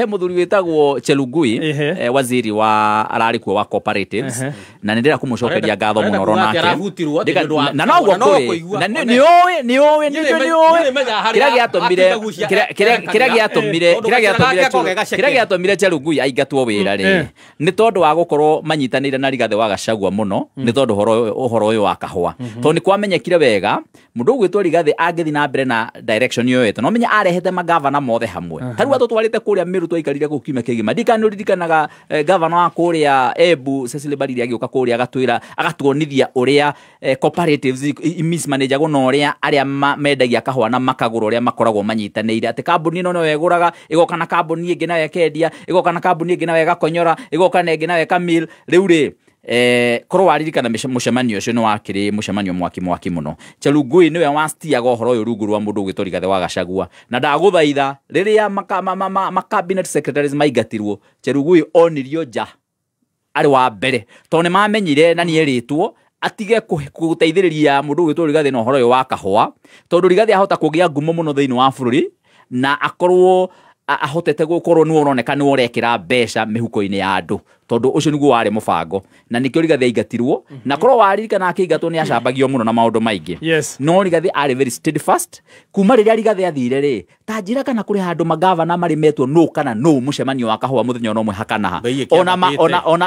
S3: mũthuri wĩtagwo Chelugui waziri wa ararĩ kuo wa cooperatives na nĩ ndĩra kũmũcokeria ngatho mũno ronake na noguo kũrĩ na nĩ ũĩ kĩrĩa gĩatũmire Chelugui aingatwo wĩra rĩ nĩ tondũ wa gũkorwo manyitanĩire na Rigathĩ wa Gachagua mũno nĩ tondũ ũhoro ũyũ wa kahũa tondũ nĩ kwamenyekire wega mũndũ ũgwĩtwo Rigathĩ angĩthiĩ na mbere na direction yoete no menya arehete magavana mothe hamwe ta rĩu atũtwarĩte kũrĩa Meru twaikarire kũu kiumia kĩgima ndikana nĩũririkanaga gavana wa kũrĩa Embu Cecily Mbarire agĩũka kũrĩa agatwĩra agatuonithia ũrĩa cooperatives mismanagagwo na ũrĩa arĩa mendagia kahũa na makagũra ũrĩa makoragwo manyitanĩire atĩ kambuni ĩno noyo ĩgũraga ĩgoka na kambuni ĩngĩ nayo ĩkendia ĩgoka na kambuni ĩngĩ nayo ĩgakonyora ĩgoka na ĩngĩ nayo ĩkamil rĩu rĩ korwo waririkana mũcemanio ũcio nĩ wakĩrĩ mũcemanio mwaki mwaki mũno Chelugui nĩwe wastiaga ũhoro ũyũ rungu rwa mũndũ ũgwĩtwo Rigathĩ wa Gachagua na ndagũthaitha rĩrĩa ma cabinet secretaries maingatirwo Chelugui onirio nja arĩ wa mbere tondũ nĩ mamenyire na nĩ erĩtwo atige gũteithĩrĩria mũndũ ũgwĩtwo Rigathĩ na ũhoro ũyũ wa kahũa tondũ Rigathĩ ahota kũgĩa ngumo mũno thĩinĩ wa bũrũri na akorwo ahotete gukorwo nĩ ũroneka nĩ ũrekĩra mbeca mĩhuko-inĩ ya andũ tondũ ũcio nĩguo warĩ mũbango na nĩkĩo Rigathĩ aingatirwo na korwo waririkana akĩingatwo nĩ acambagio mũno na maũndũ maingĩ no Rigathĩ arĩ very steadfast kuma rĩrĩa Rigathĩ athire rĩ ta njĩra kana kũrĩ handũ magavana marĩ metwo nũ kana nũ mũcemanio wa kahũa mũthenya ona ũmwe hakanaha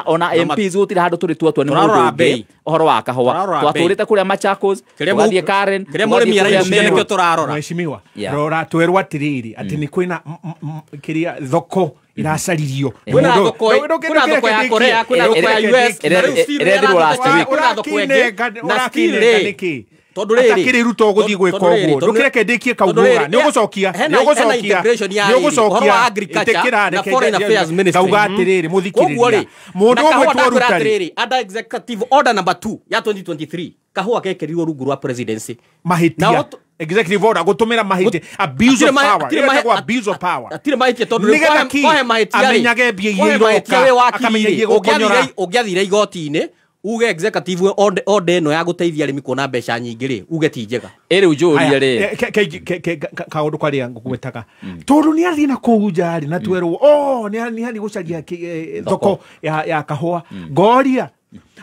S3: ona MPs gũtirĩ handũ tũrĩ tuatua nĩ mũndũ ũngĩ ũhoro wa kahũa twatũrĩte kũrĩa Machakos tũgathiĩ Karen
S8: kĩrĩa nĩkĩo tũrarora
S13: mheshimiwa rora twerwo atĩrĩrĩ atĩ nĩ kwĩna kĩrĩa thoko iracaririo
S8: kwĩna thoko ya Korea kwĩna thoko ya US na rĩu
S3: ĩrethirwo last week
S8: kwĩna thoko ĩngĩ na still rĩ tondũ rĩrĩ
S13: atakĩrĩ Ruto ũgũthiĩ gwĩka ũguo ndũkĩreke ndĩkie kauga nĩ ũgũcokia nĩ ũgũcokia nĩ ũgũcokia
S8: agriculture na foreign affairs ministry
S13: kauga atĩrĩrĩ mũthikĩrĩria mũndũ ũgwĩtwo Ruto
S8: rĩ under executive order number 2 ya 2023 kahũa gekĩrirwo rungu rwa presidency
S13: mahĩtia executive order gutumira mahite abuse of power ĩtagwo abuse of power
S8: atire mahĩtia tondũ kohe mahĩtia
S13: amenyage mbia iria iroka akamenyagie gũkonyora
S8: ũngĩathire igoti-inĩ uge executive order ĩno ya gũteithia arĩmi kuona mbeca nyingĩ rĩ uge ti njega
S3: ĩrĩ ũnjũrie rĩ
S13: kaũndũ karĩa ngũgwetaga tondũ nĩ athiĩ na kũu nja rĩ na twerwo oh nĩ athiĩ gũcaria thoko ya kahũa ngoria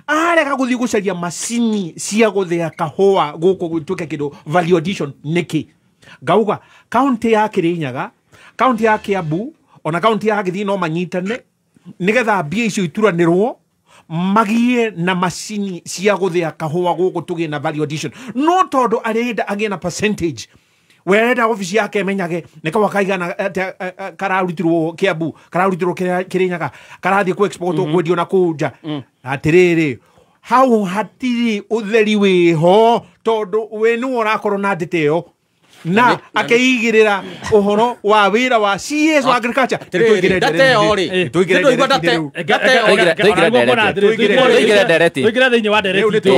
S13: arega guthii gucaria macini cia guthia kahũa guku gutuike kindu value addition niki ngauga kaunti ya Kirinyaga kaunti ya Kiambu ona kaunti ya Githii no manyitane nigetha mbia icio ituranirwo magie na macini cia guthia kahũa guku tugie na value addition no tondu arenda agie na percentage werenda ofici yake emenyage nĩ kawa kaigana kararutirwo Kiambu kararutirwo Kirinyaga karathiĩ ku export kwendio na kũu nja atĩrĩrĩ hau hatirĩ ũtheri wĩho tondũ we nĩwe ũrakorwo na ndĩtĩ ĩyo na akeigĩrĩra ũhoro wa wĩra wa CS wa agriculture
S2: tũingĩre thĩinĩ wa ndereti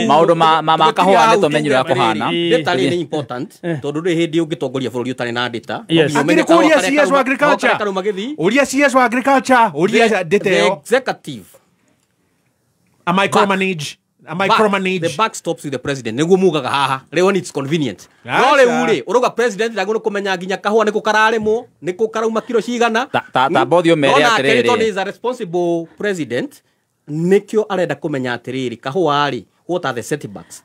S3: maũndũ ma kahũa nĩ tũmenyire ũrĩa kũhana
S8: data nĩ important tondũ ndũrĩ hĩndĩ ũngĩtongoria bũrũri ũtarĩ na data
S13: akĩrĩ kũria CS wa agriculture ũria CS wa agriculture ũria data ĩyo
S8: executive
S13: a micromanage a micromanage
S8: the back stops with the president niguo mugaga haha rĩu it's convenient no rĩu rĩ ũrauga president ndagĩrĩirwo kũmenya nginya kahũa nĩkũ kararĩmwo nĩkũ karauma kiro cigana
S3: ta bothi ũmere atĩrĩrĩ
S8: tondũ is a responsible president nĩkĩo arenda kũmenya atĩrĩrĩ kahũa rĩ what are the setbacks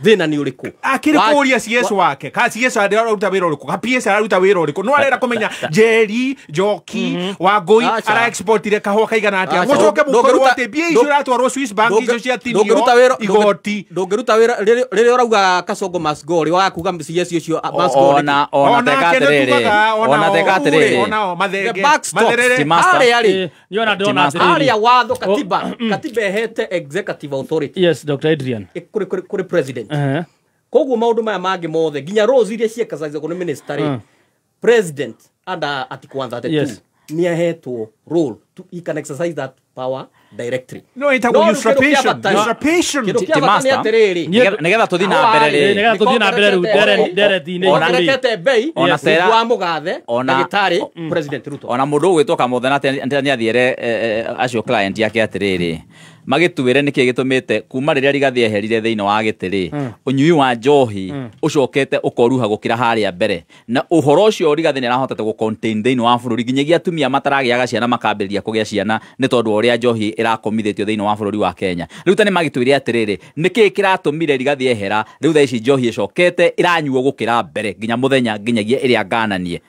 S8: Thĩna nĩ ũrĩkũ?
S13: Akĩrĩ kũria CS wake ka CS araruta wĩra ũrĩkũ, ka PS araruta wĩra ũrĩkũ, no arenda kũmenya Njeri Njoki Wangũi ara exportire kahũa kaigana atĩa, mũcoke mũkorwo atĩ mbia icio iratwarwo Swiss Bank icio ciatinio igoti.
S8: Ndũngĩruta wĩra rĩrĩa ũrauga Kasongo must go rĩ, waga kuga CS ũcio must go.
S3: Ona teka atĩrĩrĩ,
S13: onao mathenge
S8: harĩa rĩ, harĩa watho katiba ĩhete executive authority.
S2: Yes, Dr. Adrian.
S8: Kũrĩ president. Koguo maũndũ maya mangĩ mothe nginya roles iria ciexercisagwo nĩ minister rĩ, president under article 132 nĩ ahetwo role to, he can exercise that power directly.
S13: No, ĩtagwo usurpation. Usurpation.
S8: Kĩndũ kĩa bata nĩ atĩrĩrĩ,
S3: nĩgetha tũthiĩ na mbere rĩ,
S2: nĩgetha tũthiĩ na mbere rĩu ndereti-inĩ
S8: ongerekete bei wa mũgathe ndagĩtarĩ President Ruto.
S3: Ona mũndũ ũgwĩtwo Kamothe nĩ athiĩre acio client yake atĩrĩrĩ, magĩtuĩre nĩkĩ gĩtũmĩte kuma rĩrĩa Rigathi eherire thĩinĩ wa gĩtĩ rĩ, ũnyui wa njohi ũcokete ũkoruha gũkĩra harĩa mbere, na ũhoro ũcio Rigathi nĩarahotete gũ contain thĩinĩ wa bũrũri nginyagia atumia mataragĩaga ciana makambĩrĩria kũgĩa ciana nĩ tondũ wa ũrĩa njohi ĩrakomithĩtio thĩinĩ wa bũrũri wa Kenya. Rĩu ta nĩmagĩtwĩre atĩrĩrĩ, nĩkĩ kĩratũmire Rigathi ehera, rĩu thaa ici njohi ĩcokete ĩranyuo gũkĩra mbere nginya mũthenya nginyagia ĩrĩa ngananie.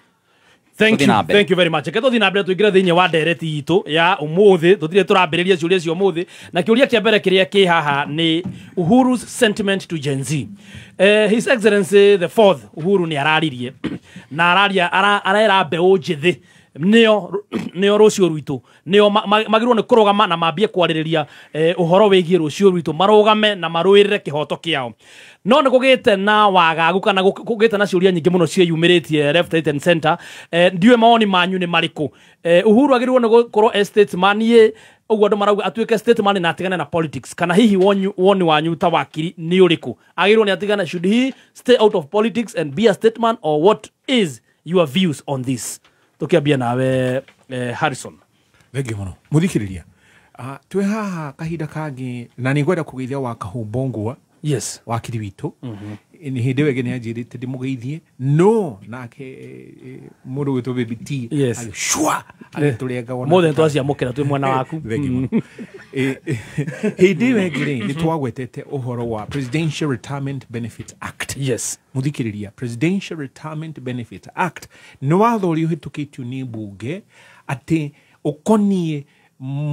S2: Thank you, thank you very much. Reke tũthiĩ na mbere tũingĩre thĩinĩ wa ndereti itũ ya ũmũthĩ. Tũtirĩ tũrambĩrĩria ciũria cia ũmũthĩ, na kĩũria kĩa mbere kĩrĩa kĩ haha nĩ Uhuru's sentiment to Gen Z. His Excellency the fourth Uhuru nĩ araririe na araria arera mbeũ njĩthĩ nĩo rũciũ rwitũ, nĩo magĩrĩirwo nĩ kũrũgama na mambie kwarĩrĩria ũhoro wĩgiĩ rũciũ rwitũ, marũgame na marũĩrĩre kĩhoto kĩao. No nĩ kũgĩte na wagagu kana kũgĩte na ciũria nyingĩ mũno ciĩyumĩrĩtie left, right and center. Ndiũĩ mawoni manyu nĩ marĩkũ. Uhuru agĩrĩirwo nĩ gũkorwo e statesman, ũguo andũ marauga atuĩke statesman na atigane na politics, kana hihi woni wanyu ta wakiri nĩ ũrĩkũ? Agĩrĩirwo nĩ atigane, should he stay out of politics and be a statesman, or what is your views on this? Tukiambia nawe Harrison.
S13: Thengiũ mũno mũthikĩrĩria. Twĩ haha kahinda kangĩ na nĩ ngwenda kũgeithia wa Kahumbongwa.
S2: Yes,
S13: wakiri witũ. Nĩ hĩndĩ ĩyo ĩngĩ nĩ anjĩrĩte ndĩmũgeithie, no nake mũndũ gwĩtwo Baby T agĩcua agĩtũrenga wona
S2: mothe nĩtwaciamũkĩra twĩ mwena waku.
S13: Thengiũ mũno. Hĩndĩ ĩyo ĩngĩ rĩ, nĩ twagwetete ũhoro wa Presidential Retirement Benefits Act.
S2: Yes,
S13: mũthikĩrĩria, Presidential Retirement Benefits Act nĩ watho ũrĩa ũhĩtũkĩtio nĩ mbunge atĩ ũkoniĩ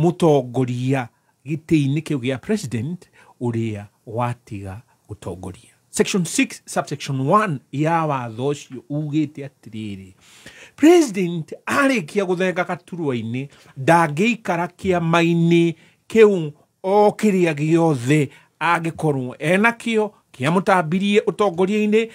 S13: mũtongoria gĩtĩ-inĩ kĩu gĩa president ũrĩa watiga gũtongoria. Section 6 subsection 1 ya watho ũcio ugĩte atĩrĩrĩ, president arĩkia gũthenga gaturwa-inĩ ndangĩikara kĩama-inĩ kĩu o kĩrĩa gĩothe angĩkorwo enakĩo kĩamũtambirie ũtongoria-inĩ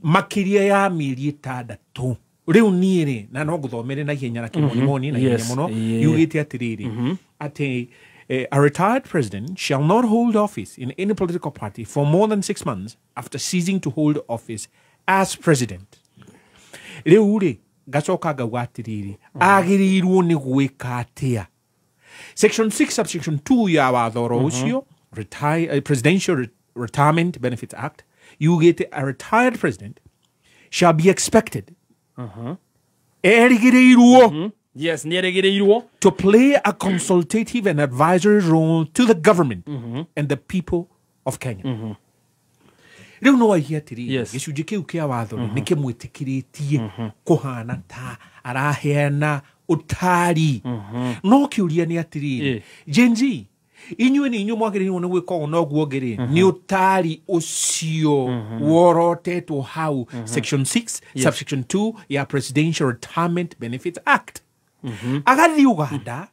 S13: makĩria ya mĩeri 6. Rĩu niĩ rĩ, na no ngũthomere na ihenya na kĩmonimoni na ihenya mũno, yugĩte atĩrĩrĩ atĩ a retired president shall not hold office in any political party for more than 6 months after ceasing to hold office as president. Rĩu rĩ, ngacoka ngauga atĩrĩrĩ, agĩrĩirwo nĩ gwĩka atĩa? Section 6 subsection 2 ya watho oro ũcio, Presidential Retirement Benefits Act, yugĩte a retired president shall be expected erĩgĩrĩirwo.
S2: Yes, nĩerĩgĩrĩirwo
S13: to play a consultative and advisory role to the government and the people of Kenya. Rĩu no waigie atĩrĩrĩ, gĩcunjĩ kĩu kĩa watho nĩ kĩmwĩtĩkĩrĩtie kũhana ta araheana ũtari. No kĩũria nĩ atĩrĩrĩ, Gen Z, inyuĩ nĩ inyuĩ mwagĩrĩirwo nĩ gwĩka ũũ na ũguo ũngĩ rĩ, nĩ ũtari ũcio worotetwo hau section 6 subsection 2 ya Presidential Retirement Benefits Act. Agathiĩ Uganda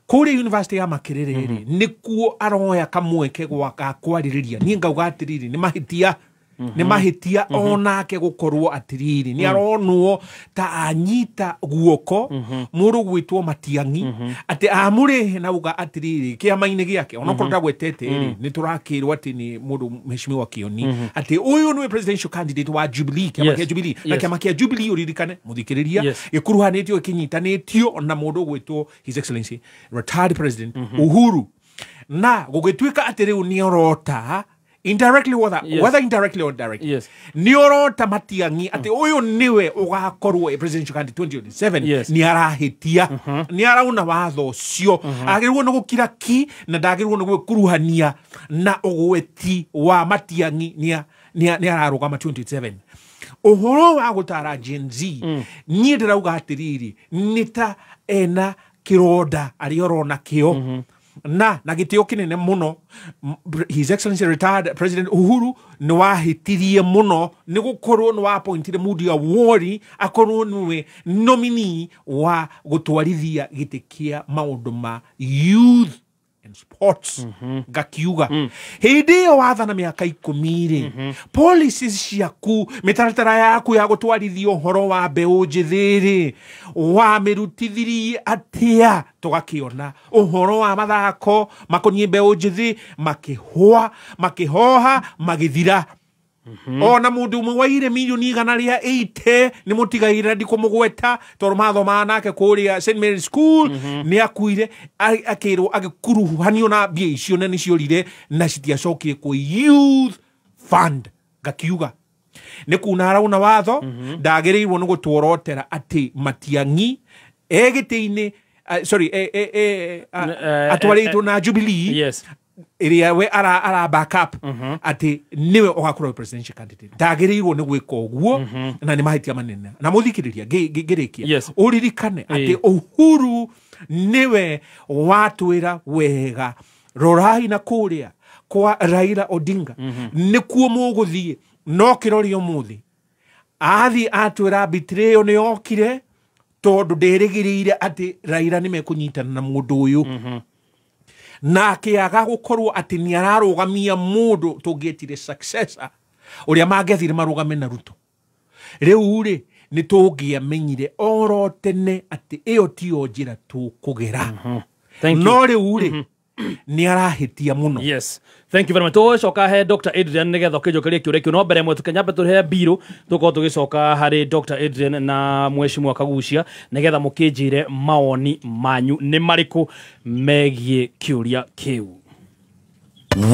S13: kũrĩa University ya Makerere rĩ, nĩkuo aroya kamweke ga kwarĩrĩria. Niĩ ngauga atĩrĩrĩ, nĩ mahĩtia, nĩ mahĩtia onake gũkorwo atĩrĩrĩ nĩ aronwo ta anyita guoko mũndũ gwĩtwo Matiang'i atĩ amũrehe na uga atĩrĩrĩ kĩama-inĩ gĩake, onokorwo ndagwetete rĩ, nĩ tũrakĩrwo atĩ nĩ mũndũ mheshimiwa Kioni atĩ ũyũ nĩwe presidential candidate wa Jubilee, kĩama kĩa Jubilee. Na kĩama kĩa Jubilee ũririkane mũthikĩrĩria gĩkuruhanĩtio gĩkĩnyitanĩtio na mũndũ gwĩtwo His Excellency retired President Uhuru, na gũgĩtuĩka atĩ rĩu nĩ orota Indirectly whether, whether indirectly or directly,
S2: yes,
S13: nĩ orota Matiang'i atĩ ũyũ nĩwe ũgakorwo e presidential candidate 2027. Nĩ arahĩtia, nĩ arauna watho ũcio. Agĩrĩirwo nĩ gũkira ki na ndagĩrĩirwo nĩ gwĩkuruhania na ũgweti wa Matiang'i nĩ ararũgama 2027. Ũhoro wa gũtara Gen Z, niĩ ndĩrauga atĩrĩrĩ, nĩ ta ena kĩronda arĩa orona kĩo na gĩtĩo kĩnene mũno. His Excellency retired President Uhuru nĩ wahĩtirie mũno nĩ gũkorwo nĩ wapointire Moody Awori akorwo nĩwe nominee wa gũtwarithia gĩtĩ kĩa maũndũ ma youth and sports. Ngakiuga hĩndĩ ĩyo wathana mĩaka 10 rĩ, policies ciaku, mĩtaratara yaku ya gũtwarithia ũhoro wa mbeũ njĩthĩ rĩ, wamĩrutithirie atĩa? Tũgakĩona ũhoro wa mathako makoniĩ mbeũ njĩthĩ makĩhũa, makĩhoha, magĩthira. Ona mundu umwe waire milioni 180 nĩ mũtigaire, ndikũmũgweta tondũ mathomaga nake kũrĩa St Mary's School, nĩ akuire akĩrwo agĩkuruhanio na mbia icio na nĩciorire na citiacokire kwĩ youth fund. Ngakiuga nĩ kuna arauna watho, ndagĩrĩirwo nĩ gũtworotera atĩ Matiang'i e gĩtĩ-inĩ, sorry, atwarĩtwo na Jubilee, ĩrĩa we ara back up atĩ nĩwe ũgakorwo presidential candidate. Ndagĩrĩirwo nĩ gwĩka ũguo na nĩ mahĩtia manene. Na mũthikĩrĩria, ngĩrĩkia, ũririkane atĩ Uhuru nĩwe watwĩra wega, rorai na kũrĩa kwa Raila Odinga nĩkuo mũgũthiĩ. No kĩroria ũmũthĩ athiĩ atwĩra betrayal nĩ yokire tondũ ndĩrĩgĩrĩire atĩ Raila nĩ mekũnyitana na mũndũ ũyũ, na akĩaga gũkorwo atĩ nĩ ararũgamia mũndũ tũngĩetire successor ũrĩa mangĩathire marũgame na Ruto. Rĩu rĩ, nĩ tũngĩamenyire oro tene atĩ ĩyo tiyo njĩra tũkũgera.
S2: Thank you.
S13: No rĩu rĩ, nĩ arahĩtia mũno.
S2: Yes, thank you very much. Tũgũcoka he Dr Adrian nĩgetha ũkĩnjokerie kĩũria kĩu, no mbere ĩmwe tũkenyambe tũhe mbirũ, tũkorwo tũgĩcoka harĩ Dr Adrian na Mheshimiwa Kagucia nĩgetha mũkĩnjĩre mawoni manyu nĩ marĩkũ megiĩ kĩũria kĩu.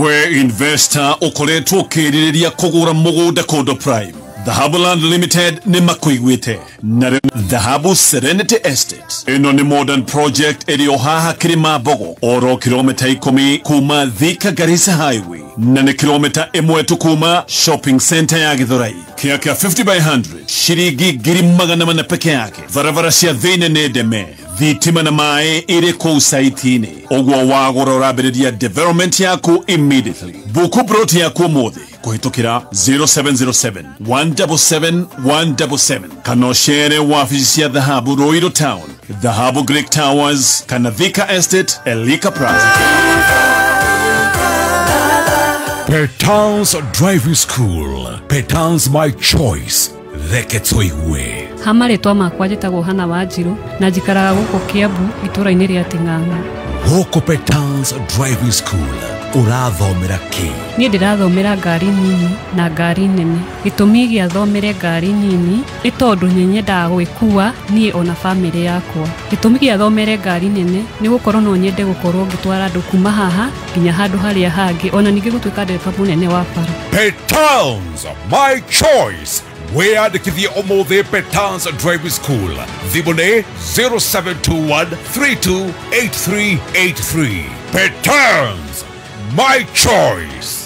S10: We investor ũkoretwo ũkĩrirĩria kũgũra mũgũnda kũndũ prime, Dhahabu Land Limited nĩ makũiguĩte na rĩu Dhahabu Serenity Estate ĩno nĩ modern project ĩrĩ o haha Kĩrĩma Mbogo, oro kilomita 10 kuma Thika Garissa Highway, na nĩ kilomita 1 tu kuma shopping center ya Githurai. Kĩa kĩa 50 by 100 shiringi 400,000 peke yake. Barabara cia thĩinĩ nĩ ndeme, thitima na maĩ ĩrĩ kũu saiti-inĩ, ũguo wagũra ũrambĩrĩria development yaku immediately. Buku plot yaku ũmũthĩ kũhĩtũkĩra 0707 177 177 kana ũcere wabici cia Dhahabu Ruiru Town, Dhahabu Greek Towers kana Thika Estate Elika Plaza.
S11: Petals Driving School. Petals my choice. Reke tũigue.
S4: Ha marĩtwa makwa njĩtagwo Hana Wanjirũ na njikaraga gũkũ Kiambu itũra-inĩ rĩa Ting'ang'a.
S11: Gũkũ Petals Driving School ũrathomera kĩ?
S4: Niĩ ndĩrathomera ngari nini na ngari nene. Gĩtũmi gĩa thomere ngari nini nĩ tondũ nĩ nyendaga gwĩkua niĩ ona bamĩrĩ yakwa. Gĩtũmi gĩa thomere ngari nene nĩ gũkorwo no nyende gũkorwo ngĩtwara andũ kuma haha nginya handũ harĩa hangĩ, ona ningĩ gũtuĩka ndereba mũnene wa bara.
S11: Petals my choice. Wĩyandĩkithie ũmũthĩ Petals Driving School. Thimũ nĩ 0721 328383. Petals my choice.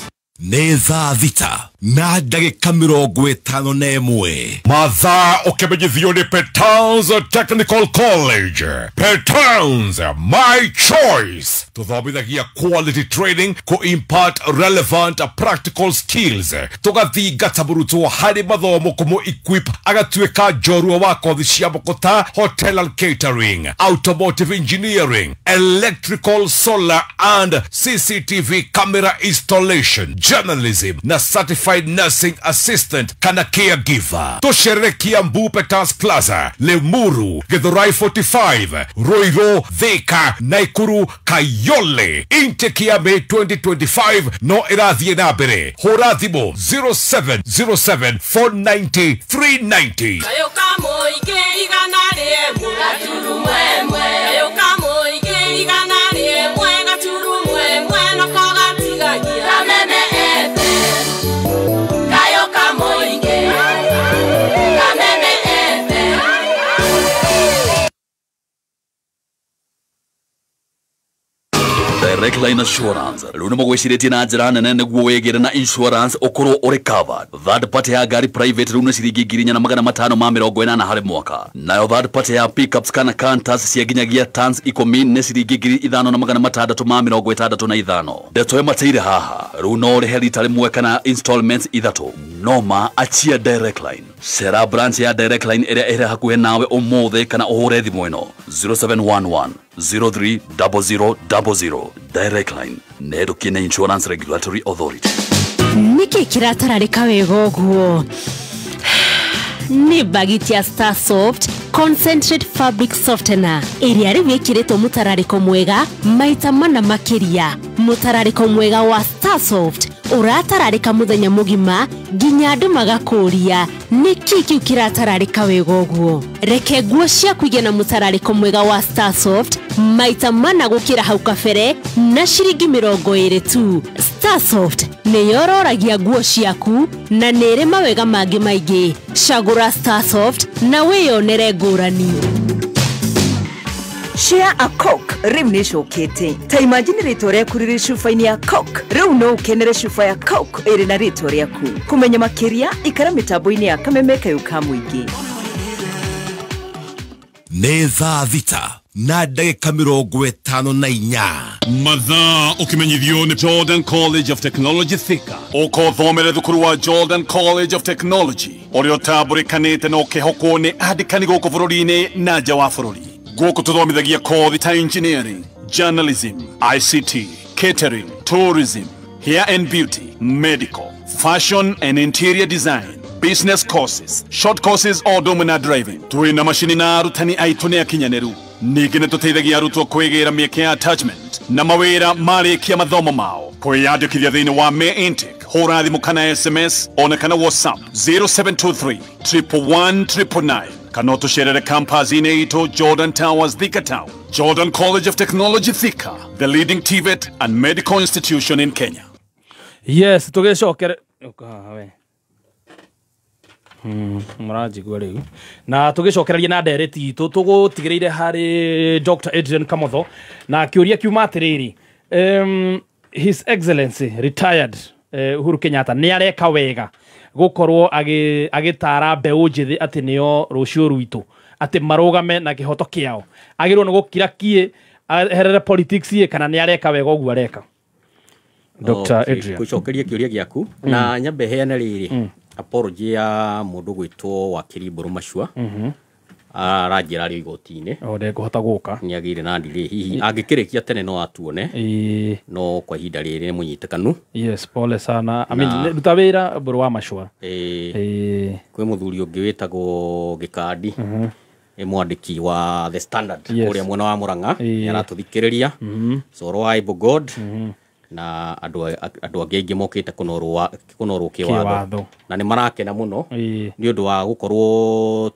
S11: Nĩ thaa 6:51. Mathaa ũkĩmenyithio nĩ Petals Technical College. Petals my choice. Tũthomithagia quality training kũ impart relevant practical skills. Tũgathingata mũrutwo harĩ mathomo kũmũ equip agatuĩka njorua wa kothi cia moko ta hotel and catering, automotive engineering, electrical, solar and CCTV camera installation, journalism na certified nursing assistant kana caregiver. Tũcerere Kiambu Petals Plaza, Limuru, Githurai 45, Ruiru, Thika, Naikuru, Kayole. Intake ya May 2025 no ĩrathiĩ na mbere. Hũra thimũ 0707 490 390.
S9: Kayo kamũingĩ 101 gaturumwemwe. Kayo kamũingĩ 101 gaturumwemwe nako gatigagia. Kameme FM.
S11: Direct Line Assurance rĩu nĩ magwĩcirĩtie na njĩra nene nĩguo wĩgĩre na insurance ũkorwo ũrĩ covered. Third party ya ngari private rĩu nĩ ciringi 4580 harĩ mwaka, nayo third party ya pickups kana canters cia nginyagia tons 10 nĩ ciringi 5665. Ndeto ĩmateire haha rĩu no ũrĩhe rita rĩmwe kana installments 3. Noma achia Direct Line. Cera branch ya Direct Line ĩrĩa ĩrĩ hakuhĩ nawe ũmũthĩ kana ũhũre thimũ ĩno 0711 030000. Direct Line nĩ na Insurance Regulatory Authority.
S14: Nĩkĩ kĩratararĩka wega ũguo? Nĩ bagiti ya Star Soft Concentrate Fabric Softener ĩrĩa rĩu ĩkĩrĩtwo mũtararĩko mwega maita mana makĩria. Mũtararĩko mwega wa Star Soft ũratararĩka mũthenya mũgima nginya andũ magakũria nĩkĩ kĩu kĩratararĩka wega ũguo. Reke nguo ciaku igĩe na mũtararĩko mwega wa Star Soft maita mana gũkĩra hau kabere na ciringi 20 tu. Star Soft nĩyororagia nguo ciaku na nĩĩrĩ mawega mangĩ maingĩ. Cagũra Star Soft na wĩyonere ngũrani.
S16: Share a Coke rĩu nĩ ĩcokete. Ta imagine rĩtwa rĩaku rĩrĩ cuba-inĩ ya Coke. Rĩu no ũkenere cuba ya Coke ĩrĩ na rĩtwa rĩaku. Kũmenya makĩria ikara mĩtambo-inĩ ya Kameme Kayũ ka Mũingĩ.
S11: Nĩ thaa 6 na ndagĩka 54.
S10: Mathaa ũkĩmenyithio nĩ Jordan College of Technology Thika. Ũkothomere thukuru wa Jordan College of Technology ũrĩa ũtambũrĩkanĩte na ũkĩhokwo nĩ andĩkani gũkũ bũrũri-inĩ na nja wa bũrũri. Gũkũ tũthomithagia kothi ta engineering, journalism, ICT, catering, tourism, hair and beauty, medical, fashion and interior design, business courses, short courses o ũndũ na driving. Twĩna macini na arutani aitũ nĩ akinyanĩru. Ningĩ nĩ tũteithagia arutwo kwĩgĩra mĩeke ya attachment na mawĩra marĩkia mathomo mao. Kwĩyandĩkithia thĩinĩ wa May intake, hũra thimũ kana SMS ona kana WhatsApp 0723 111 999 kana ũtũcerere campus-inĩ itũ Jordan Towers, Thika Town. Jordan College of Technology Thika, the leading TVET and medical institution in Kenya.
S2: Yes, tũgĩcokere we mũranjigua rĩu na tũgĩcokereria na ndereti itũ tũgũtigĩrĩire harĩ Dr. Adrian Kamotho na kĩũria kiuma atĩrĩrĩ, His Excellency retired Uhuru Kenyatta nĩ areka wega gũkorwo agĩtara mbeũ njĩthĩ atĩ nĩo rũciũ rwitũ atĩ marũgame na kĩhoto kĩao, agĩrĩirwo nĩ gũkira kiĩ eherere politics ĩ kana nĩ areka wega ũguo areka? Dr. Adrian,
S8: gũcokeria kĩũria gĩaku na nyambe heane rĩrĩ apology ya mũndũ gwĩtwo Wakiri Mbũrũ Macua aranjĩra arĩ igoti-inĩ
S2: o ndekũhota gũka
S8: nĩ agĩire na delay, hihi angĩkĩrĩkia tene no atuone, no kwa ihinda rĩrĩ nĩ mũnyitĩkanu.
S2: Yes, pole sana. I mean, ruta wĩra Mbũrũ wa Macua.
S8: Kwĩ mũthuri ũngĩ wĩtagwo Gĩkandi, nĩ mwandĩki wa The Standard kũrĩa mwena wa Murang'a, nĩ aratũthikĩrĩria. Coro wa Able God na andũ angĩ aingĩ mokĩte kũnorwo kĩwatho na nĩ marakena mũno nĩ ũndũ wa gũkorwo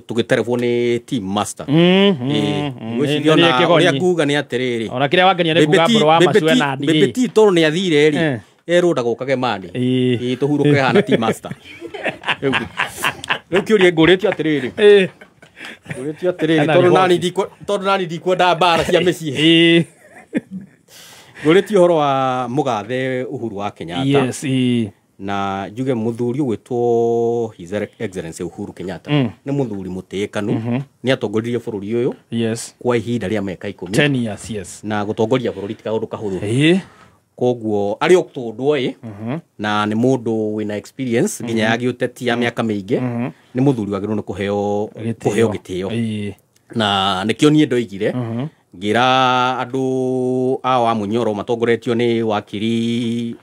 S8: tũgĩterebwo nĩ team master. Ngwĩciria ona ũrĩa nguga nĩ atĩrĩrĩ,
S2: ona kĩrĩa wangenia nĩ kuga Mbũrũ wa Macua na
S8: ndigi Bebe T tondũ nĩ athire rĩ erwo ndagũkage mani tũhurũke hana team master. Rĩu kĩũria ngũrĩtio atĩrĩrĩ, ngũrĩtio atĩrĩrĩ tondũ nani ndikwenda mbara cia mĩciĩ. Ngũrĩtio ũhoro wa mũgathe Uhuru wa Kenyatta.
S2: Yes,
S8: na njuge mũthuri ũgwĩtwo His Excellency Uhuru Kenyatta nĩ mũthuri mũtĩĩkanu, nĩ atongoririe bũrũri ũyũ kwa ihinda rĩa mĩaka 10,
S2: 10 years, yes.
S8: Na gũtongoria bũrũri ti kaũndũ kahũthũ. Koguo arĩ o tũndũ oĩ na nĩ mũndũ wĩna experience nginya ya gĩũteti ya mĩaka mĩingĩ, nĩ mũthuri wagĩrĩirwo nĩ kũheo gĩtĩo. Na nĩkĩo niĩ ndoigire ngira andũ a wa Munyoro matongoretio nĩ wakiri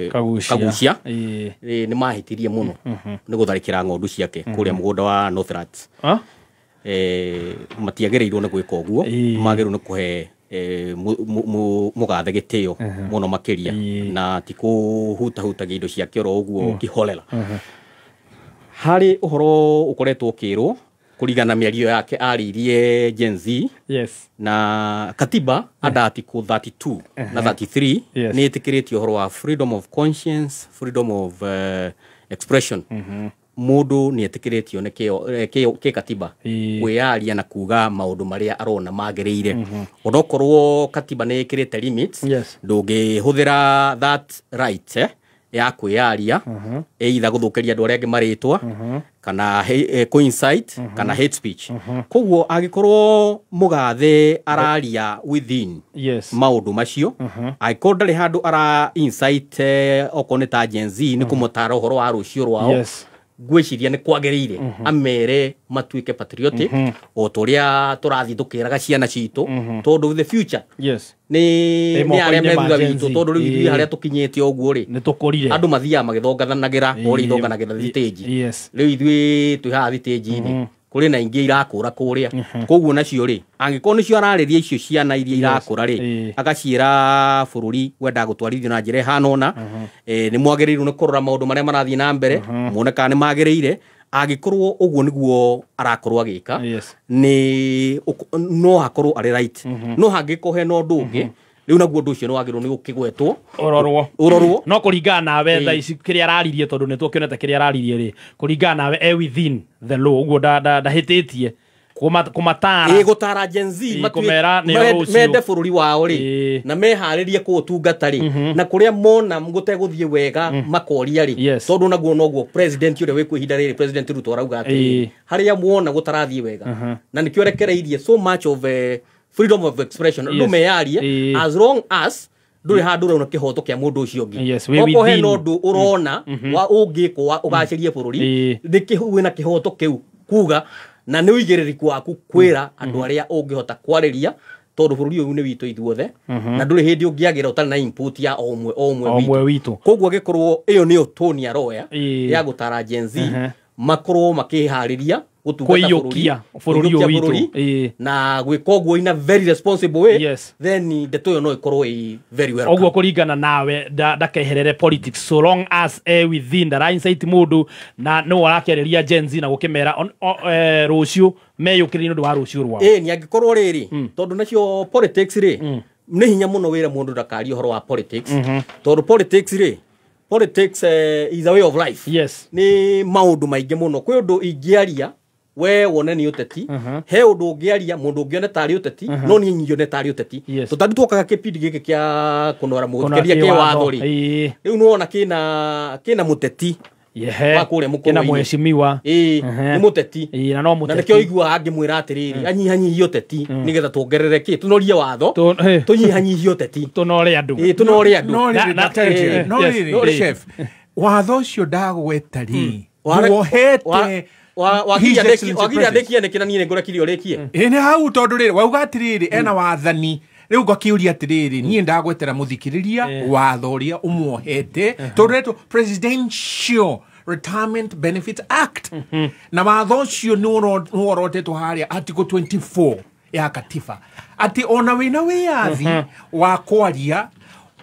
S8: Kagucia nĩ mahĩtirie mũno nĩ gũtharĩkĩra ng'ondu ciake kũrĩa mũgũnda wa Northlands. Matiagĩrĩirwo nĩ gwĩka ũguo, magĩrĩirwo nĩ kũhe mũgathe gĩtĩo mũno makĩria na ti kũhutahutagia indo ciake oro ũguo kĩholela. Harĩ ũhoro ũkoretwo ũkĩrwo kũringana na mĩario yake arĩirie Gen Z.
S2: Yes.
S8: Na katiba under article 32 na 33 nĩ ĩtĩkĩrĩtie ũhoro wa freedom of conscience, freedom of expression. Mũndũ nĩ etĩkĩrĩtio nĩ kĩ katiba kwĩyaria na kuga maũndũ marĩa arona magĩrĩire. Onokorwo katiba nĩ ĩkĩrĩte limits, ndũngĩhũthĩra that right ya kwĩyaria either gũthũkĩria andũ arĩa angĩ marĩtwa kana coincide kana hate speech. Koguo angĩkorwo mũgathe araria within maũndũ macio, angĩkorwo ndarĩ handũ ara incite okorwo nĩ ta Gen Z nĩ kũmũtara ũhoro wa rũciũ rwao, ngwĩciria nĩ kwagĩrĩire amere matuĩke patriotic o ta ũrĩa tũrathiĩ tũkĩraga ciana citũ, tondũ the future nĩ arĩa me thutha witũ, tondũ rĩu ithuĩ harĩa tũkinyĩte ũguo rĩ andũ mathiaga magĩthonganagĩra o ũrĩa ithonganagĩra thitĩnji. Rĩu ithuĩ twĩ haha thitĩnji-inĩ, kũrĩ na ingĩ irakũra kũrĩa. Koguo nacio rĩ, angĩkorwo nĩcio ararĩria icio ciana iria irakũra rĩ, agaciĩra bũrũri wendaga gũtwarithio na njĩra ĩhana ũna, nĩ mwagĩrĩirwo nĩ kũrora maũndũ marĩa marathiĩ na mbere, muone kana nĩ magĩrĩire. Angĩkorwo ũguo nĩguo arakorwo agĩka, nĩ no hakorwo arĩ right. No hangĩkorwo hena ũndũ ũngĩ, rĩu naguo ũndũ ũcio nĩ wagĩrĩirwo nĩ gũkĩgwetwo, ũrorwo.
S2: No kũringana nawe thaa ici kĩrĩa araririe, tondũ nĩ tũkĩonete kĩrĩa araririe rĩ, kũringana nawe e within the law, ũguo ndahĩtĩtie kũmatara,
S8: gũtara Gen Z mende bũrũri wao rĩ, na meharĩrie kũũtungata rĩ, na kũrĩa mona gũtegũthiĩ wega makoria rĩ, tondũ naguo noguo president ũrĩa wĩkuo ihinda rĩrĩ, President Ruto arauga atĩrĩrĩ, harĩa muona gũtarathiĩ wega, na nĩkĩo rekereirie so much of freedom of expression, andũ meyarie as long as ndũrĩ handũ ũrona kĩhoto kĩa mũndũ ũcio ũngĩ. Okorwo hena ũndũ ũrona wa ũngĩkwo ũgacĩrie bũrũri, wĩna kĩhoto kĩu kuga, na nĩ ũigĩrĩrĩku waku kwĩra andũ arĩa ũngĩhota kwarĩria, tondũ bũrũri ũyũ nĩ witũ ithuothe, na ndũrĩ hĩndĩ ũngĩagĩra ũtarĩ na input ya o ũmwe witũ. Koguo angĩkorwo ĩyo nĩyo tone aroya ya gũtara Gen Z makorwo makĩharĩria
S2: gũtungata bũrũri witũ
S8: na gwĩka ũguo in a very responsible way, then ndeto ĩyo no ĩkorwo ĩ very well.
S2: Ũguo kũringana nawe ndakeherere politics so long as e within ndara incite mũndũ, na no arakĩarĩria Gen Z na gũkĩmera rũciũ meyũkĩrĩrie nĩ ũndũ wa rũciũ rwao.
S8: Nĩ angĩkorwo rĩrĩ, tondũ nacio politics rĩ, nĩ hinya mũno wĩra mũndũ ndakarie ũhoro wa politics, tondũ politics rĩ, politics is a way of life. Nĩ maũndũ maingĩ mũno. Kwĩ ũndũ ingĩaria we wone nĩ ũteti, he ũndũ ũngĩaria mũndũ ũngĩone tarĩ ũteti, no niĩ nyone tarĩ ũteti. Tondũ twokaga kĩbindi gĩkĩ kĩa kũnora mũthikĩria kĩ watho rĩ, rĩu nĩwona kĩna mũteti wa kũrĩa mũkũrũ-inĩ,
S2: kĩna mheshimiwa,
S8: nĩ mũteti, na nĩkĩo ũiguaga angĩmwĩra atĩrĩrĩ, anyihanyihie ũteti nĩgetha tuongerere kĩ, tũnorie watho, tũnyihanyihie ũteti,
S2: tũnore andũ.
S8: Tũnore andũ.
S13: No rĩrĩ, chef, watho ũcio ndagweta rĩ, wohete
S8: wagiria ndĩkie nĩkĩ na niĩ nĩngũrekirie ũrĩkie.
S13: Nĩ hau tondũ rĩrĩ wauga atĩrĩrĩ ena wathani, rĩu ngakĩũria atĩrĩrĩ, niĩ ndagwetera mũthikĩrĩria watho ũrĩa ũmuohete, tondũ retwo Presidential Retirement Benefits Act, na watho ũcio nĩ worotetwo harĩa Article 24 ya katiba, atĩ ona wĩna wĩyathi wa kwaria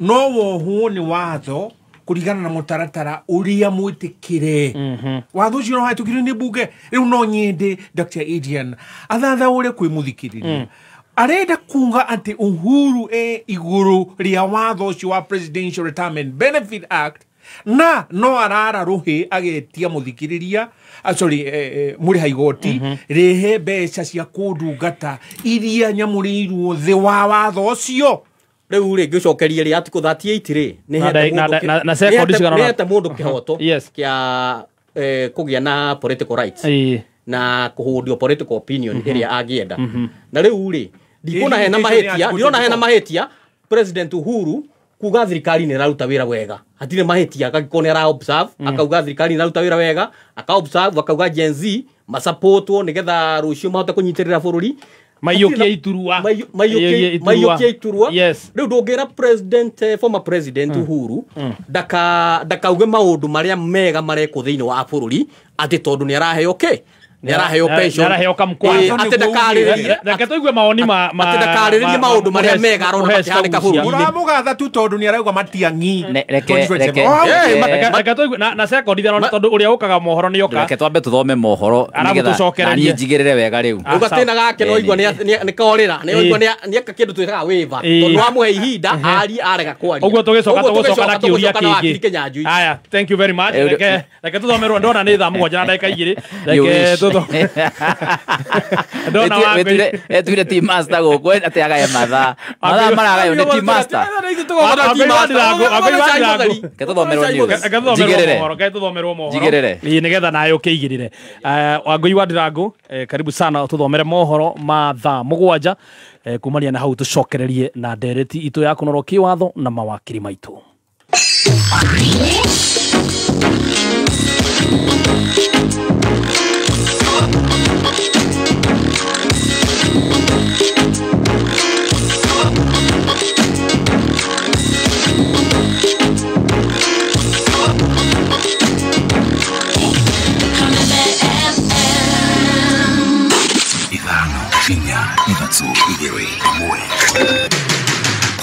S13: no wohwo nĩ watho kũringana na mũtaratara ũrĩa mwĩtĩkĩre. Watho ũcio no wahĩtũkirio nĩ mbunge. Rĩu no nyende Dr. Adrian athathaũre kwĩ mũthikĩrĩria, arenda kuga atĩ Uhuru e igũrũ rĩa watho ũcio wa Presidential Retirement Benefit Act, na no arara rũhĩ agetia mũthikĩrĩria, sorry, mũrĩha igoti rĩhe mbeca cia kũndungata iria nyamũrĩirwo thĩ wa watho ũcio.
S8: Rĩu rĩ, ngĩcokerie rĩ, Article 38 rĩ, nĩ hete mũndũ kĩhoto kĩa kũgĩa na political rights na kũhũndio political opinion ĩrĩa angĩenda. Na rĩu rĩ, ndikuona hena mahĩtia, ndĩrona hena mahĩtia President Uhuru kuga thirikari nĩ ĩraruta wĩra wega. Hatirĩ mahĩtia, angĩkorwo nĩ ara observe, akauga thirikari nĩ ĩraruta wĩra wega, aka observe akauga Gen Z masapotwo nĩgetha rũciũ mahote kũnyitĩrĩra bũrũri,
S2: maiyũkie iturua,
S8: maiyũkie iturua. Rĩu ndũngĩra president, former president Uhuru ndakauge maũndũ marĩa mega marekwo thĩinĩ wa bũrũri atĩ tondũ nĩ araheo kĩ, Nĩ araheo pension.
S2: Nĩ araheo kamkwa.
S8: Atĩ ndakarĩrĩrie.
S2: Reke tũigue maoni ma
S8: atĩ ndakarĩrĩrie maũndũ marĩa mega arona makĩhanĩka bũrũri-inĩ.
S13: Ũramũgatha tu tondũ nĩ arauga Matiang'i.
S2: Reke tũigue na second ithano tondũ ũrĩa ũkaga mohoro nĩ oka.
S3: Reke twambe tũthome mohoro nĩgetha na niĩ njigĩrĩre wega rĩu.
S8: Rĩu gatĩna gake no igua nĩ korĩra nĩ oigua nĩ eka kĩndũ twĩtaga waiver tondũ wamũhe ihinda arie arega kwaria.
S2: Ũguo tũgĩcoka tũgũcoka na kĩũria kĩngĩ. Aya, thank you very much. Reke tũthomerwo ndona nĩ thaa 7 na ndagĩka 2. Reke tũthome. Ndona wa
S3: etuire team master gũkũ atĩ agaye mathaa. Mathaa maragayo nĩ team master. Reke tũthomerwo news. Njigĩrĩre.
S2: Reke tũthomerwo mohoro.
S3: Njigĩrĩre.
S2: Ĩĩ nĩgetha nawe ũkĩigĩrĩre. Wangũi wa Ndirangu, karibu sana tũthomere mohoro ma thaa 7 kumania na hau tũcokererie na ndereti itũ ya kũnorwo kĩwatho na mawakiri maitũ.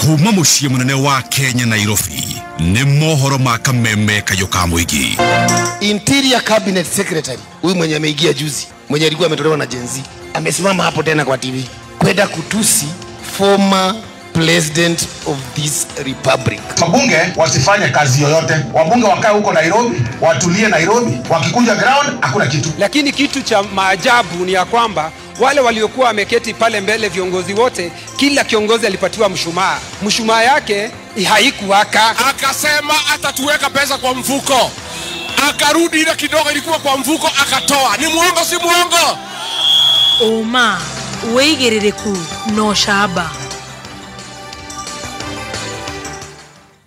S11: Kuma muciĩ mũnene wa Kenya Nairobi nĩ mohoro ma kameme kayũ ka mũingĩ.
S7: Interior Cabinet Secretary huyu mwenye ameingia juzi, mwenye alikuwa ametolewa na Gen Z, amesimama hapo tena kwa TV kwenda kutusi former president of this republic.
S15: Wabunge wasifanye kazi yoyote. Wabunge wakae huko Nairobi, watulie Nairobi, wakikuja ground hakuna kitu.
S17: Lakini kitu cha maajabu ni ya kwamba wale waliokuwa wameketi pale mbele viongozi wote, kila kiongozi alipatiwa mshumaa. Mshumaa yake haikuwaka.
S18: Akasema atatuweka pesa kwa mfuko. Akarudi ile kidogo ilikuwa kwa mfuko akatoa. Ni muongo si muongo?
S19: Oma, wĩigĩrĩrĩku no camba.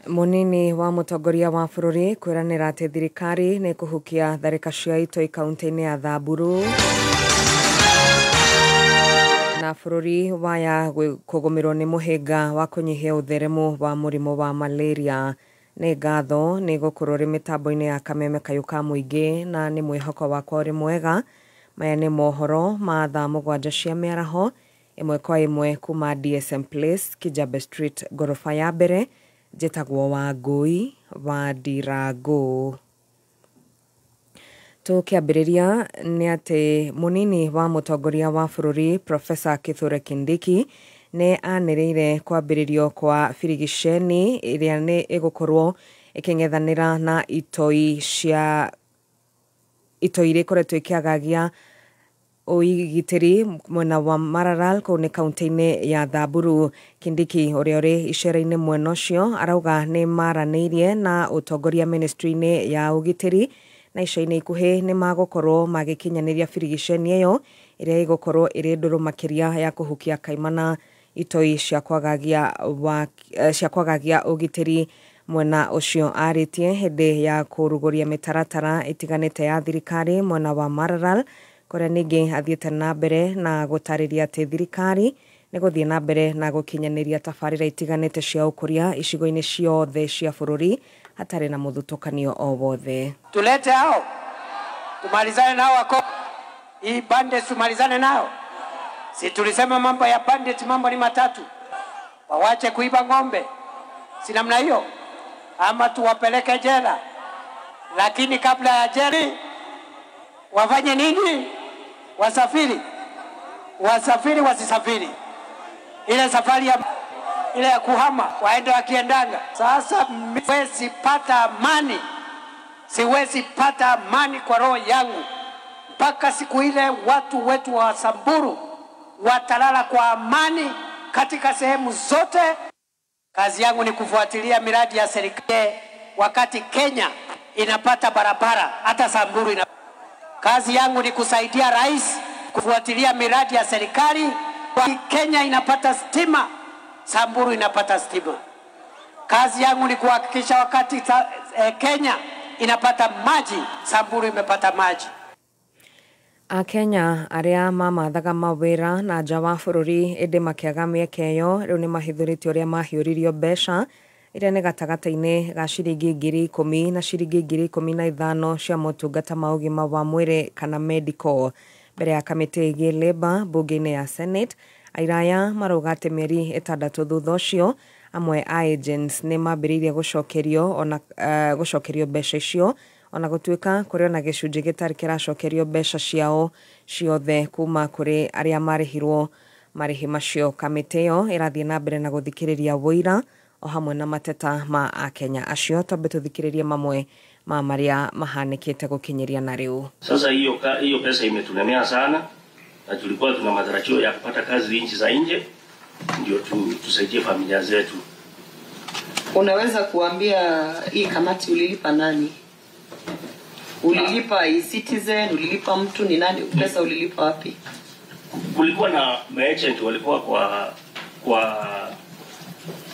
S20: Munini wa mũtongoria wa bũrũri kwĩranĩra atĩ thirikari nĩ kũhukia tharĩka cia itoi kaunti-inĩ ya Thamburu. Na bũrũri waya kũgũmĩrwo nĩ mũhĩnga wa kũnyihia ũtheremu wa mũrimũ wa malaria. Nĩ ngatho nĩ gũkorwo rĩ mĩtambo-inĩ ya kameme kayũ ka mũingĩ na nĩ mwĩhoko wakwa ũrĩ mwega. Maya nĩ mohoro ma thaa 7 cia mĩaraho ĩmwe kwa ĩmwe kuma DSM Place, Kijabe Street, ngoroba ya mbere. Njĩtagwo Wangũi wa Ndirangu. Tũkĩambĩrĩria nĩ atĩ mũnini wa mũtongoria wa bũrũri Profesa Kithure Kindiki nĩ anĩrĩire kwambĩrĩrio kwa birigiceni ĩrĩa nĩ ĩgũkorwo ĩkĩng'ethanĩra na itoi cia itoi iria ikoretwo ikĩagagia ũgitĩri mwena wa Maralal kũu nĩ kaunti-inĩ ya Thamburu. Kindiki ũrĩa ũrĩ icera-inĩ mwena ũcio arauga nĩ maranĩirie na ũtongoria ministry-inĩ ya ũgitĩri na ica-inĩ ikuhĩ nĩ magũkorwo magĩkinyanĩria birigiceni ĩyo ĩrĩa ĩgũkorwo ĩrĩ ndũrũ makĩria ya kũhukia kaimana itoi cia kwagagia ũgitĩri mwena ũcio. Arĩtie hĩndĩ ya kũrugũria mĩtaratara ĩtiganĩte ya thirikari mwena wa Maralal kũrĩa ningĩ athiĩte na mbere na gũtarĩria atĩ thirikari nĩ gũthiĩ na mbere na gũkinyanĩria tabarĩra itiganĩte cia ũkũria icigo-inĩ ciothe cia bũrũri hatarĩ na mũthutũkanio o wothe.
S21: Tulete hao tumalizane nao, wako hii bandits tumalizane nao. Si tulisema mambo ya bandits, mambo ni matatu: wawache kuiba ng'ombe, si namna hiyo, ama tuwapeleke jela, lakini kabla ya jela wafanye nini? Wasafiri, wasafiri, wasisafiri. Ile safari ya ile ya kuhama waende wakiendanga. Sasa siwezi pata amani, siwezi pata amani kwa roho yangu mpaka siku ile watu wetu wa Samburu watalala kwa amani katika sehemu zote. Kazi yangu ni kufuatilia miradi ya serikali. Wakati Kenya inapata barabara, hata Samburu ina. Kazi yangu ni kusaidia rais kufuatilia miradi ya serikali. Kenya inapata stima, Samburu inapata stima. Kazi yangu ni kuhakikisha wakati Kenya inapata maji, Samburu imepata maji.
S20: Akenya arĩa mamathaga mawĩra na nja wa bũrũri ĩndĩ makĩaga mĩeke ĩyo rĩu nĩ mahithũrĩtie ũrĩa mahiũririo mbeca Ĩrĩa nĩ gatagatĩ-inĩ ga ciringi 10,000 na ciringi 15,000 cia motungata ma ũgima wa mwĩrĩ kana medical. Mbere ya kamĩtĩ ĩgiĩ Labour mbunge-inĩ ya Senate, aira aya marauga atĩ mĩeri 6 thutha ũcio amwe a agents nĩ mambĩrĩirie gũcokerio ona gũcokerio mbeca icio, ona gũtuĩka kũrĩ ona gĩcunjĩ gĩtarĩ kĩracokerio mbeca ciao ciothe kuma kũrĩ arĩa marĩhirwo marĩhi macio. Kamĩtĩ ĩyo ĩrathiĩ na mbere na gũthikĩrĩria wũira o hamwe na mateta ma akenya acio. Twambe tũthikĩrĩrie mamwe ma marĩa mahanĩkĩte gũkinyĩria na rĩu.
S1: Sasa hiyo pesa imetulemea sana, na tulikuwa tuna matarajio ya kupata kazi nchi za nje ndio tusaidie familia zetu.
S6: Unaweza kuambia hii kamati ulilipa nani? Ulilipa e-Citizen, ulilipa mtu ni nani? Pesa ulilipa wapi?
S1: Kulikuwa na agent walikuwa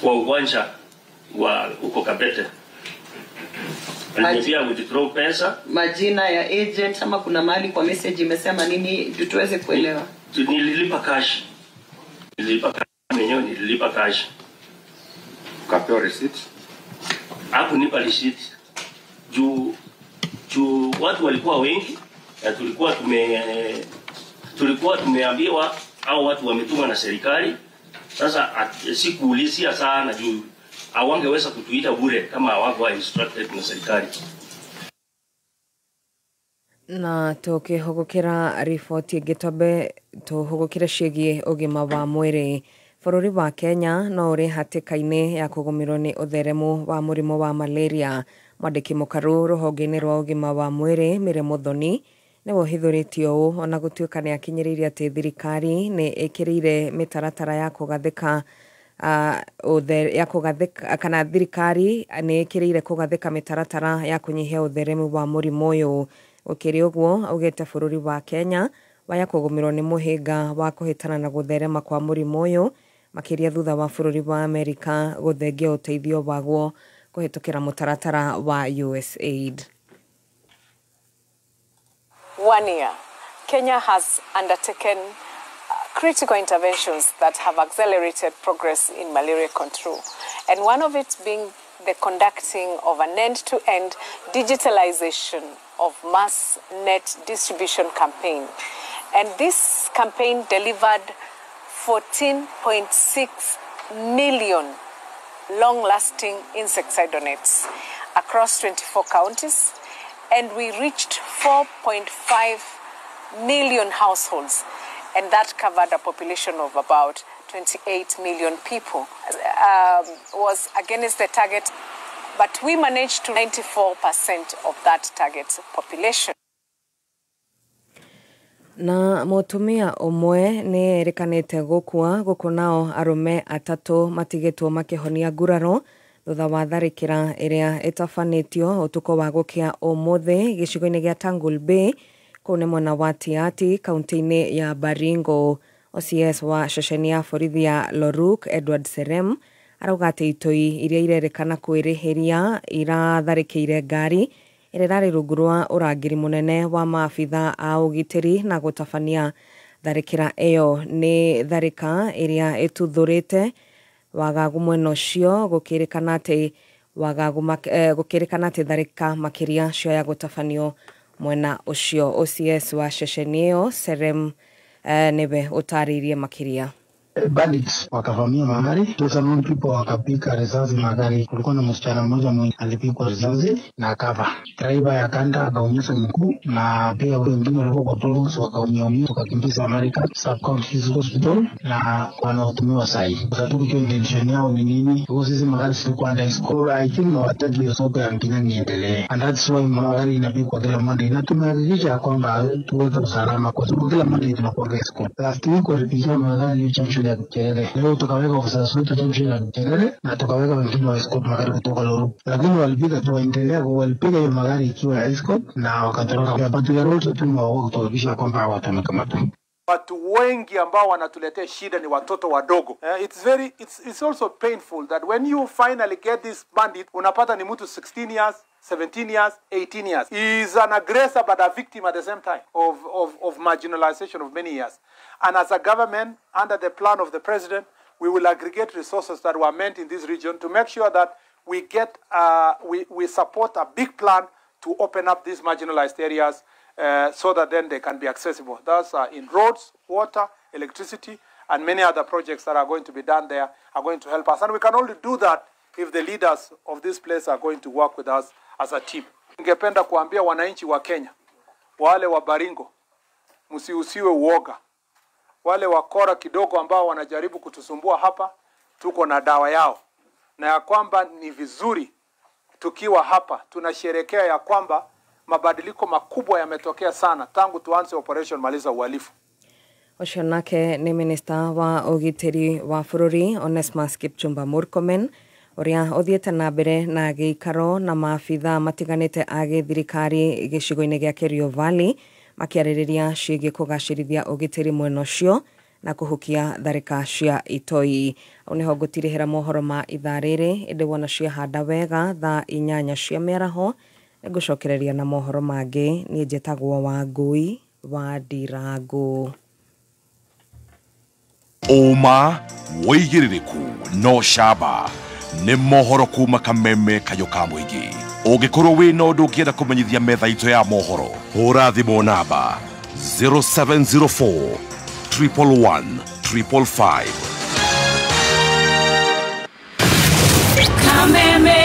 S1: kwa uwanja wa huko Kabete. Aliniambia withdraw pesa.
S6: Majina ya agent ama kuna mahali kwa message imesema nini ndio tuweze kuelewa?
S1: Nililipa cash. Nililipa cash mwenyewe, nililipa cash.
S12: Ukapewa receipt?
S1: Hapo nipa receipt. Juu watu walikuwa wengi na tulikuwa tumeambiwa au watu wametumwa na serikali. Sasa sikuulizia sana juu hawangeweza kutuita bure kama hawakuwa instructed na serikali.
S20: Na tukihugukira riboti ĩngĩ twambe tũhũgũkĩre ciĩgiĩ ũgima wa mwĩrĩ. Bũrũri wa Kenya no ũrĩ hatĩka-inĩ ya kũgũmĩrwo nĩ ũtheremu wa mũrimũ wa malaria. Mwandĩki mũkaru rũhonge-inĩ rwa ũgima wa mwĩrĩ Mary Muthoni nĩwe ũhithũrĩtie ũũ, ona gũtuĩka nĩ akinyĩrĩirie atĩ thirikari nĩ ĩkĩrĩire mĩtaratara ya kũgathĩka ya kũgathĩka kana thirikari nĩ ĩkĩrĩire kũgathĩka mĩtaratara ya kũnyihia ũtheremu wa mũrimũ ũyũ. Gũkĩrĩ ũguo, augĩte bũrũri wa Kenya waya kũgũmĩrwo nĩ mũhĩnga wa kũhĩtana na gũtherema kwa mũrimũ ũyũ, makĩria thutha wa bũrũri wa Amerika gũthengia ũteithio waguo kũhĩtũkĩra mũtaratara wa USAID.
S22: 1 year, Kenya has undertaken critical interventions that have accelerated progress in malaria control, and one of it being the conducting of an end-to-end digitalization of mass net distribution campaign. And this campaign delivered 14.6 million long-lasting insecticide nets across 24 counties, and we reached 4.5 million households, and that covered a population of about 28 million people. Was against the target, but we managed to 94% of that target population.
S20: Na mũtumia ũmwe nĩ erĩkanĩte gũkua gũkũ nao arũme atatũ matigĩtwo makĩhonia nguraro thutha wa tharĩkĩra ĩrĩa ĩtabanĩtio ũtukũ wa gũkĩa ũmũthĩ gĩcigo-inĩ gĩa Tangul Bay kũu nĩ mwena wa Tiaty kaunti-inĩ ya Baringo. OCS wa ceceni ya borithi ya Loruk Edward Serem arauga atĩ itoi iria irerĩkana kwĩrĩhĩria iratharĩkĩire ngari ĩrĩa ĩrarĩ rungu rwa ũrangĩri mũnene wa maabitha a ũgitĩri na gũtabania tharĩkĩra ĩyo nĩ tharĩka ĩrĩa ĩtuthũrĩte wagagu mwena ũcio, gũkĩrĩkana atĩ tharĩka makĩria cioya gũtabanio mwena ũcio. OCS wa ceceni ĩyo Serem nĩwe ũtarĩirie makĩria.
S23: Bandits wakavamia magari, some people wakapika risasi magari. Kulikuwa na msichana mmoja mwenye alipigwa risasi na akafa. Driver ya kanda akaonyesha mguu, na pia wengine walikuwa kwa police wakaumia, tukakimbiza America Sub County Hospital na wanaotumiwa sahi. Kwa sababu kwa intention yao ni nini? Kwa sisi magari silikuwa under school, I think hawataki soko ya Mkinyangi iendelee. And that's why magari inapigwa kila Monday, na tumehakikisha kwamba tuweke usalama kwa sababu kila Monday tunakuwa school. Last week walipigia magari junction ya Kielele. Leo tukaweka ofisa wetu junction ya Kielele na tukaweka wengine wa escort magari kutoka Loruk. Lakini walipiga tu waendelea walipiga hiyo magari ikiwa escort na wakatoroka. But we are also tumewa kuhakikisha kwamba watu wamekamatwa.
S24: Watu wengi ambao wanatuletea shida ni watoto wadogo. It's also painful that when you finally get this bandit, unapata ni mtu 16 years, 17 years, 18 years. He is an aggressor but a victim at the same time of marginalization of many years. And as a government, under the plan of the president, we will aggregate resources that were meant in this region to make sure that we get we support a big plan to open up these marginalized areas so that then they can be accessible. That's in roads, water, electricity, and many other projects that are going to be done there are going to help us. And we can only do that if the leaders of this place are going to work with us as a team. Ningependa kuambia wananchi wa Kenya, wale wa Baringo, msiusiwe uoga. Wale wakora kidogo ambao wanajaribu kutusumbua hapa, tuko na dawa yao. Na ya kwamba ni vizuri tukiwa hapa, tunasherekea ya kwamba mabadiliko makubwa yametokea sana tangu tuanze Operation Maliza Uhalifu.
S20: Ũcio nake nĩ minista wa ũgitĩri wa bũrũri Onesmus Kipchumba Murkomen ũrĩa ũthiĩte na mbere na gĩikaro na maabitha matiganĩte a gĩthirikari gĩcigo-inĩ gĩa Kerio Valley makĩarĩrĩria ciĩgiĩ kũgacĩrithia ũgitĩri mwena ũcio na kũhukia tharĩka cia itoi. Hau nĩho ngũtirihĩra mohoro ma ithaa rĩrĩ, ĩndĩ wona ciahanda wega thaa 8 cia mĩaraho nĩngũcokereria na mohoro mangĩ. Niĩ njĩtagwo Wangũi wa Ndirango.
S11: Ũma wĩigĩrĩrĩku no camba nĩ mohoro kuma Kameme kayũ ka mũingĩ. Ũngĩkorwo wĩna ũndũ ũngĩenda kũmenyithia metha itũ ya mohoro, hũra thimũ namba 0704 111 555.
S19: Kameme.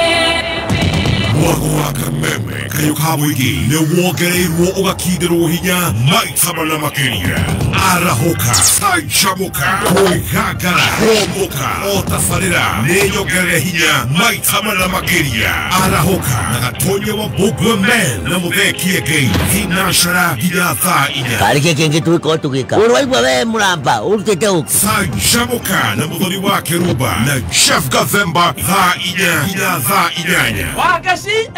S18: Mwago wa Kameme kayũ ka mũingĩ nĩ wongereirwo ũgakindĩrwo hinya maita mana makĩria. Arahũka, canjamũka, kwĩgangara, kũmbũka, o tabarĩra nĩ nyongerere hinya maita mana makĩria. Arahũka na Gatonye wa Mbũgue Men na Mũthee Kĩengei thinacara nginya thaa 4.
S4: Karĩ kĩ kĩngĩ tũgĩkorwo tũgĩka? Ũrĩ waigua we mũramba ũrutĩte ũkĩ?
S18: Canjamũka na Mũthoni wa Kĩrumba na Jeff Gathemba thaa 4 nginya thaa 8.
S2: Wagaci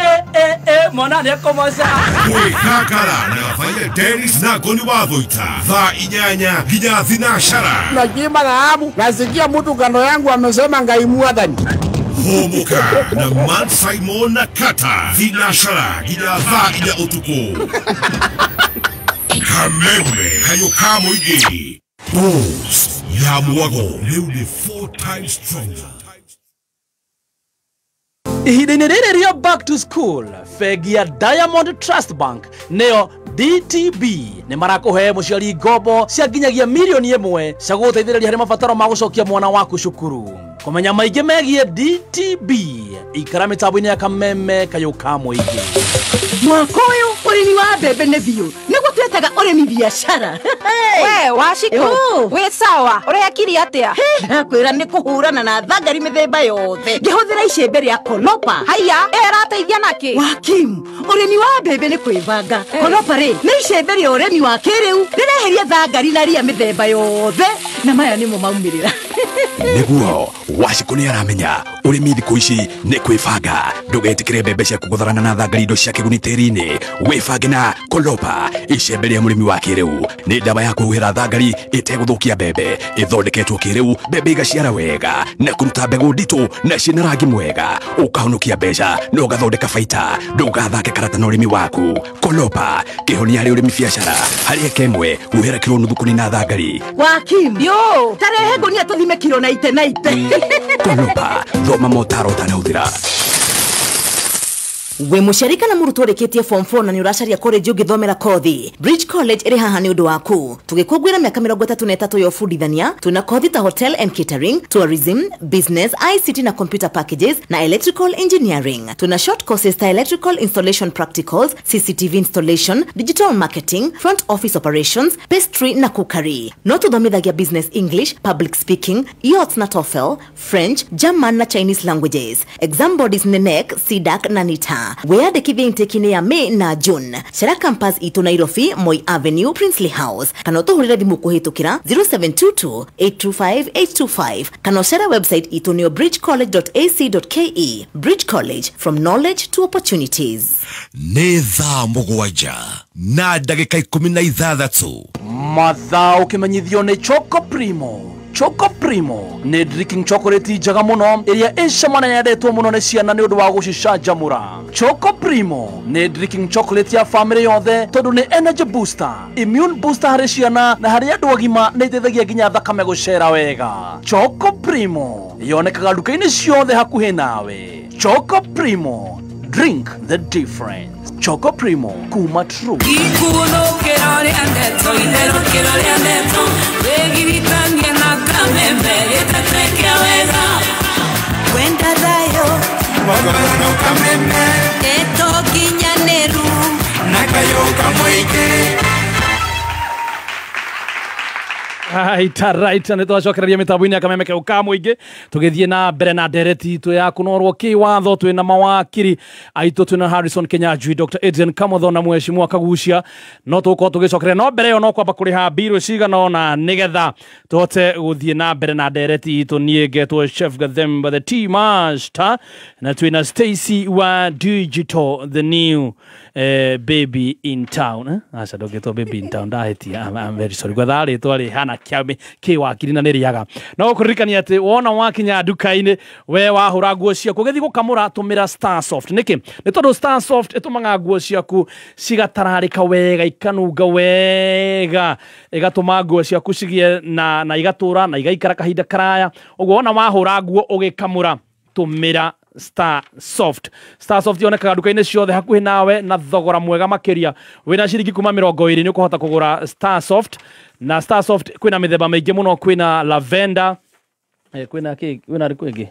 S2: mwana nĩekũmoca.
S18: Kwĩgangara na Gabaia Dennis na Ngoni wa Thũita thaa 8 nginya thinacara.
S5: Nakiimba dhahabu, nasikia mtu kando yangu amesema Ngai mwathani.
S18: Hũmũka na Man Simon na Kata thinacara nginya thaa 4 ũtukũ. Kameme kayũ ka mũingĩ. Boost ya mwago rĩu nĩ 4 times stronger.
S2: Ihinda-inĩ rĩrĩ rĩa back to school, bengi ya Diamond Trust Bank nĩyo DTB nĩ marakũhe mũciari ngombo cia nginyagia mirioni 1 cia gũgũteithĩrĩria harĩ mabataro ma gũcokia mwana waku cukuru. Kũmenya maingĩ megiĩ DTB, ikara mĩtambo-inĩ ya Kameme kayũ ka mũingĩ.
S9: Mwaka ũyũ ũrĩmi wa mbembe nĩ biũ nĩguo twetaga ũrĩmi biacara.
S14: We Wacikũ, wĩ sawa? Ũrekire atĩa?
S9: Ndakwĩra nĩ kũhũrana na thangari mĩthemba yothe ngĩhũthĩra icembe rĩa Kolopa.
S14: Haiya, ĩrateithia nakĩ?
S9: Wakimu, ũrĩmi wa mbembe nĩ kwĩbanga. Kolopa rĩ nĩ icembe rĩa ũrĩmi wa kĩrĩu rĩreheria thangari na ria mĩthemba yothe, na maya nĩmo maumĩrĩra.
S25: Nĩguo Wacikũ nĩ aramenya ũrĩmi thikũ ici nĩ kwĩbanga. Ndũgetĩkĩre mbembe ciaku gũtharana na thangari indo cia kĩguni tĩri-inĩ. Wĩbange na Kolopa, icembe rĩa mũrĩmi wa kĩrĩu. Nĩ ndawa ya kũhuhĩra thangari ĩtegũthũkia mbembe, ĩthondeketwo kĩrĩu, mbembe igaciara wega na kũruta mbegũ nditũ na ciĩna rangi mwega. Ũkahonokia mbeca na ũgathondeka baita. Ndũgathake karata na ũrĩmi waku. Kolopa, kĩhonia harĩ ũrĩmi biacara. Harĩ eka ĩmwe huhĩra kiro nuthu kũnina thangari.
S9: Wakimu, yo tarehe ngũnia tũthime kiro na ite na ite.
S25: Kolopa, thoma motaro ũtanahũthĩra.
S16: We mũciari kana mũrutwo ũrĩkĩtie form 4 na nĩ ũracaria college ũngĩthomera kothi, Bridge College ĩrĩ haha nĩ ũndũ waku. Tũgĩkũngũĩra mĩaka 33 ya ũbundithania, twĩna kothi ta hotel and catering, tourism, business, ICT na computer packages na electrical engineering. Twĩna short courses ta electrical installation practicals, CCTV installation, digital marketing, front office operations, pastry na cookery. No tũthomithagia business English, public speaking, IELTS na TOEFL, French, German na Chinese languages. Exam bodies nĩ NEC, CDAC na NITA. Wĩyandĩkithie intake-inĩ ya May na June. Cera campus itũ Nairobi, Moi Avenue, Princely House, kana ũtũhũrĩre thimũ kũhĩtũkĩra 0722 825 825 kana ũcere website itũ nĩyo bridgecollege.ac.ke. Bridge College, from knowledge to opportunities.
S11: Nĩ thaa 7:16.
S2: Mathaa ũkĩmenyithio nĩ Choco Primo. Choco Primo nĩ drinking chocolate njega mũno ĩrĩa ĩcama na yendetwo mũno nĩ ciana nĩ ũndũ wa gũcicanjamũra. Choco Primo nĩ drinking chocolate ya family yothe tondũ nĩ energy booster, immune booster harĩ ciana na harĩ andũ agima, nĩ ĩteithagia nginya thakame gũcera wega. Choco Primo yonekaga nduka-inĩ ciothe hakuhĩ nawe.
S3: Choco Primo, drink the difference. Choco Primo kuma True.
S7: Wenda thayo ndeto nginyanĩru na kayũ kamũingĩ.
S2: Right, right, nä twacokereria mä tambo-inä ya Kameme kau ka må ingä tå gä thiä na mbere na ndereti itå ya kå norwo kä watho. Twä na mawakiri aitå, twä na Harrison Kinyanjui, Dr Adrian Kamotho na mheshimiwa Kagucia. No tå korwo tå gä cokereria, no mbere ä yo no kwamba kå rä ha mbirå cigana ona nä getha tå hote gå thiä na mbere na ndereti itå. Niä ngetwo Chef Gathemba the Tea Master, na twä na Stacy wa Digital, the new baby in town, eh? Aca ndångätwo baby in town, ndahätia. I'm very sorry, gwetha rĩtwa rĩhana kĩ wakiri na nĩ rĩaga. No gũkũririkania atĩ wona wakinya nduka-inĩ, we wahũra nguo ciaku ũgĩthiĩ gũkamũra, tũmĩra Starsoft. Nĩkĩ? Nĩ tondũ Starsoft ĩtũmaga nguo ciaku cigatararĩka wega, ikanunga wega, ĩgatũma nguo ciaku cigĩe na igatũra na igaikara kahinda karaya. Ũguo wona wahũra nguo ũgĩkamũra, tũmĩra Star Soft. Star Soft yonekaga nduka-inĩ ciothe hakuhĩ nawe na thogora mwega makĩria. Wĩna ciringi kuma 20 nĩ ũkũhota kũgũra Star Soft. Na Star Soft kwĩna mĩthemba mĩingĩ mũno, kwĩna lavender, kwĩna kĩ, kwĩna rĩkũ ĩngĩ,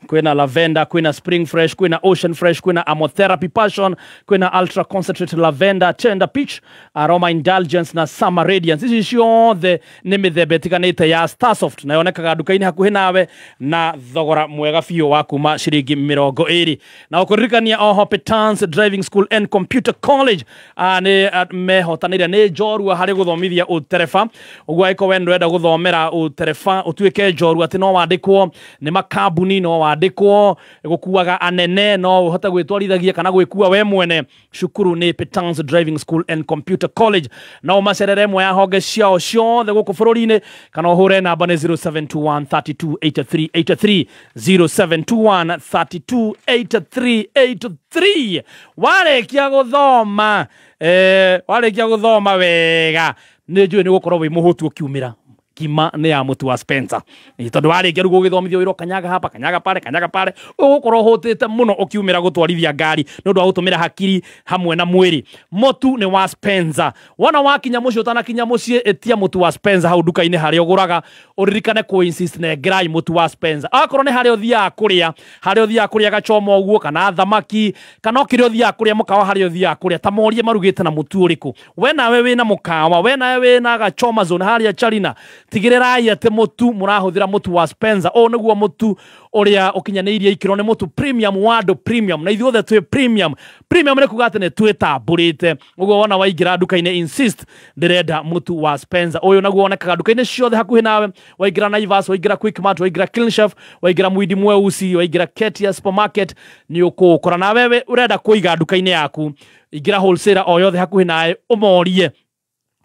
S2: kwĩna lavender, kwĩna spring fresh, kwĩna ocean fresh, kwĩna amotherapy passion, kwĩna ultra concentrated lavender, tender peach, aroma indulgence na summer radiance. Ici ciothe nĩ mĩthemba ĩtiganĩte ya Starsoft na yonekaga nduka-inĩ hakuhĩ nawe na thogora mwega biũ wa kuma ciringi 20. Na ũkũririkania oho Petans Driving School and Computer College nĩ mehotanĩire nĩ njorua harĩ gũthomithia ũtereba. Ũguo angĩkorwo we ndũrenda gũthomera ũtereba ũtuĩke njorua atĩ no wandĩkwo nĩ makambuni, no wandĩkwo gũkuaga anene, no ũhote gwĩtwarithagia kana gwĩkua we mwene, cukuru nĩ Petans Driving School and Computer College. No ũmacerere ĩmwe ya honge ciao ciothe gũkũ bũrũri-inĩ, kana ũhũre namba nĩ 0721 32 83 83, 0721 32 83 83. Warĩkia gũthoma, warĩkia gũthoma wega, nĩ njũĩ nĩ ũgũkorwo wĩ mũhũtu ũkiumĩra kima nĩ ya mũtu wa Spencer. Tondũ warĩkia rĩu gũgĩthomithio wĩra kanyaga hapa, kanyaga pale, kanyaga pale, ũgũkorwo ũhũtĩte mũno ũkiumĩra gũtwarithia ngari nĩ ũndũ wa gũtũmĩra hakiri hamwe na mwĩrĩ. Mũtu nĩ wa Spencer. Wona wakinya mũciĩ, ũtanakinya mũciĩ, ĩtia mũtu wa Spencer hau nduka-inĩ harĩa ũgũraga. Ũririkane kũ insist nengerai mũtu wa Spencer. Akorwo nĩ harĩa ũthiaga kũrĩa, harĩa ũthiaga kũrĩa gachoma ũguo, kana thamaki, kana o kĩrĩa ũthiaga kũrĩa mũkawa, harĩa ũthiaga kũrĩa, ta morie marugĩte na mũtu ũrĩkũ. We nawe wĩna mũkawa, we nawe wĩna gachoma zone harĩa Charina, tigĩrĩrai atĩ mũtu mũrahũthĩra mũtu wa Spencer. Ũũ nĩguo mũtu ũrĩa ũkinyanĩirie ikĩro, nĩ mũtu premium wa andũ premium, na ithuothe twĩ premium. Premium nĩ kuga atĩ nĩ twĩtambũrĩte. Ũguo wona waingĩra nduka-inĩ, insist ndĩrenda mũtu wa Spencer. Ũyũ naguo wonekaga nduka-inĩ ciothe hakuhĩ nawe. Waingĩra Naivas, waingĩra Quickmart, waingĩra Clean Chef, waingĩra Mwindi Mweusi, waingĩra Ketia Supermarket, nĩ ũkũũkora. Na wewe ũrenda kũiga nduka-inĩ yaku, ingĩra wholesaler o yothe hakuhĩ nawe, ũmorie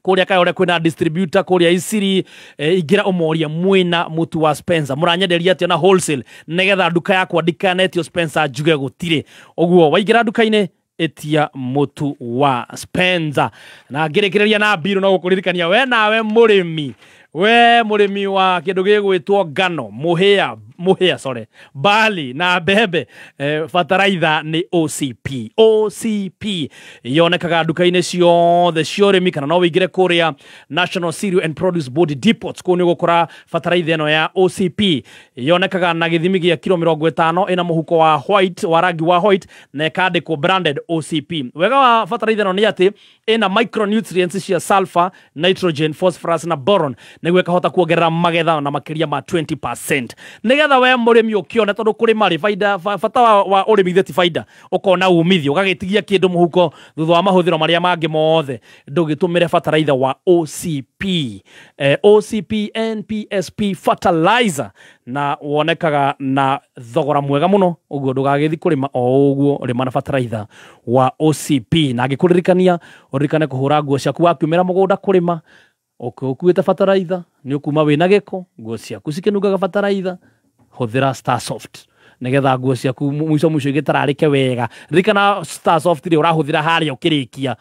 S2: kũrĩa Kayore kwĩna distributor, kũrĩa Isiri, ingĩra ũmorie mwĩna mũtu wa Spencer, mũranyenderia atĩa na wholesale, nĩgetha nduka yakwa ndikanetio Spencer njuge gũtirĩ. Ũguo waingĩra nduka-inĩ, ĩtia mũtu wa Spencer. Na ngĩrĩkĩrĩria na mbirũ no gũkũririkania we nawe mũrĩmi, we mũrĩmi wa kĩndũ gĩgwĩtwo ngano, mũhĩa sorry, bali na mbembe, bataraitha nĩ OCP. OCP yonekaga nduka-inĩ ciothe cia ũrĩmi, kana no wĩingĩre kũrĩa National Cereal and Produce Board depots, kũu nĩ ũgũkora bataraitha ĩno ya OCP. Yonekaga na gĩthimi gĩa kiro 50, ĩna mũhuko wa white, wa rangi wa white, na ĩkandĩkwo branded OCP. Wega wa bataraitha ĩno nĩ atĩ ĩna micronutrients cia sulfur, nitrogen, phosphorus na boron, nĩguo ĩkahota kuongerera magetha na makĩria ma 20%. Nĩgetha we mũrĩmi ũkĩone, tondũ kũrĩma rĩ baida, bata wa ũrĩmi githĩ ti baida, ũkona umithio, ũgagĩtigia kĩndũ mũhuko thutha wa mahũthĩro marĩa mangĩ mothe, ndũgĩtũmĩre bataraitha wa OCP. OCP NPSP fertilizer, na wonekaga na thogora mwega mũno. Ũguo ndũgagĩthiĩ kũrĩma o ũguo, rĩma na bataraitha wa OCP. Na ngĩkũririkania ũririkane kũhũra nguo ciaku wakiumĩra mũgũnda kũrĩma, ũkuĩte bataraitha nĩ ũkuma wĩna gĩko, nguo ciaku cikĩnungaga bataraitha, hũthĩra Starsoft. nigetha nguo ciaku mwico mwico igitararike wega. Ririkana Star Soft ri urahuthira haria ukirikia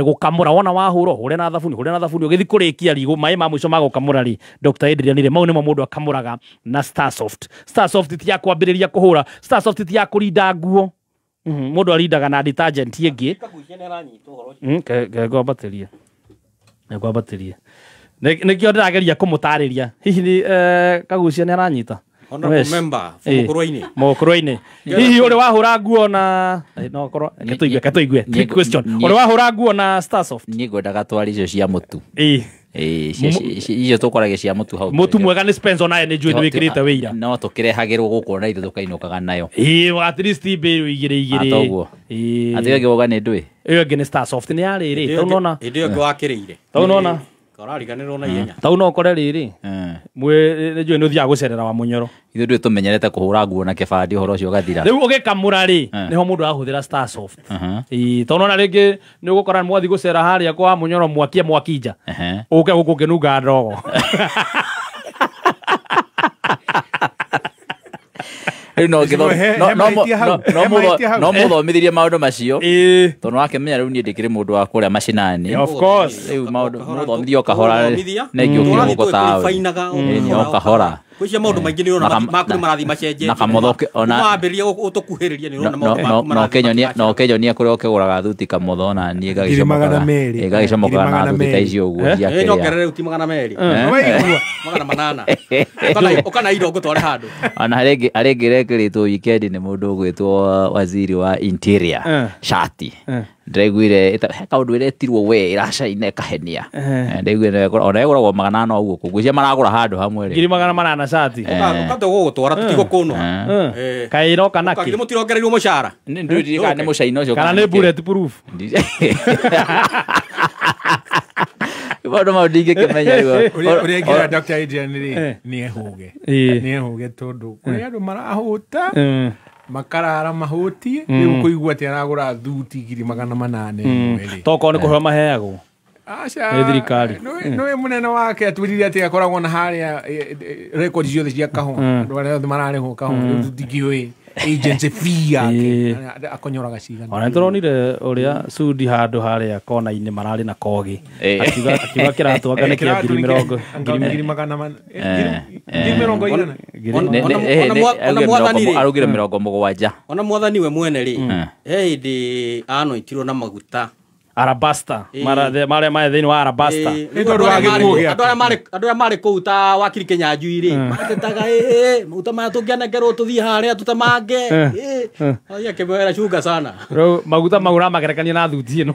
S2: gukamura, wona wahura hure na thabuni, hure na thabuni ugithi kurikia ri mai ma mwico ma gukamura ri Dr. Adrian ri mau nimo mundu akamuraga na Star Soft. Star Soft ti ya kwambiriria kuhura, Star Soft ti ya kurinda nguo. Mundu arindaga na detergent ingi. Ngwambatirie ngwambatirie nikio ndirageria kumutariria hihi ni Kagucia ni aranyita.
S8: Honorable member Mukurwe-ini.
S2: Mukurwe-ini. Hihi uri wahura nguo na no korwo ketuigue ketuigue trick question. Uri wahura nguo na Star Soft?
S10: Ni ngwendaga twari icio cia mutu. Icio tukoragia cia mutu hau.
S2: Mutu mwega ni Spencer naye ni njui ni wikirite wira.
S10: No tukirehagirwo guku na ithu tukainukaga nayo.
S2: At least mbĩrũ igĩrĩ igĩrĩ.
S10: Atoguo. Ati ĩyo ĩngĩ ni ndũĩ.
S2: Ĩyo ĩngĩ ni Star Soft ni ya rĩrĩ. Tau nona.
S8: Ĩndĩ ĩyo ĩngĩ wakĩrĩire.
S2: Tau nona.
S8: Karariganĩrwo na ihenya.
S2: Tau no ũkore rĩrĩ. Mwe nĩ njũĩ nĩ ũthiaga gũcerera wa Mũnyoro.
S10: Ithuĩ ndũĩ tũmenyerete kũhũra nguo na kĩbandĩ ũhoro ũcio ũgathira.
S2: Rĩu ũgĩkamũra rĩ nĩho mũndũ arahũthĩra Star Soft. Tondũ nona rĩngĩ nĩ ũgũkora mwathi gũcera harĩa kwa Mũnyoro mwakie mwaki nja. Ũke gũkũ ũkĩnunga ndogo.
S10: Rĩu no no mũthomithirie maũndũ macio tondũ wakĩmenya rĩu niĩ ndĩkĩrĩ mũndũ wa kũrĩa macinani.
S2: Of course.
S10: Rĩu maũndũ mũthomithio kahora na ingĩũkire gũkũ taũni o kahora.
S8: Kwicia maũndũ maingĩ nĩ ũrona maku nĩ marathiĩ macenjetie.
S10: Na kamũtho ona
S8: wambĩrĩria ũtũkuhĩrĩria nĩ ũrona maũndũ maku marathiĩ.
S10: No kĩnyonia kũrĩa ũkĩgũraga thuti kamũtho na niĩ ngagĩcomokaga na thuti ta icio ũguo cia kĩrĩa.
S8: Nyongerere rĩu ti 200. 800. Ũkana indo ngũtware handũ.
S10: Ona harĩ ĩngĩ ĩrekĩrĩtwo weekend nĩ mũndũ ũgwĩtwo waziri wa interior shati. Ndĩraiguire kaũndũ ĩretirwo we ĩracaina ĩkahenia. Ndĩraiguire ona ĩgũragwo 800 ũguo kũgucia maragũra handũ hamwe rĩ.
S2: 800 cati.
S8: Ũka tũgũgũtwara tũtigũkũnwo.
S2: Kaĩ ĩroka nakĩ?
S8: Ũka mũtirongereirwo mũcara.
S10: Nĩ kana nĩ mũcaina ũcio
S2: kana nĩ bullet proof.
S10: Maũndũ mau ndingĩkĩmenya rĩu.
S13: Ũrĩa ingĩra Dr. Adrian rĩ nĩ ehũge. Nĩ ehũge tondũ kũrĩ andũ marahũta makarara mahutie rĩu kũigua atĩ aragũra thuti 800.
S2: Tokorwo nĩ kũheo maheagwo
S13: aca
S2: nĩ thirikari.
S13: Nĩwe mũnene wake atwĩrire atĩ akoragwo na harĩa rekondi ciothe cia kahũa andũ arĩa othe mararĩhwo kahũa rĩu tũtingĩũĩ agency fee yake akonyoraga cigana.
S2: Ona nĩtũronire ũrĩa Sudi handũ harĩa kona-inĩ mararĩ na kogi akiuga kĩratũ anga nĩ kĩa 20,000
S10: arugire 70.
S8: Ona mwathani we mwene rĩ he hĩndĩ anoitirwo na maguta
S2: Arabasta marĩa marĩ thĩinĩ wa Arabasta.
S8: Andũ arĩa marĩ kũu ta wakiri Kĩnyanjui rĩ matetaga maguta maya tũngĩanengerwo tũthiĩ harĩa tũtemange. Athiĩ akĩmera cunga sana.
S2: Rĩu maguta mau ũramagerekania na thuti ĩno.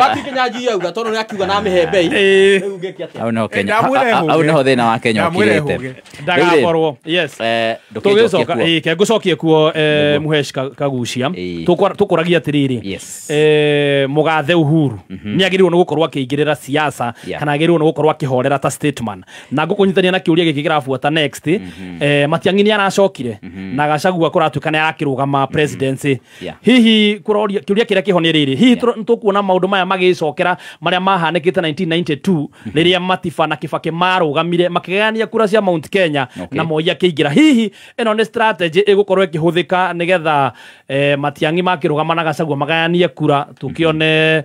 S8: Wakiri Kĩnyanjui auga tondũ nĩ akiuga na mĩhembe rĩu ngĩke atĩa.
S10: Hau nĩho thĩna wa Kenya ũkirĩte.
S2: Ndagakorwo. Yes. Tũgĩcoka ke ngũcokie kuo Muhesh Kagucia. Tũkũragia atĩrĩrĩ mũgathe Uhuru nĩ agĩrĩirwo nĩ gũkorwo akĩingĩrĩra siasa kana agĩrĩirwo nĩ gũkorwo akĩhorera ta statesman. Na ngũkũnyitania na kĩũria gĩkĩ kĩrabuata next. Matiang'i nĩ aracokire na Gachagua kũratuĩka nĩ arakĩrũgama presidency. Hihi kũroria kĩũria kĩrĩa kĩho nĩ rĩrĩ, hihi tũkuona maũndũ maya magĩcokera marĩa mahanĩkĩte 1992 rĩrĩa Matiba na Kibaki marũgamire makĩgayania kura cia Mount Kenya na Moi akĩingĩra. Hihi ĩno nĩ strategy ĩgũkorwo ĩkĩhũthĩka nĩgetha Matiang'i makĩrũgama na Gachagua magayanie kura tukione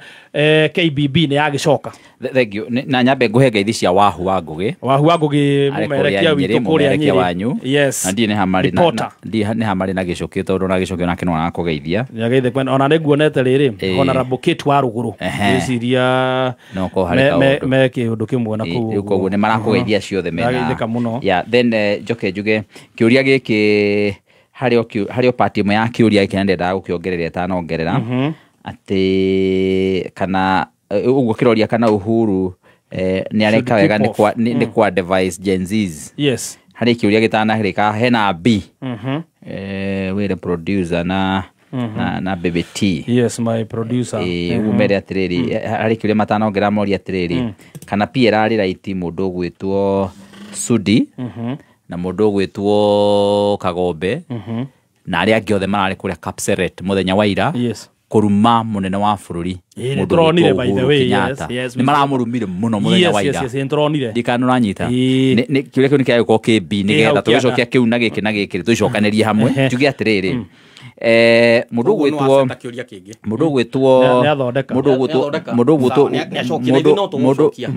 S2: KBB nĩ yagĩcoka.
S10: Thank you. Na nyambe nguhe ngeithi cia Wahu wa Ngugi.
S2: Wahu wa Ngugi mũmerekia witũ kũrĩa Nyĩrĩ.
S10: Wanyu.
S2: Yes.
S10: Na ndiĩ nĩ hamarĩ na ndiĩ nĩ hamarĩ na gĩcũkĩ tondũ na gĩcũkĩ onake no arakũgeithia.
S2: Nĩageithia kwenda ona nĩ nguonete rĩrĩ Honorable Kate wa Rũgũrũ. Ngwĩciria
S10: no ko harĩ kaũndũ.
S2: Me kĩũndũ kĩmwe na kũu.
S10: Rĩu koguo nĩ marakũgeithia ciothe mena.
S2: Ndageithĩka mũno.
S10: Yeah, then njoke njuge kĩũria gĩkĩ harĩ o part ĩmwe ya kĩũria gĩkĩ na ndendaga gũkĩongerera ĩtanongerera atĩ kana ũguo kĩroria kana Uhuru nĩ areka wega nĩ kwa device Gen Zs.
S2: Yes.
S10: Harĩ kĩũria gĩtanahĩrĩka hena B wĩre producer na na Baby T.
S2: Yes, my producer.
S10: Ũguo mere atĩrĩrĩ harĩ kĩũria matanongerera moria atĩrĩrĩ kana P ĩrarĩ right mũndũ ũgwĩtwo Sudi na mũndũ ũgwĩtwo Kagombe na arĩa angĩ othe mararĩ kũrĩa Kapseret mũthenya wa ira.
S2: Yes.
S10: Kũruma mũnene wa bũrũri
S2: Ĩĩ, nĩtũronire by the way, yes, yes,
S10: nĩ maramũrumire mũno mũthenya wa ira.
S2: Yes, yes, nĩtũronire.
S10: Ndikana ũranyita. Nĩ kĩũria kĩu nĩ kĩagĩkorwo kĩ B nĩgetha tũgĩcokia kĩu na gĩkĩ na gĩkĩ tũcokanĩrie hamwe. Njuge atĩrĩrĩ, mũndũ ũgwĩtwo mũndũ ũgwĩtwo mũndũ ũgwĩtwo mũndũ ũgwĩtwo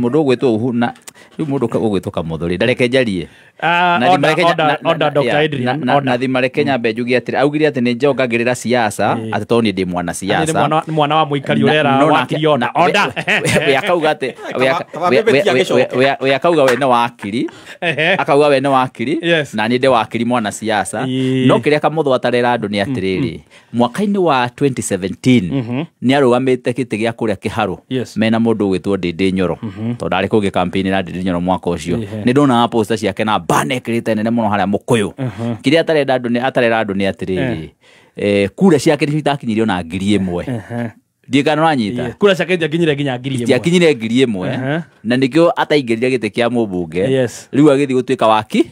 S10: mũndũ ũgwĩtwo Uhuru na rĩu mũndũ ũgwĩtwo Kamotho rĩ ndareke njarie. Na thimareke nyambe njuge atĩrĩ, augire atĩ nĩ njongagĩrĩra siasa atĩ tondũ niĩ ndĩ mwana siasa.
S2: Nĩ mwana wa mũikari ũrera wakiri ona order.
S10: We akauga atĩ we akauga we nĩ wakiri, akauga we nĩ wakiri na niĩ ndĩ wakiri mwana siasa. No kĩrĩa Kamotho atarera andũ nĩ atĩrĩrĩ, mwaka-inĩ wa 2017 nĩ arũgamĩte gĩtĩ gĩa kũrĩa Kĩharũ mena mũndũ ũgwĩtwo Ndĩndĩ Nyoro, tondũ ndarĩ kũngĩ campaign na Ndĩndĩ Nyoro mwaka ũcio. Nĩ ndonaga poster ciake na banner ĩkĩrĩte nene mũno harĩa Mũkũyũ. Kĩrĩa atarenda andũ nĩ atarera andũ nĩ atĩrĩrĩ, kura ciake nĩcio itakinyirie ona 1000. Ndikana ũranyita.
S2: Kura ciake itiakinyire nginya 1000.
S10: Itiakinyire 1000 na nĩkĩo ataingĩrire gĩtĩ kĩa mũmbunge. Rĩu agĩthiĩ gũtuĩka wakiri.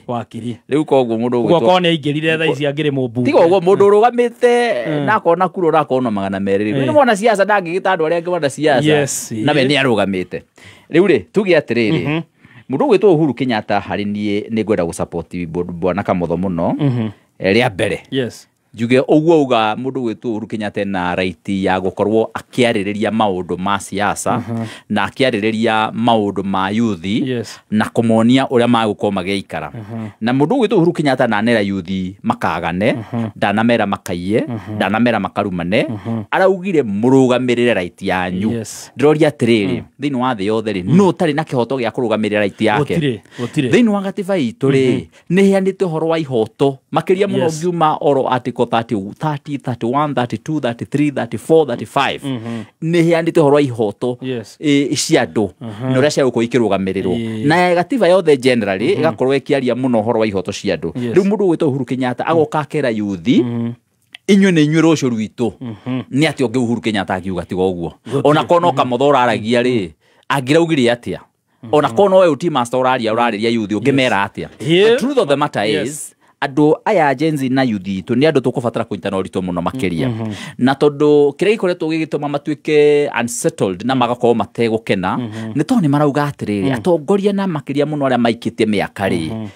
S10: Rĩu koguo mũndũ ũgwĩtwo
S2: Ũguo korwo nĩ aingĩrire thaa ici angĩrĩ mũmbunge.
S10: Tiga ũguo mũndũ ũrũgamĩte na akona kura ũrakona 200 rĩ. Nĩ mwana siasa ndangĩgĩta andũ arĩa angĩ mwana siasa. Na we nĩ arũgamĩte. Rĩu rĩ tuge atĩrĩrĩ, mũndũ ũgwĩtwo Uhuru Kenyatta harĩ niĩ nĩ ngwenda gũsupport bwana Kamotho mũno rĩa mbere. Njuge ũguo uga mũndũ ũgwĩtwo Uhuru Kenyatta na right ya gũkorwo akĩarĩrĩria maũndũ ma siasa na akĩarĩrĩria maũndũ ma yuthi na kũmonia ũrĩa magũkorwo magĩikara. Na mũndũ ũgwĩtwo Uhuru Kenyatta nanera yuthi makagane, ndanamera makaiye, ndanamera makarumane, araugire mũrũgamĩrĩre right yanyu. Ndĩroria atĩrĩrĩ, thĩinĩ wa thĩ yothe rĩ, nũ ũtarĩ na kĩhoto gĩa kũrũgamĩrĩra right yake? Thĩinĩ wa gatiba itũ rĩ, nĩ ĩheanĩte ũhoro wa ihoto makĩria mũno ngiuma oro article 30, 31, 32, 33, 34, 35 nĩ ĩheanĩte ũhoro wa ihoto cia andũ na ũrĩa cia gũkorwo ikĩrũgamĩrĩrwo. Na gatiba yothe generally ĩgakorwo ĩkĩaria mũno ũhoro wa ihoto cia andũ. Rĩu mũndũ ũgwĩtwo Uhuru Kenyatta agoka akera yuthi inyuĩ nĩ inyuĩ rũciũ rwitũ. Nĩ atĩa ũngĩ Uhuru Kenyatta angiuga tiga ũguo? Ona korwo no Kamotho ũraragia rĩ, angĩraugire atĩa? Ona korwo no we ti master ũraria ũrarĩria yuthi ũngĩmera atĩa? The truth of the matter is andũ aya Gen Z na yuthi itũ nĩ andũ tũkũbatara kũnyitana ũritũ mũno makĩria. Na tondũ kĩrĩa gĩkoretwo gĩgĩtũma matuĩke unsettled na magakorwo mategũkena nĩ tondũ nĩ marauga atĩrĩrĩ, atongoria na makĩria mũno arĩa maikĩtie mĩaka rĩ,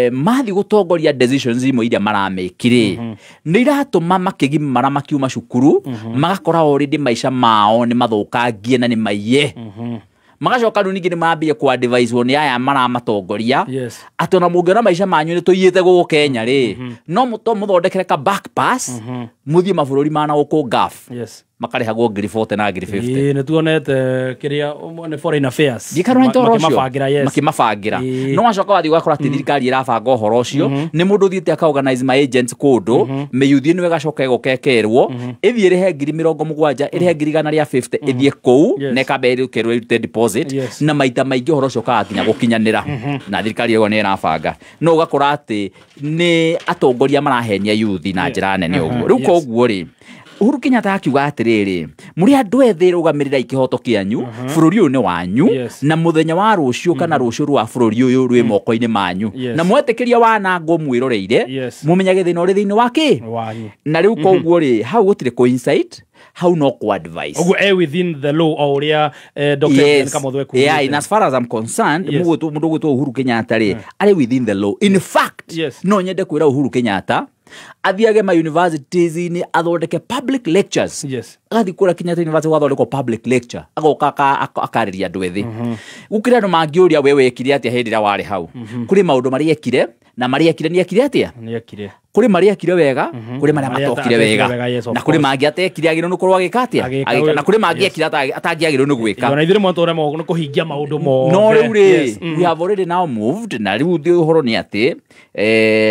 S10: mathiĩ gũtongoria decisions imwe iria maramĩki rĩ, nĩ iratũma makĩgimara makiuma cukuru magakora already maica mao nĩ mathũkangie na nĩ maiye. Magacoka rĩu ningĩ nĩ mambie kũ advise nĩ aya maramatongoria atĩ ona mũngĩona maica manyu nĩ tũiyĩte gũkũ Kenya rĩ, no mũthondekere ka back pass mũthiĩ mabũrũri ma na gũkũ Gulf makarĩhagwo 40,000 na 50,000.
S2: Ĩĩ, nĩ tuonete kĩrĩa nĩ foreign affairs
S10: makĩmabangĩra. No wacoka wathiĩ ũgakora atĩ thirikari ĩrabanga ũhoro ũcio nĩ mũndũ ũthiĩte aka organize ma agents kũndũ mĩyuthi nĩwe ĩgacoka ĩgoka ĩkerwo ĩthiĩ ĩrĩhe 70,000 ĩrĩhe 150,000 ĩthiĩ kũu na ĩkambe ĩkerwo ĩrute deposit na maita maingĩ ũhoro ũcio ũkaga nginya gũkinyanĩra na thirikari ĩyo nĩ ĩrabanga. No ũgakora atĩ nĩ atongoria marahenia yuthi na njĩra nene ũguo. Rĩu koguo rĩ, Uhuru Kenyatta akiuga atĩrĩrĩ, mũrĩ andũ ethĩ rũgamĩrĩrai kĩhoto kĩanyu, bũrũri ũyũ nĩ wanyu, na mũthenya wa rũciũ kana rũciũ rwa bũrũri ũyũ rwĩ moko-inĩ manyu, na mwetĩkĩria wanangwo mwĩroreire mũmenyage thĩna ũrĩ thĩinĩ wa kĩ na rĩu koguo rĩ, hau gũtirĩ kũ insight, hau no kũ advice.
S2: Ũguo within the law o ũrĩa Dr. Kamotho ekuugĩte.
S10: Yeah, in as far as I'm concerned, mũndũ ũgwĩtwo Uhuru Kenyatta rĩ, arĩ within the law. In fact, no nyende kwĩra Uhuru Kenyatta athiage ma universities-inĩ athondeke public lectures. Agathiĩ kũrĩa Kenyatta University gwathondekwo public lecture, agoka akarĩria andũ ethĩ. Gũkĩrĩ andũ mangĩũria we wekire atĩa hĩndĩ ĩrĩa warĩ hau. Kũrĩ maũndũ marĩa ekire na marĩa ekire nĩ ekire atĩa?
S2: Nĩ ekire.
S10: Kũrĩ marĩa ekire wega, kũrĩ marĩa matokire wega, na kũrĩ mangĩ atekire agĩrĩirwo nĩ gũkorwo agĩka atĩa? Na kũrĩ mangĩ ekire atangĩagĩrĩirwo nĩ gwĩka.
S2: Ona ithuĩ rĩmwe tũremagwo nĩ kũhingia maũndũ mothe.
S10: No rĩu rĩ, we have already now moved, na rĩu ũhoro nĩ atĩ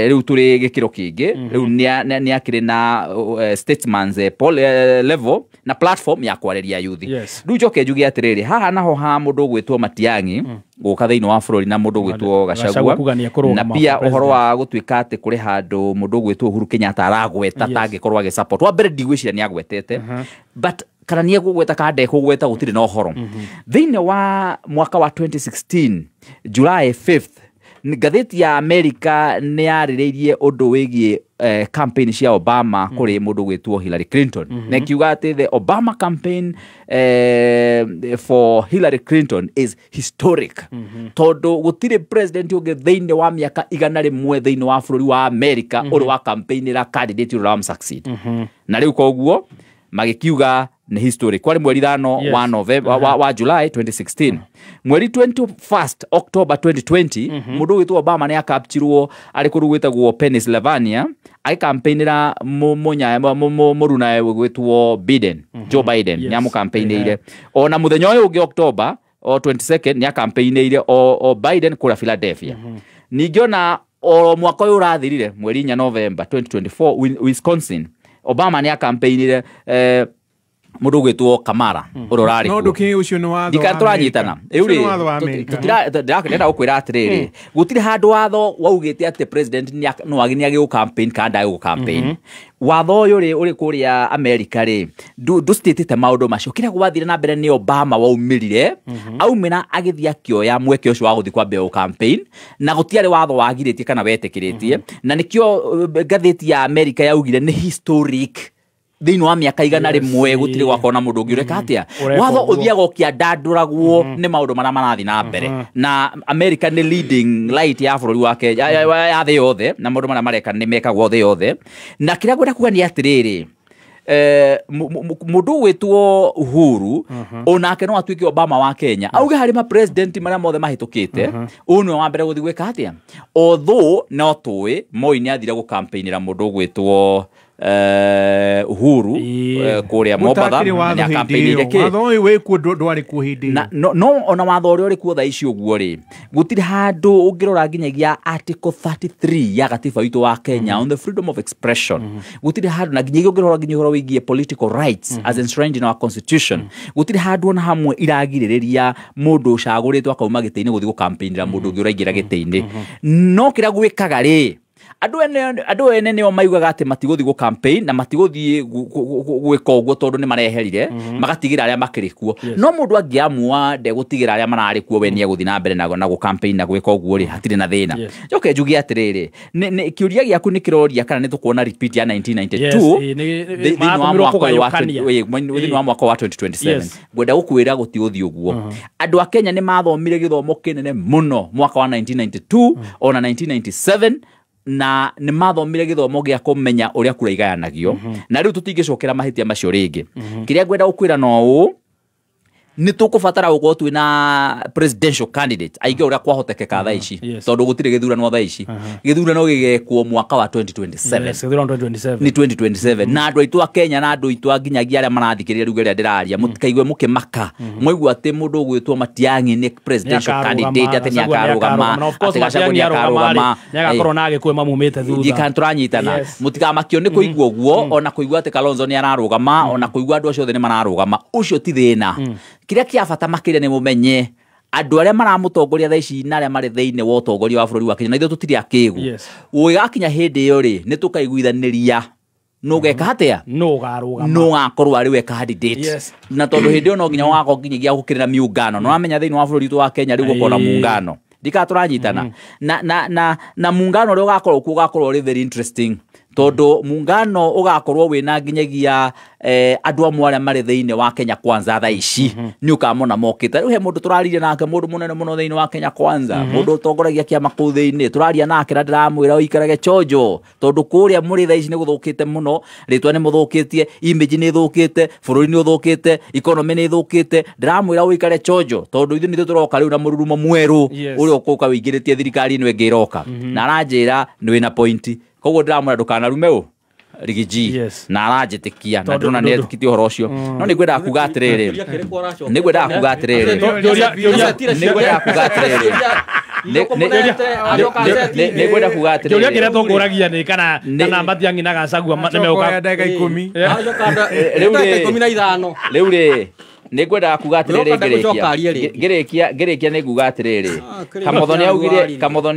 S10: rĩu tũrĩ gĩkĩro kĩngĩ, rĩu nĩ akĩrĩ na statesman's level na platform ya kwarĩria yuthi. Rĩu njoke njuge atĩrĩrĩ, haha naho ha mũndũ ũgwĩtwo Matiang'i gũka thĩinĩ wa bũrũri na mũndũ ũgwĩtwo Gachagua, na pia ũhoro wa gũtuĩka atĩ kũrĩ handũ mũndũ ũgwĩtwo Uhuru Kenyatta aragweta tangĩkorwo agĩ support. Wa mbere ndigwĩciria nĩ agwetete, but kana nĩ egũgweta kana ndekũgweta gũtirĩ na ũhoro. Thĩinĩ wa mwaka wa 2016 July 5th Ngathĩti ya America nĩ yarĩrĩirie ũndũ wĩgiĩ campaign cia Obama kũrĩ mũndũ gwĩtwo Hillary Clinton. Na ĩkiuga atĩ the Obama campaign for Hillary Clinton is historic. Tondũ gũtirĩ president ũngĩ thĩinĩ wa mĩaka 100 thĩinĩ wa bũrũri wa America ũrĩ wa campaignĩra candidate ũrĩa wa succeed. Na rĩu koguo magĩkiuga nĩ historic. Kwarĩ mweri 5 wa November wa July 2016. Mweri 21st October 2020 mũndũ wĩtwo Obama nĩ akapchirwo arĩ kũndũ gwĩtagwo Pennsylvania agĩcampaignĩra mũrunawe gwĩtwo Biden, Joe Biden. Nĩ amũcampaignĩire. Ona mũthenya ũyũ ũngĩ October o 22nd nĩ acampaignĩire o Biden kũrĩa Philadelphia. Ningĩ ona o mwaka ũyũ ũrathirire mweri 4 November 2024 Wisconsin Obama nĩ acampaignĩire mũndũ ũgwĩtwo Kamara ũrĩa ũrarĩ
S13: kuo. No ndũkĩ ũcio nĩ watho.
S10: Ndika tũranyitana. Rĩu rĩ ndĩrenda gũkwĩra atĩrĩrĩ, gũtirĩ handũ watho waugĩte atĩ president no agĩ gũ campaign kana ndagĩ gũ campaign. Watho ũyũ rĩ ũrĩ kũrĩa America rĩ ndũcitĩte maũndũ macio. Kĩrĩa gwathire na mbere nĩ Obama waumĩrire, aumĩra agĩthiĩ akĩoya mweke ũcio wa gũthiĩ kwambia gũ campaign, na gũtiarĩ watho wagirĩtie kana wetĩkĩrĩtie, na nĩkĩo ngathĩti ya America yaugire nĩ historic. Thĩinĩ wa mĩaka 100 gũtirĩ gwakorwo na mũndũ ũngĩ ũreka atĩa. Watho ũthiaga ũkĩandandũragwo nĩ maũndũ marĩa marathiĩ na mbere. Na America nĩ leading light ya bũrũri wa Kenya ya thĩ yothe, na maũndũ marĩa mareka nĩ mekagwo thĩ yothe. Na kĩrĩa ngwenda kuga nĩ atĩrĩrĩ, mũndũ wĩtwo Uhuru onake no atuĩke Obama wa Kenya. Auge harĩ ma president marĩa mothe mahĩtũkĩte, ũyũ nĩwe wa mbere gũthiĩ gwĩka atĩa. Although no tũĩ Moi nĩ athire gũcampaignĩra mũndũ ũgwĩtwo Uhuru kũrĩa Mombatha na campaign ĩrĩa
S13: watho ũyũ wĩkuo ndwarĩ kuo hĩndĩ
S10: ĩyo. No ona watho ũrĩa ũrĩ kuo thaa ici ũguo rĩ, gũtirĩ handũ ũngĩrora nginyagia article 33 ya gatiba itũ wa Kenya on the freedom of expression. Gũtirĩ handũ na nginyagia ũngĩrora nginya ũhoro wĩgiĩ political rights as enshrined in our constitution. Gũtirĩ handũ ona hamwe iragirĩrĩria mũndũ ũcagũrĩtwo akauma gĩtĩ-inĩ gũthiĩ gũcampaignĩra mũndũ ũngĩ ũraingĩra gĩtĩ-inĩ. No kĩrĩa gwĩkaga rĩ, andũ ene nĩo maugaga atĩ matigũthiĩ gũ campaign na matigũthiĩ gwĩka ũguo tondũ nĩ mareherire, magatigĩra arĩa makĩrĩ kuo. No mũndũ angĩamua ndegũtigĩra arĩa mararĩ kuo, we nĩ egũthiĩ na mbere na gũ campaign na gwĩka ũguo rĩ, hatirĩ na thĩna. Njoke njuge atĩrĩrĩ, kĩũria gĩaku nĩ kĩroria kana nĩ tũkuona repeat ya 1992 thĩinĩ wa mwaka wa 2027. Ngwenda gũkwĩra gũtigũthiĩ ũguo. Andũ a Kenya nĩ mathomire gĩthomo kĩnene mũno mwaka wa 1992 ona 1997, na nĩ mathomire gĩthomo gĩa kũmenya ũrĩa kura igayanagio, na rĩu tũtingĩcokera mahĩtia macio rĩngĩ. Kĩrĩa ngwenda gũkwĩra no ũũ, nĩ tũkũbatara gũkorwo twĩ na presidential candidate aingĩ ũrĩa kwahotekeka thaa ici, tondũ gũtirĩ gĩthurano thaa ici. Gĩthurano gĩgekwo mwaka wa 2027. Nĩ 2027. Na andũ aitũ a Kenya na andũ aitũ a nginyagia arĩa marathikĩrĩria rĩu rĩrĩa ndĩraria, mũtikaigwe mũkĩmaka mwaigua atĩ mũndũ ũgwĩtwo Matiang'i nĩ presidential candidate atĩ nĩ akarũgama, atĩ Gachagua nĩ akarũgama,
S2: nĩ agakorwo na Agĩkũyũ mamumĩte thutha.
S10: Ndiĩ kana tũranyitana. Mũtikamakio nĩ kũigua ũguo, ona kũigua atĩ Kalonzo nĩ ararũgama, ona kũigua andũ acio othe nĩ mararũgama. Ũcio ti thĩna. Kĩrĩa kĩa bata makĩria nĩ mũmenye andũ arĩa maramũtongoria thaa ici na arĩa marĩ thĩinĩ wa ũtongoria wa bũrũri wa Kenya, na ithuĩ tũtirĩ akĩgu. Gũgĩgakinya hĩndĩ ĩyo rĩ, nĩ tũkaiguithanĩria nũ ũgeka atĩa,
S2: nũ ũgarũgama,
S10: nũ ũgakorwo arĩ we candidate. Na tondũ hĩndĩ ĩyo no nginya ũgakorwo nginyagia gũkĩrĩ na miungano. Nĩ ũramenya thĩinĩ wa bũrũri witũ wa Kenya rĩu gũkorwo na muungano. Ndika tũranyitana. Na muungano ũrĩa ũgakorwo kuo ũgakorwo ũrĩ very interesting, tondũ muungano ũgakorwo wĩna nginyagia andũ amwe arĩa marĩ thĩinĩ wa Kenya Kwanza thaa ici nĩ ũkamona mokĩte. Rĩu he mũndũ tũraririe nake, mũndũ mũnene mũno thĩinĩ wa Kenya Kwanza, mũndũ ũtongoragia kĩama kũu thĩinĩ, tũraria nake na ndĩramwĩra ũikarage chonjo, tondũ kũrĩa mũrĩ thaa ici nĩ gũthũkĩte mũno, rĩtwa nĩ mũthũkĩtie, image nĩ ĩthũkĩte, bũrũri nĩ ũthũkĩte, economy nĩ ĩthũkĩte. Ndĩramwĩra ũikare chonjo tondũ ithuĩ nithuĩ tũroka rĩu na mũrurumo mwerũ ũrĩa ũkũka wĩingĩrĩtie thirikari ĩno ĩngĩ ĩroka. Na aranjĩra nĩ wĩna point, koguo ndĩramwĩra ndũkanarume ũ Rigiji. Na aranjĩtĩkia na ndĩrona nĩ etĩkĩtie ũhoro ũcio. No nĩ ngwendaga kuga atĩrĩrĩ, nĩ ngwendaga kuga atĩrĩrĩ, nĩ ngwendaga kuga atĩrĩrĩ, nĩ ngwenda kuga atĩrĩrĩ,
S2: kĩũria kĩrĩa tũkũragia nĩ kana Matiang'i na Gachagua nĩ megũka
S10: rĩu rĩ, nĩ ngwendaga kuga atĩrĩrĩ, ngĩrĩkia nĩ nguga atĩrĩrĩ, Kamotho nĩ augire atĩ, Kamotho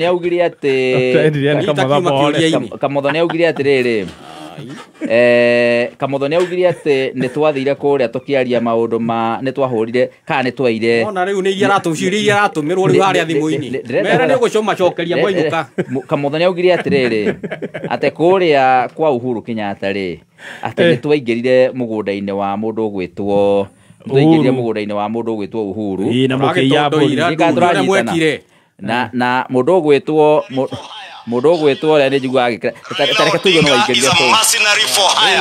S10: nĩ augire atĩrĩrĩ, Kamotho nĩ augire atĩ nĩ twathire kũrĩa tũkĩaria maũndũ ma nĩ twahũrire kana nĩ twaire
S8: ona rĩu nĩ iria aratũmĩrwo rĩu harĩa thimũ-inĩ mere nĩ gũcomacokeria mwainũka.
S10: Kamotho nĩ augire atĩrĩrĩ atĩ kũrĩa kwa Uhuru Kenyatta rĩ atĩ nĩ twaingĩrire mũgũnda-inĩ wa mũndũ ũgwĩtwo Uhuru
S2: na mũkĩiya mbũri
S10: na mũndũ ũgwĩtwo ũrĩa nĩ njiguaga agĩkĩra tareke tũigue no waingĩrire kũu.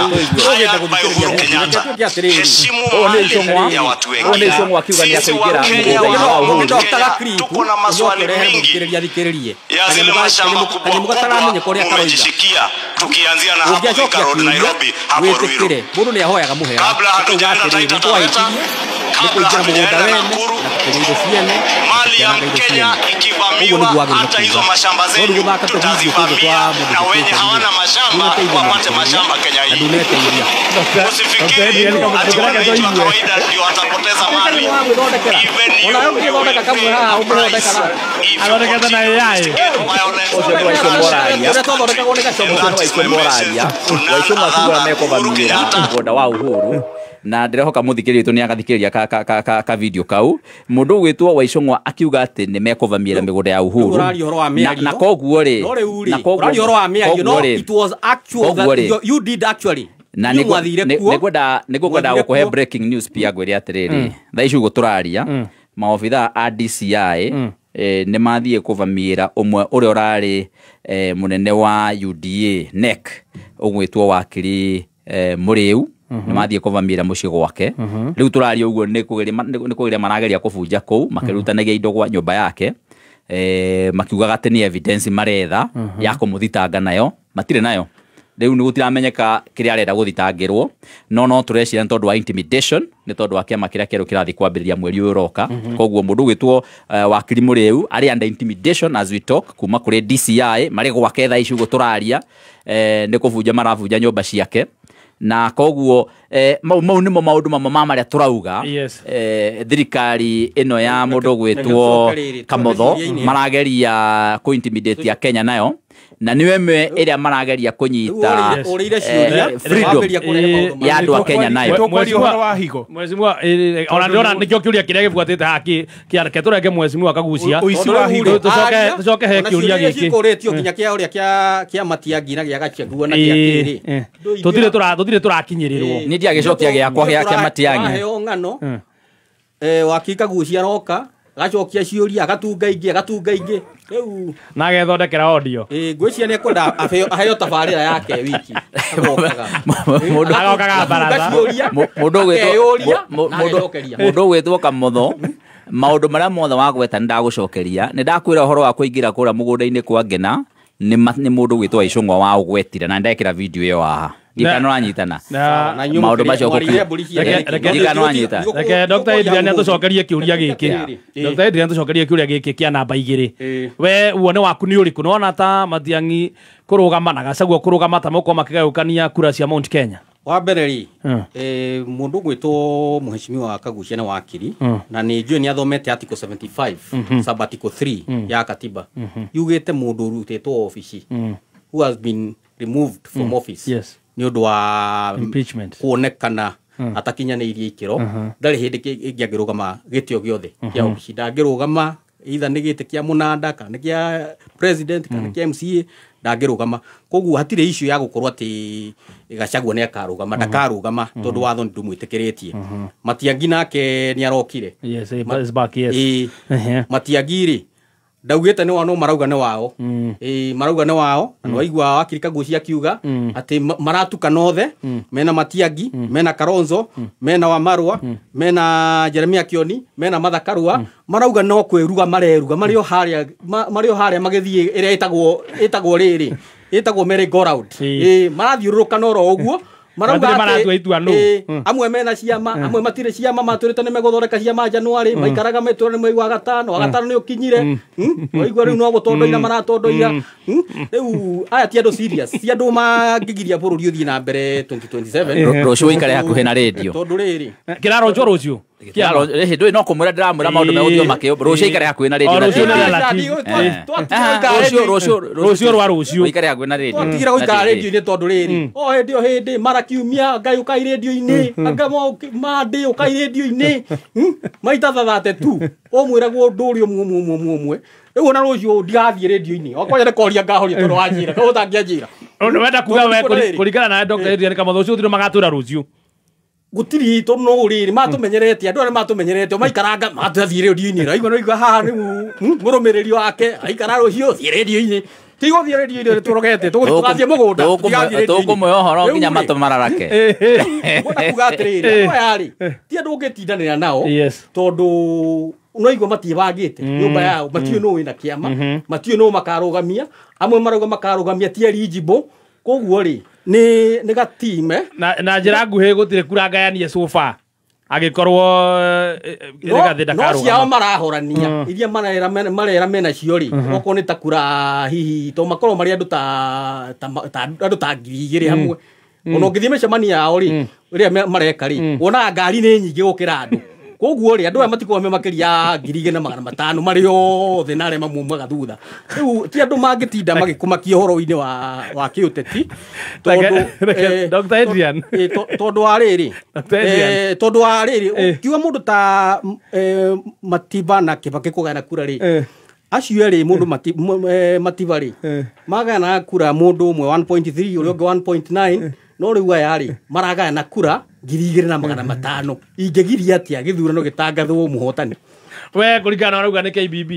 S10: Ũyũ nĩ Icũng'wa akiuga nĩ akũingĩra mũgũnda-inĩ wa Uhuru.
S6: Tuko na maswali mengi ya zile mashamba kubwa kubwa umejishikia, tukianzia na hapo Thika Road Nairobi, hapo Ruiru. Kabla hatujaenda Taita Taveta, kabla hatujaenda Nakuru, mali ya Mkenya ikivamiwa, hata hizo mashamba zenu tutazivamia, na wenye hawana mashamba wapate mashamba Kenya hii. Usifikiri ati wananchi wa kawaida ndio watapoteza mali. Even you will pay a price if you continue to instigate violence.
S10: Mũgũnda wa Uhuru na ndirehoka muthikĩrĩria witũ nĩ agathikĩrĩria ka video kau mũndũ ũgwĩtwo Waicũng'wa akiuga atĩ nĩ mekũvamiĩra mĩgũnda ya Uhuru na koguo rĩ na nĩngwenda gũkũhe breaking news pia ngwĩre atĩrĩrĩ thaa ici ũguo tũraria maobithaa a DCI nĩ mathiĩ kũvamiĩra ũmwe ũrĩa ũrarĩ mũnene wa UDA NEC ũgwĩtwo wakiri Mũrĩu nĩ mathiĩ kũvamiĩra mũciĩ gwake rĩu tũraria ũguo nĩ kũgeria marageria kũbunja kũu makĩrutanagia indo gwa nyũmba yake makiugaga atĩ nĩ evidence maretha ya kũmũthitanga nayo matirĩ nayo rĩu nĩ gũtiramenyeka kĩrĩa arenda gũthitangĩrwo no tũreciria nĩ tondũ wa intimidation nĩ tondũ wa kĩama kĩrĩa kĩerũ kĩrathiĩ kwambĩrĩria mweri ũyũ ũroka koguo mũndũ ũgwĩtwo wakiri Mũrĩu arĩ under intimidation as we talk kuma kũrĩ DCI marĩ gwake thaa ici ũguo tũraria nĩ kũbunja marabunja nyũmba ciake na koguo mau nĩmo maũndũ mamwe ma marĩa tũrauga thirikari ĩno ya mũndũ ũgwĩtwo Kamotho marageria kũ intimidate ya Kenya nayo na nĩwe ĩmwe ĩrĩa marageria kũnyita freedom ya andũ a Kenya nayo.
S2: Mheshimiwa ona ndĩrona nĩkĩo kĩũria kĩrĩa gĩbuatĩte haha kĩareke tũrenge mheshimiwa Kagucia tũcoke he kĩũria gĩkĩ
S8: gĩkũrĩtio nginya kĩa ũrĩa kĩa Matiang'i na gĩa Gachagua na gĩa kĩrĩ
S2: tũtirĩ tũrakinyĩrĩrwo
S10: niĩ ndiagĩcokia gĩakwa gĩa Matiang'i
S8: aheo ng'ano wakiri Kagucia aroka agacokia ciũria agatunga ingĩ rĩu
S2: na agethondekera audio
S8: ngwĩciria nĩ ekwenda aheo tabarĩra yake wiki
S2: agokaga baratha
S10: mũndũ ũgwĩtwo Kamotho maũndũ marĩa mothe wagweta nĩ ndagũcokeria nĩ ndakwĩra ũhoro wa kũingĩra kũrĩa mũgũnda-inĩ kwa Ngena nĩ mũndũ ũgwĩtwo Waicũng'wa wa ũgwetire na ndekĩra video ĩyo haha ndikana ũranyitana maũndũ macio ndikana ũranyita.
S2: Reke Dr. Adrian atũcokerie kĩũria gĩkĩ. Dr. Adrian atũcokerie kĩũria gĩkĩ kĩa namba 2 we wone waku nĩ ũrĩkũ nĩwona ta Matiang'i kũrũgama na Gachagua kũrũgama ta mũkorwo makĩgayũkania kura cia Mount Kenya?
S8: Wa mbere rĩ mũndũ ũgwĩtwo mheshimiwa Kagucia nĩ wakiri na nĩ njũĩ nĩ athomete article 75 sub article 3 ya katiba yugĩte mũndũ ũrutĩtwo obici who has been removed from office nĩ ũndũ wa
S2: impeachment
S8: kuonekana atakinyanĩirie ikĩro ndarĩ hĩndĩ ĩngĩ angĩrũgama gĩtĩo gĩothe kĩa obici ndangĩrũgama either nĩ gĩtĩ kĩa mũnanda kana nĩ kĩa president kana kĩa MCA ndangĩrũgama koguo hatirĩ issue ya gũkorwo atĩ Gachagua nĩ akarũgama ndakarũgama tondũ watho ndũmwĩtĩkĩrĩtie. Matiang'i nake nĩ arokire Matiang'i rĩ ndaugĩte nĩ wao no marauga nĩ wao marauga nĩ wao na nĩwaigua wakiri Kagucia akiuga atĩ maratukana othe mena Matiang'i mena Kalonzo mena Wamarwa mena Jeremia Kioni mena Martha Karua marauga no kwĩruga mareruga marĩ o harĩa magĩthiĩ ĩrĩa ĩtagwo rĩrĩ ĩtagwo merry go round marathiũrũrũka no ro ũguo marauga atĩ amwe mena ciama amwe matirĩ ciama matwĩrĩte nĩ megũthondeka ciama January maikaraga metwĩra nĩ mweri wa gatano wa gatano nĩ ũkinyire waigua rĩu no gũtondoira maratondoira rĩu aya ti andũ serious ti andũ mangĩgiria bũrũri ũthiĩ na mbere 2027
S10: rũciũ ũikare hakuhĩ na radio
S8: tondũ rĩrĩ
S2: kĩrarũcio rũciũ
S10: Hĩndĩ no kũmwĩra ndĩramwĩra maũndũ megũthiĩ makĩo rũciũ ikare hakuhĩ na rĩndiũ
S2: rũciũ rwa rũciũ
S10: ikare hakuhĩ na rĩndiũ
S8: twatigira gũikara rĩndiũ-inĩ tondũ rĩrĩ o hĩndĩ o hĩndĩ mara kiumia ngai ũkai rĩndiũ-inĩ anga mandĩ ũkai rĩndiũ-inĩ maita thathate tu ũmwĩragwo ũndũ ũrĩa ũmwe rĩu ona rũciũ ndigathiĩ rĩndiũ-inĩ okwanja nĩ koria ngahoria tondũ wanjĩra koguo ũtangĩanjĩra
S2: nĩ wenda kuga we kũringana na Dr. Adrian Kamotho ũcio gũtirĩ magatwĩra rũciũ
S8: gutiri to no riri matumenyerete andu aria matumenyerete maikaranga mathiĩ rĩndiũ-inĩ raigua no igua haha rĩu mũrũmĩrĩri wake aikara rũciũ thiĩ rĩndiũ-inĩ tigũthiĩ rĩndiũ-inĩ tũrogete tũgathiĩ mũgũnda
S10: tũkũmũhe ũhoro nginya matũ mararake
S8: ngwenda kuga atĩrĩrĩ aya rĩ ti andũ ũngĩtindanĩra nao tondũ no igua matiĩbangĩte nyũmba yao matiũĩ nũ wĩna kĩama matiũĩ nũ makarũgamia amwe marauga makarũgamia ti eligible koguo rĩ nĩ gatime
S2: na njĩra nguhĩ gũtirĩ kura ngayanie so far agĩkorwo Rigathĩ ndakarũgama
S8: no ciao marahorania iria marera mena cio rĩ okorwo nĩ ta kura hihi to makorwo marĩ andũ ta andũ ta 2,000 hamwe ona ũngĩthiĩ mĩcemanio yao rĩ ĩrĩa mareka rĩ wonaga ngari nĩ nyingĩ gũkĩra andũ koguo rĩ andũ aya matikorwo me makĩria 2,500 marĩ othe na arĩa mamumaga thutha rĩu ti andũ mangĩtinda magĩkũmakia ũhoro-inĩ wa kĩũteti tondũ
S2: Dr. Adrian
S8: tondũ wa rĩrĩ tondũ wa rĩrĩ ũkiuga mũndũ ta Matiba na Kibaki kũgayana kura rĩ acio erĩ mũndũ Matiba rĩ magayana kura mũndũ ũmwe 1.3 ũrĩa ũngĩ 1.9 no rĩu aya rĩ maragayana kura 2,500 ingĩgiria atĩa gĩthurano gĩtangathwo mũhotani
S2: we kũringana na ũrauga nĩ KBB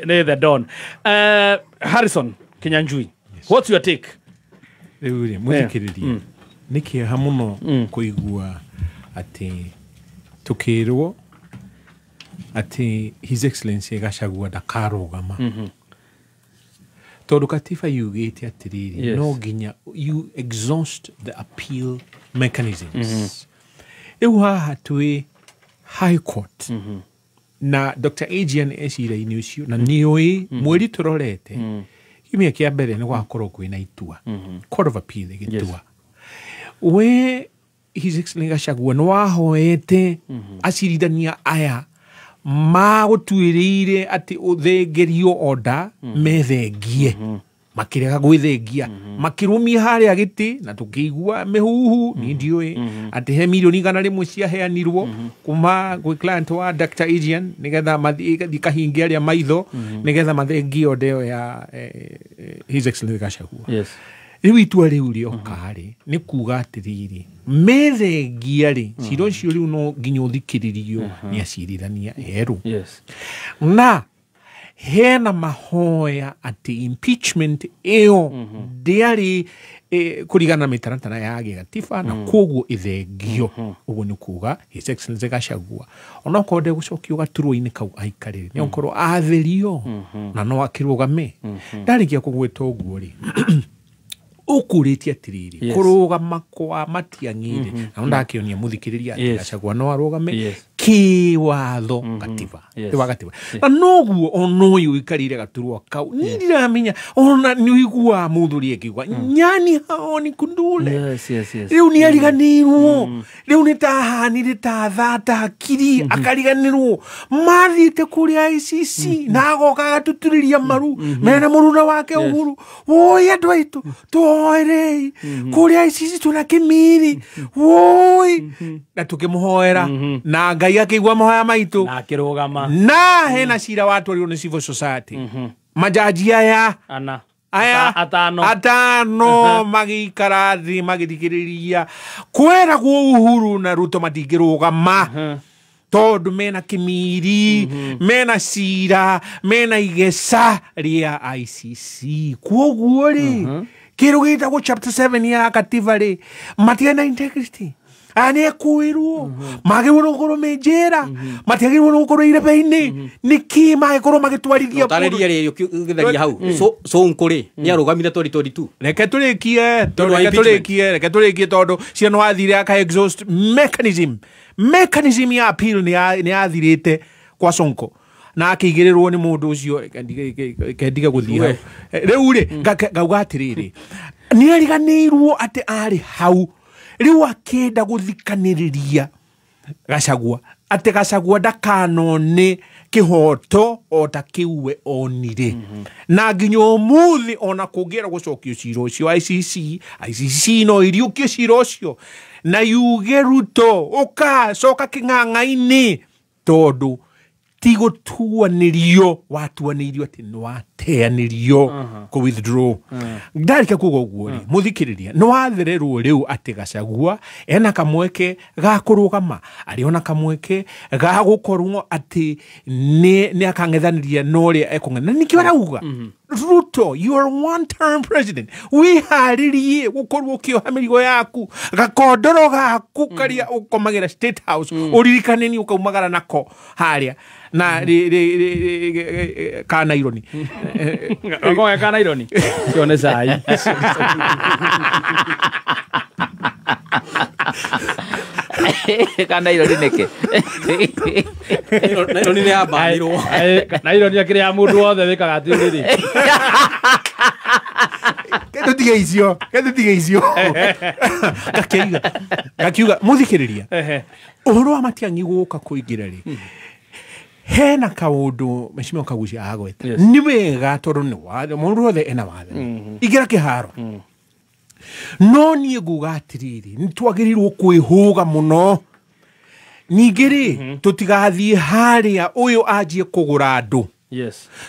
S2: nĩ the Don. Harrison Kinyanjui, what's your take?
S13: Rĩu rĩ mũthikĩrĩria nĩ kĩeha mũno kũigua atĩ tũkĩrwo atĩ His Excellency Gachagua ndakarũgama tondũ katiba yugĩte atĩrĩrĩ no nginya you exhaust the appeal mechanisms rĩu haha twĩ High Court na Dr. Adrian ecira-inĩ ũcio na nĩũĩ mweri tũrorete kiumia kĩa mbere nĩ gwakorwo kwĩna itua Court of Appeal ĩgĩtua we His Excellency Gachagua nĩ wahoete acirithania aya magũtuĩrĩire atĩ ũthengerio order methengie makĩrega gwĩthengia makĩrũmia harĩa gĩtĩ na tũkĩigua mĩhuhu niĩ ndiũĩ atĩ he milioni 100 ciaheanirwo kuma gwĩ client wa Dr. Adrian nĩgetha mathiĩ kahinge arĩa maitho nĩgetha mathengie order ĩyo ya His Excellency Gachagua. Rĩu itua rĩu rĩoka rĩ nĩ kuga atĩrĩrĩ methengia rĩ cira ũcio rĩu no nginya ũthikĩrĩrio nĩ acirithania erũ na hena mahoya atĩ impeachment ĩyo ndĩarĩ kũringana na mĩtaratara ya gĩgatiba na koguo ĩthengio ũguo nĩ kuga His Excellency Gachagua onokorwo ndegũcokio gaturwa-inĩ kau aikarĩre nĩ okorwo atherio na no akĩrũgame ndarĩkia kũgwĩta ũguo rĩ ũkũrĩtie atĩrĩrĩ kũrũgama kwa Matiang'i na ndakĩonia mũthikĩrĩria atĩ Gachagua no arũgame kĩwatho katiba wa gatiba na noguo ona ũyũ ũikarĩire gaturwa kau niĩ ndiramenya ona nĩ ũiguaga mũthuri akiuga nyani haoni kundule rĩu nĩ ariganĩirwo rĩu nĩ tahanire ta thata hakiri akariganĩrwo mathiĩte kũrĩa ICC na agoka agatuturĩria maru mena mũruna wake Uhuru woi andũ aitũ tũhoerei kũrĩa ICC twĩna kĩmiri woi na tũkĩmũhoera na Ngai akĩigua mahoya maitũ
S2: na akĩrũgama
S13: na hena cira watwarirwo nĩ civil society majaji aya aya atano magĩikara thĩ magĩthikĩrĩria kwĩragwo Uhuru na Ruto matingĩrũgama tondũ mena kĩmiri mena cira mena igeca rĩa ICC kwoguo rĩ kĩndũ gĩtagwo chapter 7 ya katiba rĩ matirĩ na integrity aya nĩ ekuĩrwo magĩrĩirwo nĩ gũkorwo me njĩra matiagĩrĩirwo nĩ gũkorwo irebe-inĩ nĩkĩ magĩkorwo magĩtwarithia
S8: tarĩria rĩrĩ ũkĩgeria hau Sonko rĩ nĩ arũgamire 2022
S13: reke tũrĩkie reke tũrĩkie tondũ ciana wathire aka exhaust mechanism ya appeal nĩ yathirĩte kwa Sonko na akĩigĩrĩrwo nĩ mũndũ ũcio kendige gũthiĩ hau rĩu rĩ ngauga atĩrĩrĩ nĩ ariganĩirwo atĩ arĩ hau rĩu akĩenda gũthikanĩrĩria Gachagua atĩ Gachagua ndakanone kĩhoto o ta kĩu we onire. Na nginya ũmũthĩ ona kũngĩenda gũcokio cira ũcio ICC, ICC no iriũkie cira ũcio na yuge Ruto ũka coka kĩng'ang'a-inĩ, tondũ ti gũtuanĩrio watuanĩirio atĩ nĩ wateanĩrio kũ withdraw. Ndarĩkia kuga ũguo rĩ, mũthikĩrĩria nĩ wathererwo rĩu atĩ Gachagua ena kamweke ga kũrũgama, arĩ ona kamweke ga gũkorwo atĩ nĩ akang'ethanĩria na ũrĩa ekũng'ethanĩra. Na nĩkĩo arauga Ruto, you are one term president, wĩharĩrie gũkorwo ũkĩoha mĩrigo yaku, gakondoro gaku karĩa ũkomagĩra State House, ũririkane nĩ ũkaumagara nako harĩa na ka naironi.
S2: Gakoragwo ka naironi cio nĩ cai.
S10: Ka naironi nĩkĩ?
S8: Naironi nĩ yambanirwo.
S2: Naironi akĩrĩ ya mũndũ wothe wĩkaga atĩrĩrĩ.
S13: Tũtige icio, tũtige icio. Gakiuga mũthikĩrĩria ũhoro wa Matiang'i gũka kũingĩra rĩ, hena kaũndũ Mheshimiwa Kaguchia agweta nĩ wega tondũ nĩ watho, mũndũ wothe ena watho ingĩra kĩharo. No niĩ nguga atĩrĩrĩ, nĩ twagĩrĩirwo kwĩhũga mũno. Ningĩ rĩ, tũtigathiĩ harĩa ũyũ anjie kũgũra andũ.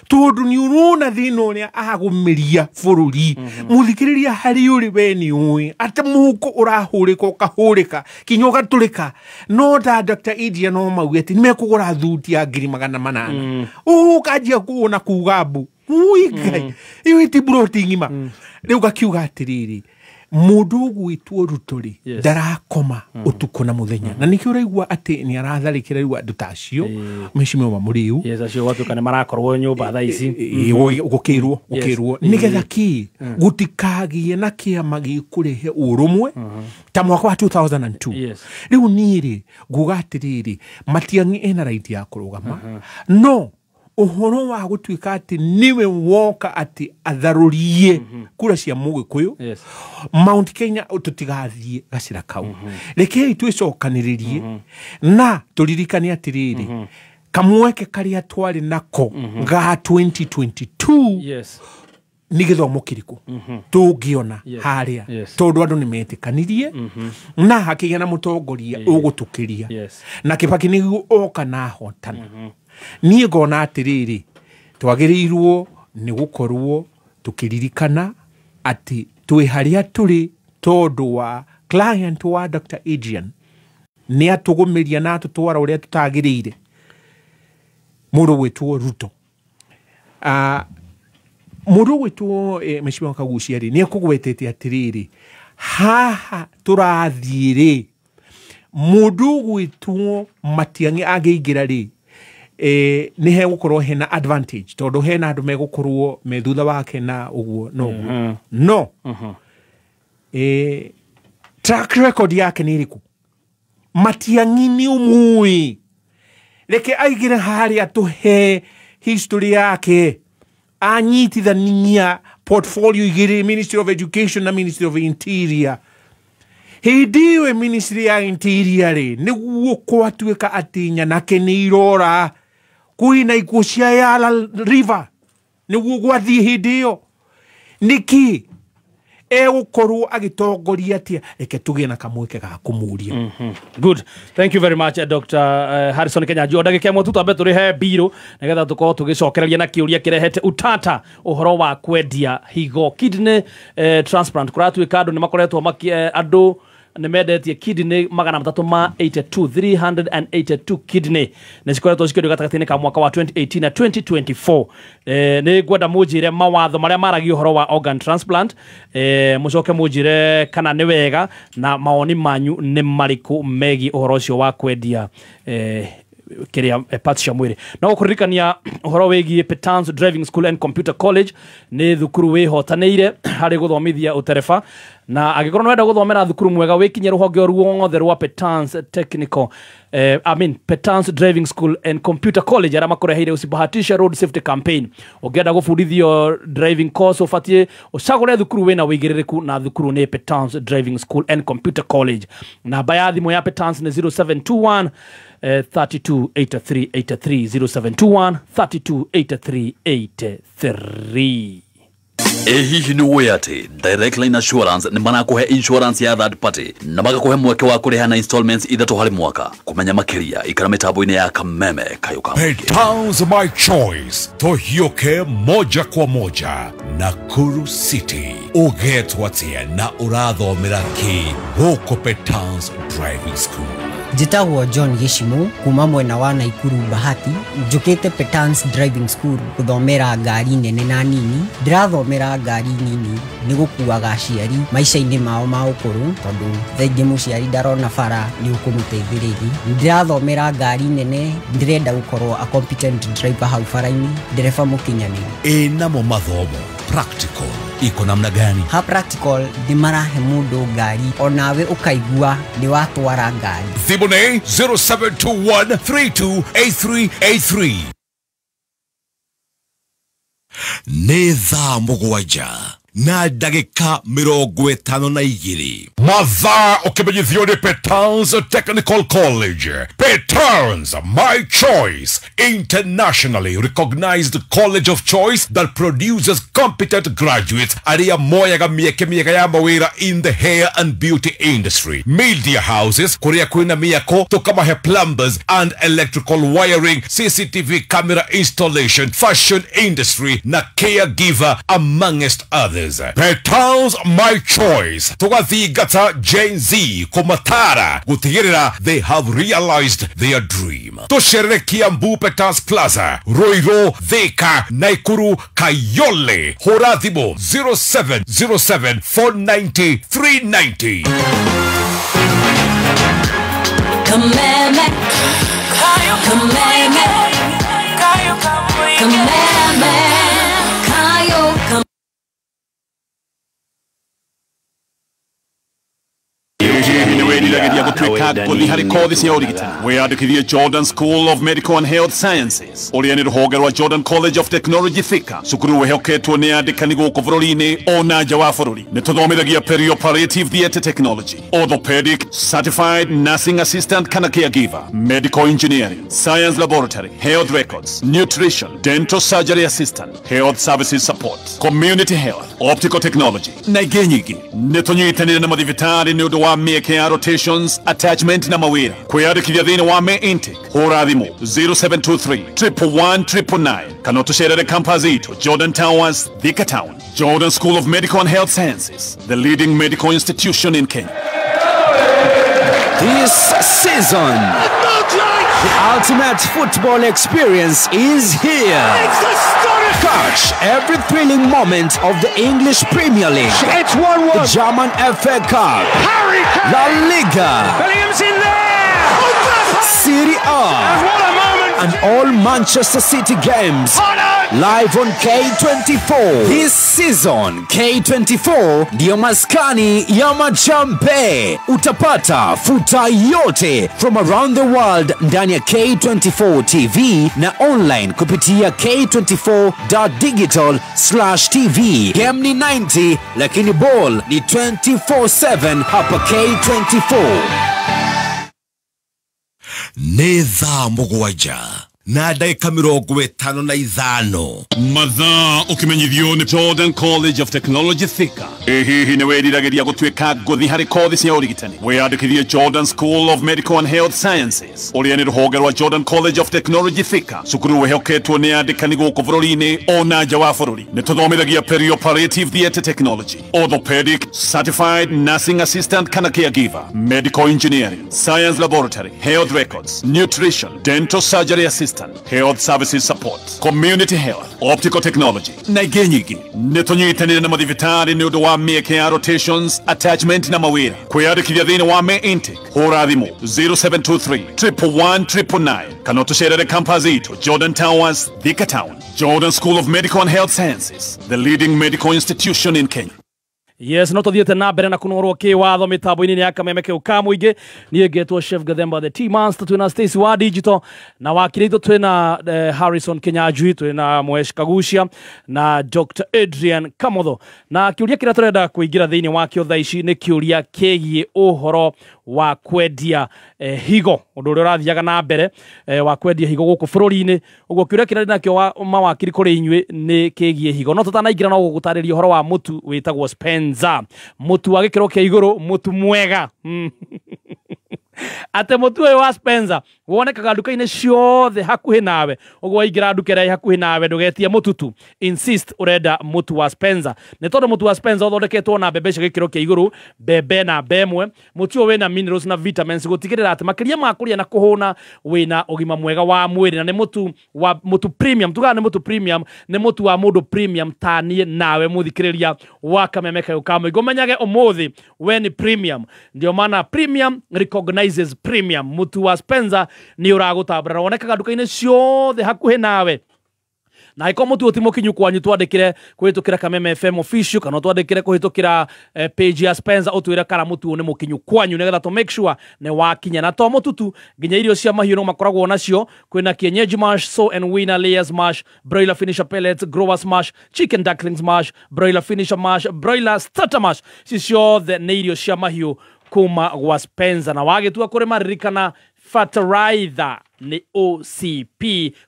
S13: Tondũ nĩ ũrona thĩna ũrĩa agũmĩria bũrũri. Mũthikĩrĩria harĩ ũrĩ we nĩ ũĩ atĩ mũhuko ũrahũrĩka ũkahũrĩka kinya ũgatũrĩka. No ta Dr. Adrian no mauge atĩ nĩmekũgũra thuti ya 800,000. Ũkanjia kuona kuga mbu. Ui Ngai, ĩyo ti mburoti ng'ima. Rĩu gakiuga atĩrĩrĩ, mũndũ ũgwĩtwo Ruto rĩ, ndarakoma ũtukũ na mũthenya. Na nĩkĩo ũraigua atĩ nĩ aratharĩkĩra rĩu andũ ta acio, Mheshimiwa wa Mũrĩu.
S2: Yes, acio gwatuĩka nĩ marakorwo nyũmba thaa ici.
S13: Gũkĩrwo, gũkĩrwo. Nĩgetha kĩ, gũtikagĩe na kĩama gĩkũrehe ũrũmwe ta mwaka wa 2002. Rĩu niĩ rĩ, nguga atĩrĩrĩ, Matiang'i ena right ya kũrũgama, no ũhoro wa gũtuĩka atĩ nĩwe woka atĩ atharũrie kura cia Mũgĩkũyũ, Mount Kenya tũtigathiĩ gacĩra kau. Rekei twĩcokanĩrĩrie na tũririkane atĩrĩrĩ, kamweke karĩa twarĩ nako ga 2022 nĩ gĩthomo kĩrĩkũ tũngĩona harĩa, tondũ andũ nĩ metĩkanirie na hakĩgĩa na mũtongoria ũgũtũkĩria, na Kibaki nĩguo oka na ahotana. Niĩ ngona atĩrĩrĩ, twagĩrĩirwo nĩ gũkorwo tũkĩririkana atĩ twĩ harĩa tũrĩ tondũ wa client wa Dr. Adrian nĩ atũgũmĩria na atũtwara ũrĩa tũtagĩrĩire, mũndũ gwĩtwo Ruto. Mũndũ gwĩtwo Mheshimiwa Kaguchia rĩ, nĩ ekũgwetete atĩrĩrĩ, haha tũrathiĩ rĩ, mũndũ gwĩtwo Matiang'i angĩingĩra rĩ, nĩ hegũkorwo hena advantage tondũ hena andũ megũkorwo me thutha wake na ũguo no ũguo. No track record yake nĩ ĩrĩkũ? Matiang'i nĩ ũmũĩ, reke aigĩre harĩa tũhe history yake, anyitithania portfolio igĩrĩ, Ministry of Education na Ministry of Interior. Hĩndĩ ĩyo Ministry ya Interior rĩ, nĩguo gwatuĩka atĩ nyanake nĩ irora kwĩna ikuũ cia Yala River, nĩguo gwathiĩ hĩndĩ ĩyo. Nĩkĩ egũkorwo agĩtongoria atĩa? Reke tũgĩe na kamweke ga kũmũria.
S2: Good. Thank you very much, Dr. Harrison Kenyanjui. O ndagĩka ĩmwe tu twambe tũrĩhe mbirũ nĩgetha tũkorwo tũgĩcokereria na kĩũria kĩrehete utata ũhoro wa kwendia higo, kidney transplant. Kũratuĩka andũ nĩ makoretwo andũ nĩ mendetie kidney 382, 382 kidney nĩ cikoretwo cikĩendio gatagatĩ-inĩ ka mwaka wa 2018 na 2024. Nĩ ngwenda mũnjĩre mawatho marĩa maragia ũhoro wa organ transplant, mũcoke mũnjĩre kana nĩ wega na mawoni manyu nĩ marĩkũ megiĩ ũhoro ũcio wa kwendia kĩrĩa parts cia mwĩrĩ. No gũkũririkania ũhoro wĩgiĩ Petans Driving School and Computer College, nĩ thukuru wĩhotanĩire harĩ gũthomithia ũtereba. Na angĩkorwo nĩwenda gũthomera thukuru mwega wĩkinye rũhonge ruothe rwa Petans Technical Petans Driving School and Computer College arĩa makũreheire usibahatishe road safety campaign. Ũngĩenda gũbundithio driving course ũbatiĩ ũcagũre thukuru wĩna wĩigĩrĩrĩku, na thukuru nĩ Petans Driving School and Computer College. Namba ya thimũ ya Petans nĩ 0721 328383 0721 328383.
S25: Ĩ hihi nĩ ũĩ atĩ Direct Line Assurance nĩ marakũhe insurance ya third party na magakũhe mweke wa kũrĩha na installments 3 harĩ mwaka. Kũmenya makĩria ikara mĩtambo-inĩ ya Kameme Kayũ ka Mũingĩ.
S18: Petals my choice tohioke moja kwa moja Nakuru City. Ũgetwo atĩa na ũrathomera kĩ gũkũ Petals Driving School?
S1: Njĩtagwo John Gĩcimu kuma mwena wa Naikuru Bahati. Njũkĩte Petans Driving School gũthomera ngari nene na nini. Ndĩrathomera ngari nini nĩ gũkuaga aciari maica-inĩ mao ma ũkũrũ, tondũ thaingĩ mũciari ndarona bara nĩ ũkũmũteithĩrĩria. Ndĩrathomera ngari nene, ndĩrenda gũkorwo a competent driver hau bara-inĩ, ndereba mũkinyanĩru.
S18: Ĩ namo mathomo practical iko namna gani?
S1: Ha practical nĩ marahe mũndũ ngari onawe ũkaigua nĩ watwara ngari.
S18: Thimũ nĩ 0721 328383. Nĩ thaa 7 na ndagĩka 52. Mathaa ũkĩmenyithio nĩ Petans Technical College. Petans, my choice, internationally recognized college of choice that produces competent graduates arĩa moyaga mĩeke mĩega ya mawĩra in the hair and beauty industry, media houses kũrĩa kwĩna mĩako tũkamahe plumbers and electrical wiring, CCTV camera installation, fashion industry na caregiver amongst others. Petals my choice tugathingata Gen Z kũmatara gũtigĩrĩra they have realized their dream. Tũcerere Kiambu Petals Plaza, Ruiru, Thika, Naikuru, Kayole. Hũra thimũ 0707 490 390.
S7: Kameme, Kameme, Kameme, Kayo Kameme.
S11: Wĩyandĩkithie Jordan School of Medical and Health Sciences ũrĩa nĩ rũhonge rwa Jordan College of Technology Thika, cukuru wĩhoketwo nĩ andĩkani gũkũ bũrũri-inĩ ona nja wa bũrũri. Nĩ tũthomithagia perioperative theatre technology, orthopedic, certified nursing assistant kana caregiver, medical engineering, science laboratory, health records, nutrition, dental surgery assistant, health services support, community health, optical technology na ingĩ nyingĩ. Nĩ tũnyitanĩire na mathibitarĩ nĩ ũndũ wa mĩeke ya rotations, attachment na mawĩra. Kwĩyandĩkithia thĩinĩ wa May intake, hũra thimũ 0723 111 999 kana ũtũcerere campus itũ Jordan Towers, Thika Town. Jordan School of Medical and Health Sciences, the leading medical institution in Kenya.
S12: This season, the ultimate football experience is here. Catch every thrilling moment of the English Premier League.
S15: It's 1-1.
S12: The German FA Cup,
S15: Harry Kane,
S12: La Liga,
S15: Williams in there,
S12: Serie A,
S15: and what a moment,
S12: and all Manchester City games live on K24. This season, K24 ndiyo maskani ya majambe. Utapata futa yote from around the world ndani ya K24 TV na online kupitia k24.digital/tv. Game ni 90 lakini ball ni 24/7 hapa K24.
S18: Nĩ thaa 7 na ndagĩka 55.
S11: Mathaa ũkĩmenyithio nĩ Jordan College of Technology Thika. Ĩ hihi nĩ wĩriragĩria gũtuĩka ngũthi harĩ kothi cia ũrigitani? Wĩyandĩkithie Jordan School of Medical and Health Sciences ũrĩa nĩ rũhonge rwa Jordan College of Technology Thika, cukuru wĩhoketwo nĩ andĩkani gũkũ bũrũri-inĩ ona nja wa bũrũri. Nĩ tũthomithagia perioperative theatre technology, orthopedic, certified nursing assistant kana caregiver, medical engineering, science laboratory, health records, nutrition, dental surgery assistant, health services support, community health, optical technology na ingĩ nyingĩ. Nĩ tũnyitanĩire na mathibitarĩ nĩ ũndũ wa mĩeke ya rotations, attachment na mawĩra. Kwĩyandĩkithia thĩinĩ wa May intake, hũra thimũ 0723 111 999 kana ũtũcerere campus itũ Jordan Towers, Thika Town. Jordan School of Medical and Health Sciences, the leading medical institution in Kenya.
S2: Yes, no tuthiete na mbere na kunorwo ki watho mitambo-ini ya Kameme keu ka muingi. Niĩ ngetwo Chef Gathemba the Tea Master, twina Stacy wa digital na wakiri itũ twina Harrison Kinyanjui, twina Mwesh Kagucia na Dr Adrian Kamotho. Na kiuria kiria turenda kuingira thiini wakio thaa ici ni kiuria kigie uhoro wa kwendia higo, undu uria urathiaga na mbere wa kwendia higo guku bururi-ini. Uguo kiuria kiria ndinakio mawakiri kuri inyui ni kigie higo, no tutanaingira no gugutariria uhoro wa mutu witagwo Spencer, mutu wa gikiro kia iguru, mutu mwega. Ate mutu uyu wa Spencer wonekaga nduka-inĩ ciothe hakuhĩ nawe. Ũguo waingĩra nduka ĩrĩa ĩ hakuhĩ nawe ndũgetie mũtu tu, insist ũrenda mũtu wa Spencer, nĩ tondũ mũtu wa Spencer ũthondeketwo na mbembe cia gĩkĩro kĩa igũrũ, mbembe na mbemwe. Mũtu ũyũ wĩna minerals na vitamins gũtigĩrĩra atĩ makĩria ma kũrĩa na kũhũna wĩna ũgima mwega wa mwĩrĩ, na nĩ mũtu wa mũtu premium. Tugaga nĩ mũtu premium, nĩ mũtu wa mũndũ premium ta niĩ nawe mũthikĩrĩria wa Kameme kayũ ka mũingĩ. Ũmenyage ũmũthĩ we nĩ premium, ndio maana premium recognizes premium. Mutu wa Spencer ni uragutambura, wonekaga nduka-inĩ ciothe hakuhĩ nawe. Na iko mutu ti mukinyu kwanyu, twandikire kuhitukira Kameme FM official kana twandikire kuhitukira page ya Spencer, utwire kana mutu ni mukinyu kwanyu nigetha to make sure ni wakinya. Na to mutu tu, nginya irio cia mahiũ no makoragwo nacio. Kwina kienyeji mash, so and winner layers mash, broiler finisher pellets, growers mash, chicken ducklings mash, broiler finisher mash, broiler starter mash. Ici ciothe nĩ irio cia mahiũ kuma gwa Spencer. Na wagitua kurima ririkana fertilizer ni OCP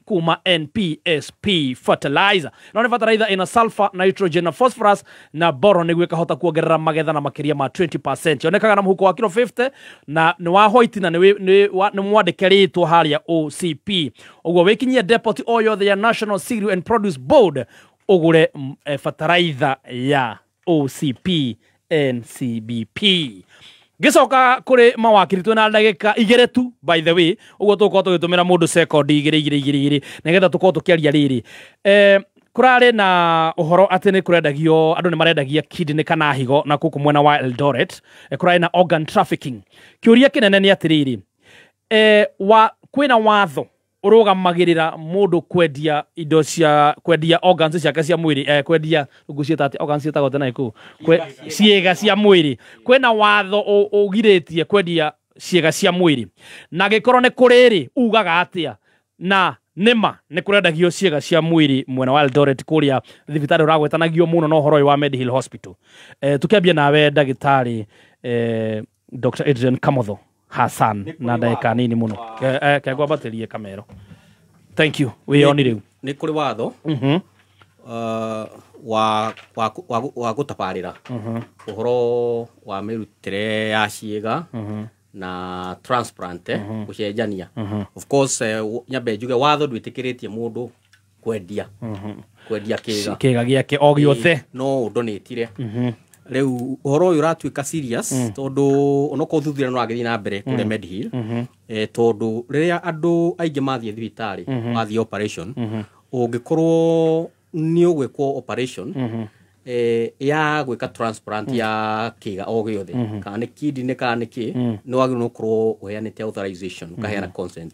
S2: kuma NPSP fertilizer. No ni fertilizer ina sulfur, nitrogen na phosphorus na boron niguo ikahota kuongerera magetha na makiria ma 20%. Yonekaga na muhuko wa kilo 50 na ni wa white na ni mwandike ritwa haria OCP. Uguo wikinyie depot o yothe ya National Cereal and Produce Board ugure fertilizer ya OCP NCBP. Gicoka kuri mawakiri twina ndagika igere tu, by the way, uguo tugukorwo tugitumira mundu second igere igere igere igere nigetha tukorwo tukiaria riri. Kurari na uhoro ati ni kurendagio andu ni marendagia kidney kana higo na kuku mwena wa Eldoret. Kurari na organ trafficking. Kiuria kinene ni atiriri, wa kwina watho urugamagirira mundu kwendia indo cia kwendia organs ciake cia mwiri, kwendia nguciita ati organs cietagwo tena iku ciĩga cia mwiri. Kwina watho ugirĩtie kwendia ciĩga cia mwiri, na gĩkorwo nĩ kũrĩ ugaga atia na nĩma nĩ kũrendagio ciĩga cia mwiri mwena wa Eldoret kũrĩa thibitarĩ ũragwetanagio mũno na ũhoro ũyũ wa Medihill Hospital. Tukiambia nawe ndagĩtarĩ Dr Adrian Kamotho Hassan na ndagĩka nini mũno kegwambatĩrie kamero. Thank you. Wĩyoni rĩu
S8: nĩ kũrĩ watho wa gũtabarĩra ũhoro wa mĩrutĩre ya ciĩga na transplant, gũcenjania. Of course, nyambe njuge watho ndwĩtĩkĩrĩtie mũndũ kwendia kĩga
S2: kĩga gĩake o gĩothe,
S8: no ũndonĩtire. Rĩu ũhoro ũyũ ũratuĩka serious tondũ onokorwo thuthuria no agĩthiĩ na mbere kũrĩa Medihill, tondũ rĩrĩa andũ aingĩ mathiĩ thibitarĩ mathiĩ operation, ũngĩkorwo nĩ ũgwĩkwo operation ya gwĩka transplant ya kĩga o gĩothe, kana nĩ kidney kana nĩ kĩ, nĩ wagĩrĩirwo gũkorwo ũheanĩte authorization, ũkaheana consent.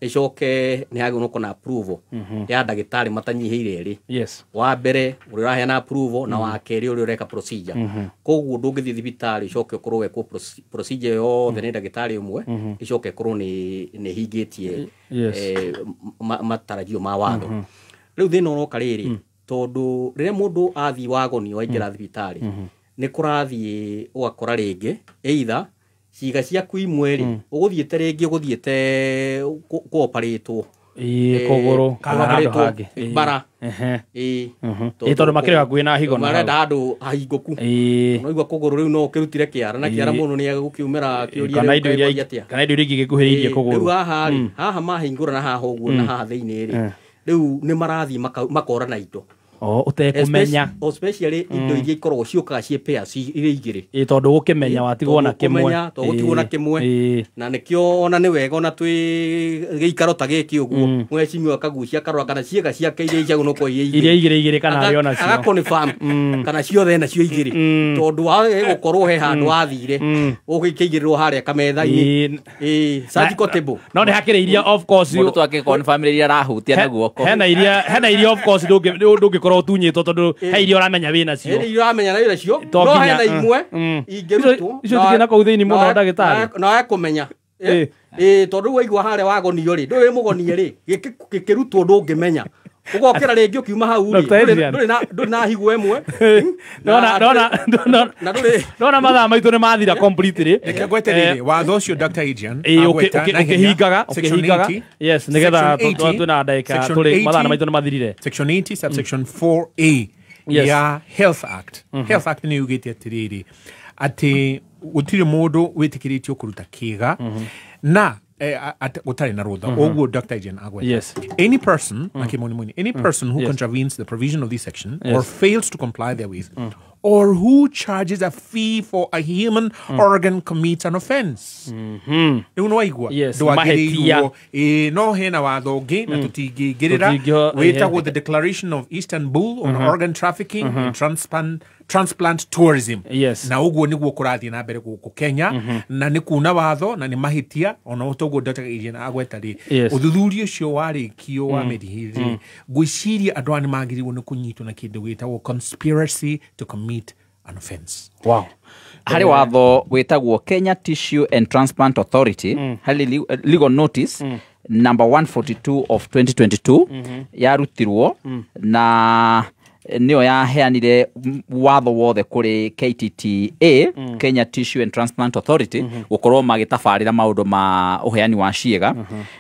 S8: Icoke nĩ hagĩrĩirwo gũkorwo na approval ya ndagĩtarĩ matanyihĩire erĩ.
S2: Yes.
S8: Wa mbere ũrĩa ũraheana approval na wa kerĩ ũrĩa ũreka procedure. Koguo ndũngĩthiĩ thibitarĩ icoke ũkorwo wekwo procedure yothe nĩ ndagĩtarĩ ũmwe, icoke ĩkorwo nĩ hingĩtie matarajio ma watho. Rĩu thĩna ũroka rĩrĩ, tondũ rĩrĩa mũndũ athiĩ wagoni waingĩra thibitarĩ nĩ kũrathiĩ ũgakora rĩngĩ either ciĩga ciaku imwe rĩ ũgũthiĩte rĩngĩ ũgũthiĩte kũoparĩtwo
S2: kũgũrũ kana handũ hangĩ
S8: bara,
S2: tondũ makĩrĩ hakuhĩ na higo,
S8: marenda handũ hahingũku. Noigua kũgũrũ rĩu no ũkĩrutire kĩara na kĩara mũndũ nĩ egũkiumĩra kĩũria
S2: kana indo iria ingĩ gĩkuhĩrĩirie kũgũrũ.
S8: Rĩu haha rĩ, haha mahingũra na haha ũguo na haha thĩinĩ rĩ, rĩu nĩ marathiĩ makora na indo
S2: utekumenya,
S8: especially indo iria ikoragwo ciũkaga ciĩ pairs iria igĩrĩ,
S2: tondũ gũkĩmenya watigwo na kĩmwe,
S8: tondũ gũtigwo na kĩmwe. Na nĩkĩo ona nĩ wega ona twĩ gĩikaro ta gĩkĩ ũguo mwecimiwa akagucia akarora kana ciĩga ciake iria iciagũnũkwo
S2: iria igĩrĩ igĩrĩ kana arĩ ona cio
S8: agaconfirm kana ciothe nacio igĩrĩ, tondũ gũkorwo he handũ wathire ũgĩkĩigĩrĩrwo harĩa kametha-inĩ, surgical table.
S2: No nĩ hakĩrĩ iria of course
S10: mũndũ twake confirm iria arahutia na guoko,
S2: hena iria of course ndũngĩkorwo ũngĩkorwo ũtunyĩtwo tondũ he iria ũramenya wĩ nacio.
S8: He iria ũramenya nacio no hena imwe ingĩrutwo
S2: icio tikĩna kũu thĩinĩ mũno ndagĩtarĩ
S8: na wekũmenya tondũ waigua harĩa wagonio rĩ ndũrĩ mũgonie rĩ gĩkĩrutwo ndũngĩmenya ũgokĩra rĩngĩ ũkiuma hau rĩ ndũrĩ na higo ĩmwe
S2: ndona mathaa maitũ nĩ mathira completely.
S13: Reke ngwete rĩrĩ watho ũcio Dr. Adrian
S2: ũkĩhingaga yes nĩgetha twĩna ndagĩka tũrĩ mathaa maitũ nĩ mathirire.
S13: Section 80 subsection 4A ya Health Act. Health Act nĩ yugĩte atĩrĩrĩ atĩ gũtirĩ mũndũ wĩtĩkĩrĩtio kũruta kĩga na gũtarĩ na rũtha ũguo Dr. Adrian agweta.
S2: Yes.
S13: Any person any person who contravenes the provision of this section or fails to comply therewith or who charges a fee for a human organ commits an offense. Rĩu nĩ waigua ndwagĩrĩirwo no hena watho ũngĩ na tũtingĩingĩrĩra wĩtagwo the Declaration of Istanbul on Organ Trafficking and Transplant Tourism. Na ũguo nĩguo kũrathiĩ na mbere gũkũ Kenya na nĩ kuna watho na nĩ mahĩtia ona toguo Dr. Adrian agweta rĩ ũthuthuria ũcio warĩkio wa Medihill rĩ ngwĩciria andũ aya nĩ magĩrĩirwo nĩ kũnyitwo na kĩndũ gĩtagwo conspiracy to commit an offense.
S2: Wow.
S10: Harĩ watho wĩtagwo Kenya Tissue and Transplant Authority harĩ legal notice number 142 of 2022 yarutirwo na nĩyo yaheanire watho wothe kũrĩ KTTA Kenya Tissue and Transplant Authority gũkorwo magĩtabarĩra maũndũ ma ũheani wa ciĩga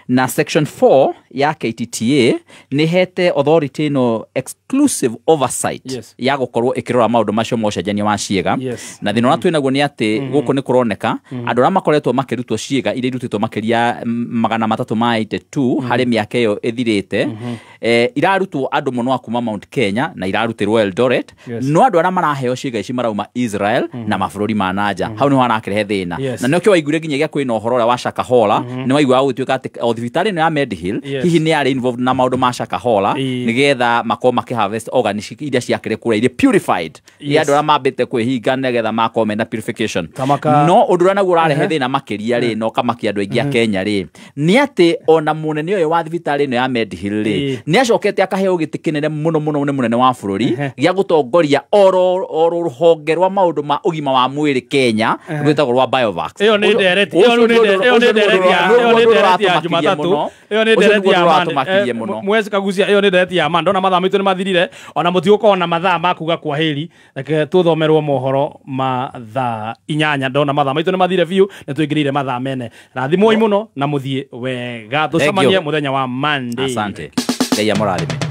S10: na section 4 ya KTTA nĩ hete authority ĩno exclusive oversight ya gũkorwo ĩkĩrora maũndũ macio ma ũcenjania wa ciĩga na thĩna ũrĩa twĩnaguo nĩ atĩ gũkũ nĩ kũroneka andũ arĩa makoretwo makĩrutwo ciĩga iria irutĩtwo makĩria 382 harĩ mĩaka ĩyo ĩthirĩte irarutwo andũ mũno a kuma Mount Kenya na irarutĩrwo Eldoret no andũ arĩa maraheo ciĩga ici marauma Israel na mabũrũri ma nanja hau nĩho harakĩrehe thĩna na nĩkĩo waiguire nginyagia kwĩna ũhoro ũrĩa wa Shakahola nĩ waiguaga gũgĩtuĩka atĩ o thibitarĩ ĩno ya Medihill hihi nĩ yarĩ involved na maũndũ ma Shakahola nĩgetha makorwo makĩ harvest organ iria ciakĩrĩ kũrĩa iria purified ya andũ arĩa mambĩte kwĩhinga nĩgetha makorwo mena purification no ũndũ ũrĩa naguo ũrarehe thĩna makĩria rĩ na ũkamakia andũ aingĩ a Kenya rĩ nĩ atĩ ona mũnene ũyũ wa thibitarĩ ĩno ya Medihill rĩ nĩ acokete akaheo gĩtĩ kĩnene mũno mũno nĩ mũnene wa bũrũri gĩa gũtongoria oro rũhonge rwa maũndũ ma ũgima wa mwĩrĩ Kenya rwĩtagwo rwa Biovax.
S2: Ĩyo nĩ ndereti ya Jumatatu ĩyo nĩ ndereti ya mwezi kagucia ĩyo nĩ ndereti ya ma ndona mathaa maitũ nĩ mathirire ona mũtigũkorwo na mathaa ma kuga kwa heri reke tũthomerwo mohoro ma thaa 8 ndona mathaa maitũ nĩ mathire biũ nĩ tũingĩrĩire mathaa mene rathimwoi mũno na mũthiĩ wega tũcemanie mũthenya wa Monday.
S10: Asante. Ngai amũrathime.